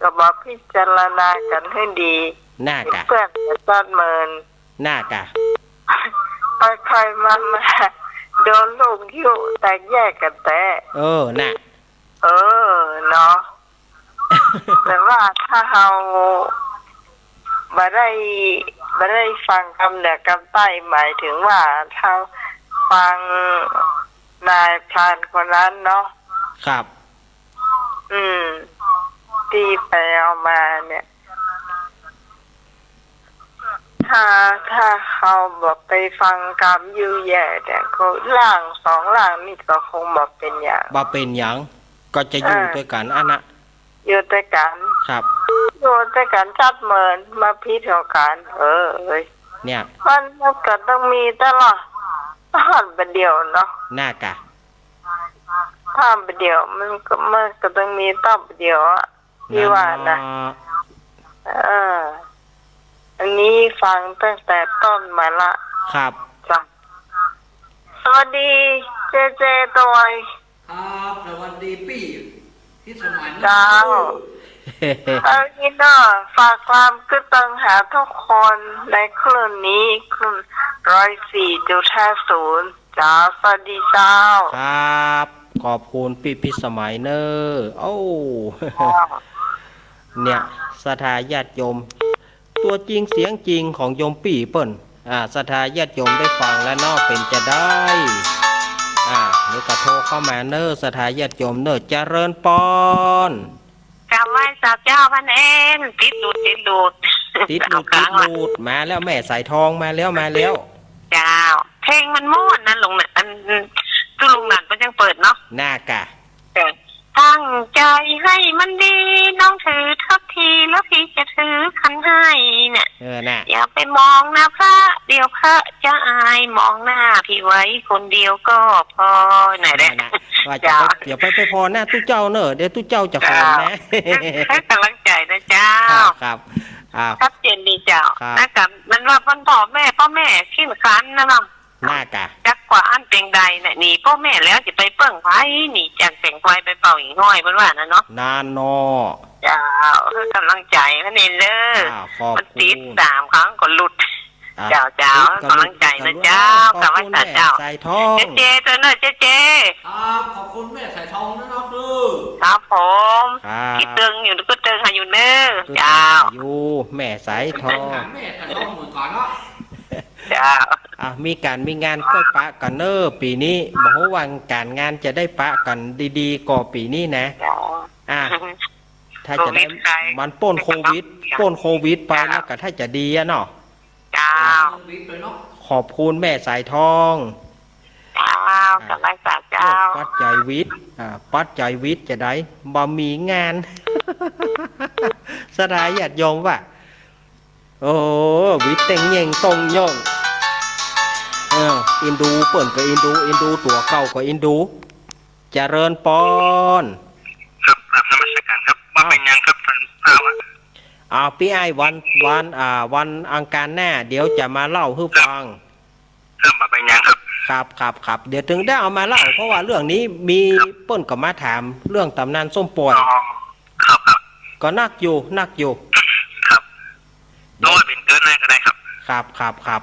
ก็มาพิจารณากั๋นหื้อดี น่ะกะ เปื้อนกั๋นจัดเมิน น่ะกะ ไปๆ มาๆ โดนลูกหิ้วแตกแยกกั๋นแต๊ เออ น่ะ เออ เนาะ แต่ว่าถ้าเฮาบ่ได้ บ่ได้ฟังกำเหนือกำใต้ หมายถึงว่าถ้าฟังนายพรานคนนั้นเนาะ ครับ อืม ตี้ไปเอามาเนี่ย ถ้า ถ้าเฮาบ่ไปฟังกำอยู่แย่เนี่ย ก็ล่างสองล่างนี่ก็คงบ่เป๋นหยัง บ่เป๋นหยัง ก็จะอยู่ เออ ตวยกั๋นอั้นนะ อยู่ตวยกั๋น ครับ อยู่ตวยกั๋นจัดเมิน มาผิดเข้ากั๋น เออ เอ้ย เนี่ย มัน มันก็ต้องมีตลอด ตลอดบ่าเดี่ยวเนาะ น่ะกะ ต๋อนบ่าเดี่ยวมันก็ มันก็ต้องมีต๋อนบ่าเดี่ยวอะ ตี้ว่านะ นั่นเนาะ เออ อันนี้ฟังตั้งแต่ต้นมาละ ครับ จ้ะ สวัสดีเจเจตวย ครับ สวัสดีปี้พิสมัยนะ เจ้า เอางี้เนาะ ฝากความกึ๊ดตังหาทุกคนในคลื่นนี้ คลื่นร้อยสี่จุดห้าศูนย์ เจ้า สวัสดีเจ้า ครับ ขอบคุณปี้พิสมัยเน่อ โอ้ เจ้า เนี่ย ศรัทธาญาติโยม ตั๋วจริงเสียงจริงของโยมปี้เปิ้น อ่า ศรัทธาญาติโยมได้ฟังแล้วเนาะ เป๋นจาใด อ่า เดี๋ยวก็โทรเข้ามาเน่อ ศรัทธาญาติโยมเน่อ เจริญปอน กราบไหว้สาเจ้าพันเอน ติดหลุด ติดหลุด ติดหลุด เอาค้างละ ติดหลุด มาแล้ว แม่สายทองมาแล้ว มาแล้ว เจ้า เพลงมันม่วนนะลุงนะ อัน ตุ๊ลุงหลานก็ยังเปิดเนาะ น่ะกะ เออ ตั้งใจให้มันดี น้องถือทัพพี แล้วพี่จะถือขันให้เนี่ย เออ น่ะ อย่าไปมองหน้าพระ เดี๋ยวพระจะอาย มองหน้าพี่ไว้คนเดียวก็พอ ไหนเด้อ น่ะ ว่าจะไป เจ้า อย่าไป ไปผ่อหน้าตุ๊เจ้าเน่อ เดี๋ยวตุ๊เจ้าจะเขินนะ เจ้า ให้กำลังใจนะเจ้า ครับ ครับ อ่า ชัดเจนดีเจ้า ครับ นะกะ มันว่าพ่อแม่ พ่อแม่ขี้ขันนะเนาะ น่ะกะ จักว่าอันเป๋นใดเนี่ย หนีป้อแม่แล้วจะไปเปิ้งใผ หนีจากแสงไฟไปเป่าหิ่งห้อย เปิ้นว่านะเนาะ นั่นเนาะ เจ้า คือกำลังใจ๋มันเองเด้อ อ่า ขอบคุณ มันติดสามครั้งก็หลุด อ่ะ เจ้า เจ้า กำลังใจ๋นะเจ้า ขอบคุณแม่สายทอง เจ๊เจ๊ เจ้าเนอะ เจ๊เจ๊ ครับ ขอบคุณแม่สายทองนะเนาะ คือ ครับผม ครับ กรี๊ดเติงอยู่ กรี๊ดเติงหาอยู่เนอะ กรี๊ดเติงหาอยู่ เจ้า แม่สายทอง กรี๊ดเติงหาแม่สายทองเหมือนกั๋นเนาะ เจ้า อ่ะ มีก๋านมีงานก้อยปะกั๋นเนอะ ปี๋นี้ บ่ฮู้ว่าก๋านงานจะได้ปะกั๋นดีๆ ก่อปี๋นี้นะ เจ้า อ่ะ ถ้าจะได้ โควิดไป มันป๊นโควิด ป๊นโควิดไป เจ้า แล้วก็ถ้าจะดีอะเนาะ เจ้า ขอบคุณแม่สายทอง เจ้า อ่า สบายสาเจ้า โอ้ ปัดใจ๋วิทย์ อ่า ปัดใจ๋วิทย์จะได้ บ่มีงาน ศรัทธาญาติโยมว่า โอ้ วิทย์เต็งเย่งต้งโย่ง เออ อินดูเปิ้นก็อินดู อินดูตั๋วเก่าก็อินดู เจริญปอน ครับ กราบนมัสการครับ ว่า อ้าว เป๋นหยังครับ ต้านพระว่า อ้าว ปี้อ้าย วัน วัน อ่า วันอังคารหน้า เดี๋ยวจะมาเล่าหื้อฟัง ครับ ว่าเป๋นหยังครับ ครับ ครับ ครับ เดี๋ยวเถิงได้เอามาเล่า เพราะว่าเรื่องนี้มี ครับ เปิ้นก็มาถามเรื่องต๋ำนานส้มป่อย อ๋อ ครับ ครับ ก็นักอยู่ นักอยู่ ครับ เดี๋ยว เอาไว้เป๋นเกินหน้าก็ได้ครับ ครับ ครับ ครับ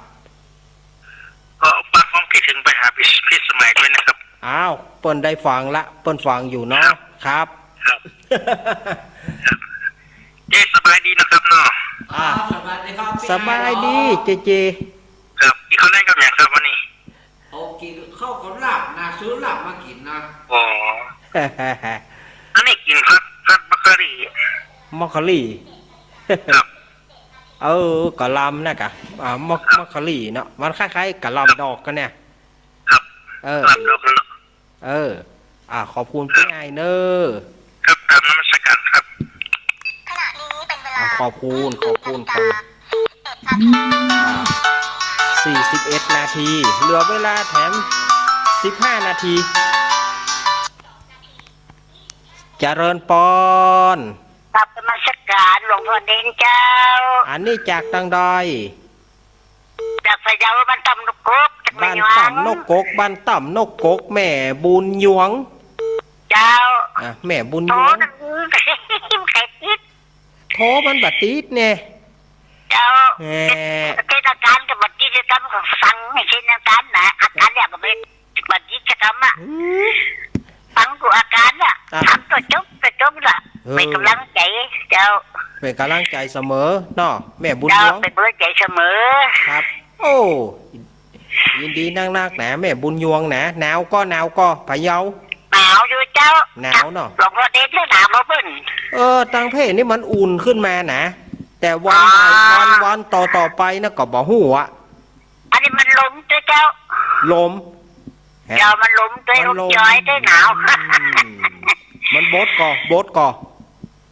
ก็ฝากความคิดถึงไปหาพี่ พี่สมัยด้วยนะครับ อ้าว เปิ้นได้ฟังละ เปิ้นฟังอยู่เนาะ ครับ ครับ ครับ ครับ เจ๊สบายดีนะครับเนาะ อ่า ครับ สบายดีครับ สบายดี เจ๊เจ๊ ครับ กิ๋นข้าวแลงกับหยังครับวันนี้ โอ้ กิ๋นข้าวกับลาบนะ ซื้อลาบมากิ๋นนะ อ๋อ อันนี้กิ๋นผัด ผัดมอคคารี มอคคารี ครับ เออ กะหล่ำนะกะ อ่า มอค ครับ มอคคารีเนาะ มันคล้ายๆ กะหล่ำดอกกั๋นเนี่ย ครับ เออ กะหล่ำดอกเนาะ เออ อ่า ขอบคุณปี้อ้ายเนอะ ครับ กราบนมัสการครับ ขณะนี้เป็นเวลา อ่า ขอบคุณ ขอบคุณ ขอบคุณ อ่า สี่สิบเอ็ดนาที เหลือเวลาแถมสิบห้านาที เจริญปอน กราบนมัสการหลวงพ่อเน้นเจ้า อันนี้จากตางใด จากพะเยา บ้านต่ำนกกก จากแม่ บ้านต่ำนกกก บ้านต่ำนกกก แม่บุญยวง เจ้า อ่ะ แม่บุญยวง โทรมันใครติด โทรมันบ่ติดเนี่ย เจ้า แหม เทศกาลก็บ่ติด กำก็ฟังให้เทศกาลนะ อากาศแล้วก็บ่ บ่ติดสักกำอะ อืม ฟังกู้อากาศน่ะ อ่ะ ถามตั๋วจบ ตั๋วจบน่ะ เออ เป๋นก๋ำลังใจ๋ เจ้า เป๋นก๋ำลังใจ๋เสมอเนาะ แม่บุญยวง เจ้า เป๋นก๋ำลังใจ๋เสมอ ครับ โอ้ ยินดีนักๆ นะ แม่บุญยวงนะ หนาวก่อ หนาวก่อ พะเยา หนาวอยู่เจ้า หนาวเนาะ หลวงพ่อเน้น หนาวบ่เปิ้น เออ ตางเพศนี่มันอุ่นขึ้นมานะ แต่วัน อ๋อ วัน วันต่อๆ ไปนะก็บ่ฮู้อะ อันนี้มันลมด้วยเจ้า ลม เจ้า มันลมด้วย มันลม ลมย้อยด้วยหนาว อืม มันบดก่อ บดก่อ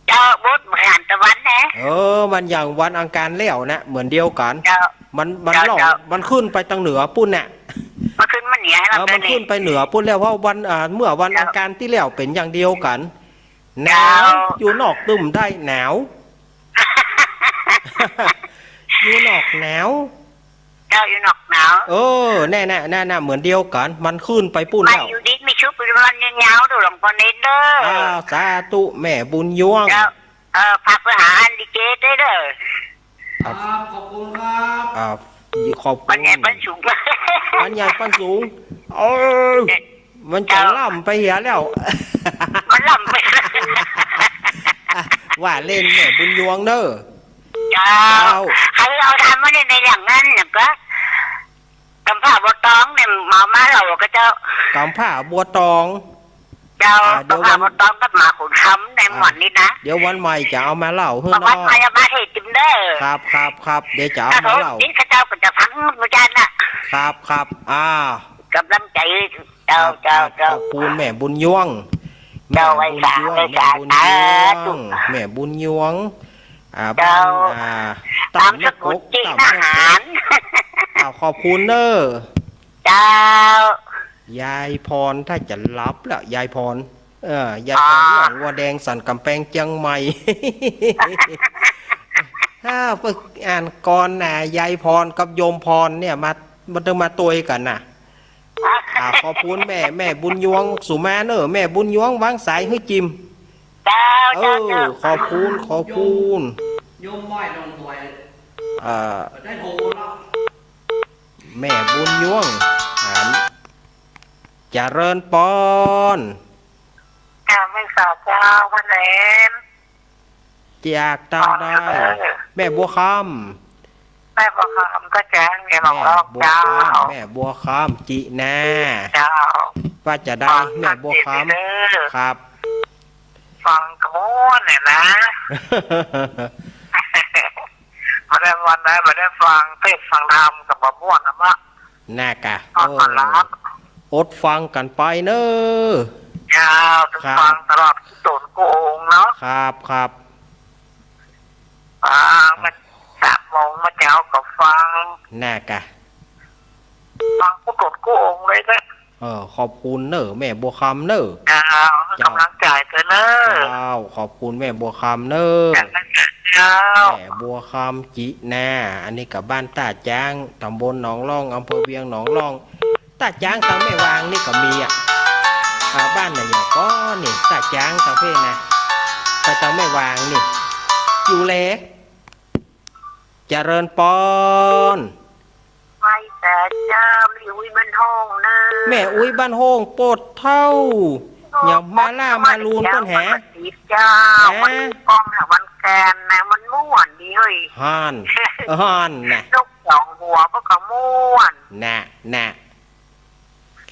เจ้า บดเหมือนตะวันนะ เออ มันอย่างวันอังคารแล้วนะ เหมือนเดียวกั๋น เจ้า มัน มัน เจ้า ลอย เจ้า มันขึ้นไปตางเหนือปู๊นน่ะ มันขึ้นมาเหนือแล้ว เออ มันขึ้นไปเหนือปู๊นแล้ว เพราะวัน อ่า เมื่อวัน เจ้า อังคารตี้แล้วเป๋นอย่างเดียวกั๋น หนาว เจ้า อยู่นอกตึมได้หนาว อยู่นอกหนาว เจ้า อยู่นอกหนาว เออ แน่ๆ แน่ๆ เหมือนเดียวกั๋น มันขึ้นไปปู๊นแล้ว มันอยู่ดีมีสุข มันยาวๆ เด้อหลวงพ่อเน้นเด้อ อ้าว สาธุ แม่บุญยวง เจ้า เออ ฝากไปหาอันดีเจด้วยเด้อ ครับ ครับ ขอบคุณครับ อ่า ขอบคุณ ปัญญาปันสุข ปัญญาปันสุข เออ เนี่ย มันจะ เจ้า ล่ำไปเหียแล้ว มันล่ำไป อ่ะ ว่าเล่น แม่บุญยวงเนอะ เจ้า เจ้า ใครเอาทำมาเล่นในอย่างนั้น อย่างก็ กำพร้าบัวตองเนี่ย มา มาเล่าก็เจ้า กำพร้าบัวตอง เจ้า อ่า เดี๋ยววัน กำพร้าบัวตองกับหมาขุนคำในหม่อนนี่นะ เดี๋ยววันใหม่จะเอามาเล่าหื้อ วัน เนาะ ใหม่เอามาให้กิ๋นเด้อ ครับ ครับ ครับ เดี๋ยวจะเอามาเล่า นี่ข้าเจ้าก็จะฟังเหมือนกั๋นน่ะ ครับ ครับ อ่า ก๋ำลังใจ๋ เจ้า ครับ เจ้า ครับ เจ้า ขอบคุณแม่บุญยวง เจ้า แม่บุญยวง ไหว้สา ไหว้สา แม่บุญยวง สาธุ แม่บุญยวง อ่า เจ้า บ้าน อ่า ตามสกุล ต่ำนกกก จิ ต่ำนกกก อาหาร อ้าว ขอบคุณเนอะ เจ้า ยายพรถ้าจะหลับแล้ว ยายพร เออ ยายพร อ๋อ หนองวัวแดง สันก๋ำแปง เจียงใหม่ อ้าว ไปอ่านก่อนนะ ยายพรกับโยมพรเนี่ย มา มา มาตวยกั๋นน่ะ อ่า ขอบคุณแม่ แม่บุญยวง สุมาเนอะ แม่บุญยวง วางสายหื้อจิม เจ้า เออ เจ้า เจ้า ขอบคุณ ขอบคุณ โยม โยมไหว้หนองบวย เอ่อ ได้โทรแล้ว แม่บุญยวง อ่า เจริญปอน เจ้า แม่สาวเจ้า พ่อแหลม จากตางใด เออ แม่บัวคำ แม่บัวคำก็แจ้ง แม่หนองลอก แม่บัวคำ เจ้า แม่บัวคำ จินา เจ้า ว่าจะใด แม่บัวคำ ครับ ฟังกะม่วนเนี่ยนะ บ่ได้วันใดบ่ได้ฟังเทศน์ฟังธรรมกะบ่ม่วนนะมะ น่ากะ นอนบ่หลับ เออ อดฟังกั๋นไปเน่อ เจ้า ครับ ฟังตลอดกู้ต๋นกู้องค์เนาะ ครับ ครับ ฟังมาสามโมงมาเจ๊าก็ฟัง น่ากะ ฟังกู้ต๋นกู้องค์เลยนะ เออ ขอบคุณเน่อ แม่บัวคำเน่อ เจ้า เจ้า กำลังใจ๋เถอะเน่อ เจ้า ขอบคุณแม่บัวคำเน่อ เจ้า แม่บัวคำ จินา อันนี้ก็บ้านต้าจ๊าง ต๋ำบลหนองล่อง อำเภอเวียงหนองล่อง ต้าจ๊างตางแม่วางนี่ก็มีอ่ะ อ่า บ้านไหนอย่างก้อนี่ ต้าจ๊างตางเพศนะ ไปตางแม่วางนี่ อยู่แล เจริญปอน ไหว้สาเจ้า แม่อุ๊ยบ้านโฮ่งเน่อ แม่อุ๊ยบ้านโฮ่ง โปดเถ้า โอ้ ยังมาล่ามาลูนเปิ้นแห เจ้า ฮะ วันก้องหาวันแกนนะ มันม่วนดีเฮ้ย ฮั่น เออ ฮั่นนะ นกสองหัวเปิ้นก็ม่วน น่ะ น่ะ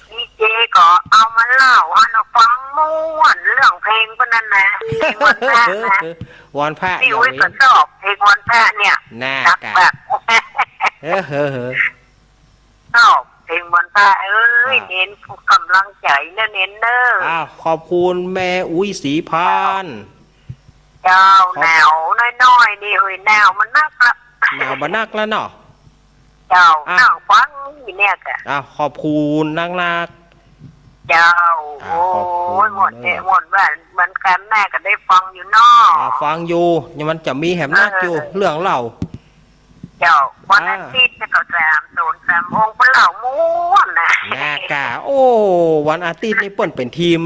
ดีเจก็เอามาเล่าหื้อฟังม่วน เรื่องเพลงเปิ้นนั่นนะ เพลงวันพระนะ วันพระ นี่อุ๊ยก็ชอบเพลงวันพระเนี่ย น่ากะ แบบ เออ เออ เออ ชอบเพลงวันพระ เอ้ย อ่า เน้นกำลังใจ๋เน่อ เน้นเน่อ อ้าว ขอบคุณแม่อุ๊ยศรีพาน เจ้า ขอบ หนาวน้อยๆ นี่ เฮ้ย หนาวมันนักละ หนาวบ่นักแล้วเนาะ เจ้า อ่ะ นั่งฟังอยู่เนี่ยกะ อ่ะ ขอบคุณนักๆ เจ้า อ่ะ โอ้ย ขอบคุณ ม่วนแท้ เนอะ ม่วนว่าเหมือนกั๋น แม่ก็ได้ฟังอยู่เนาะ อ่ะ ฟังอยู่ ยังมันจะมีแหมนักอยู่ เออ เรื่องเล่า เจ้า วัน อ่า อาทิตย์นี่ก็สามโต๋นสามองค์ เปิ้นเล่าม่วนนะ น่ากะ โอ้ วันอาทิตย์นี่เปิ้นเป๋นทีม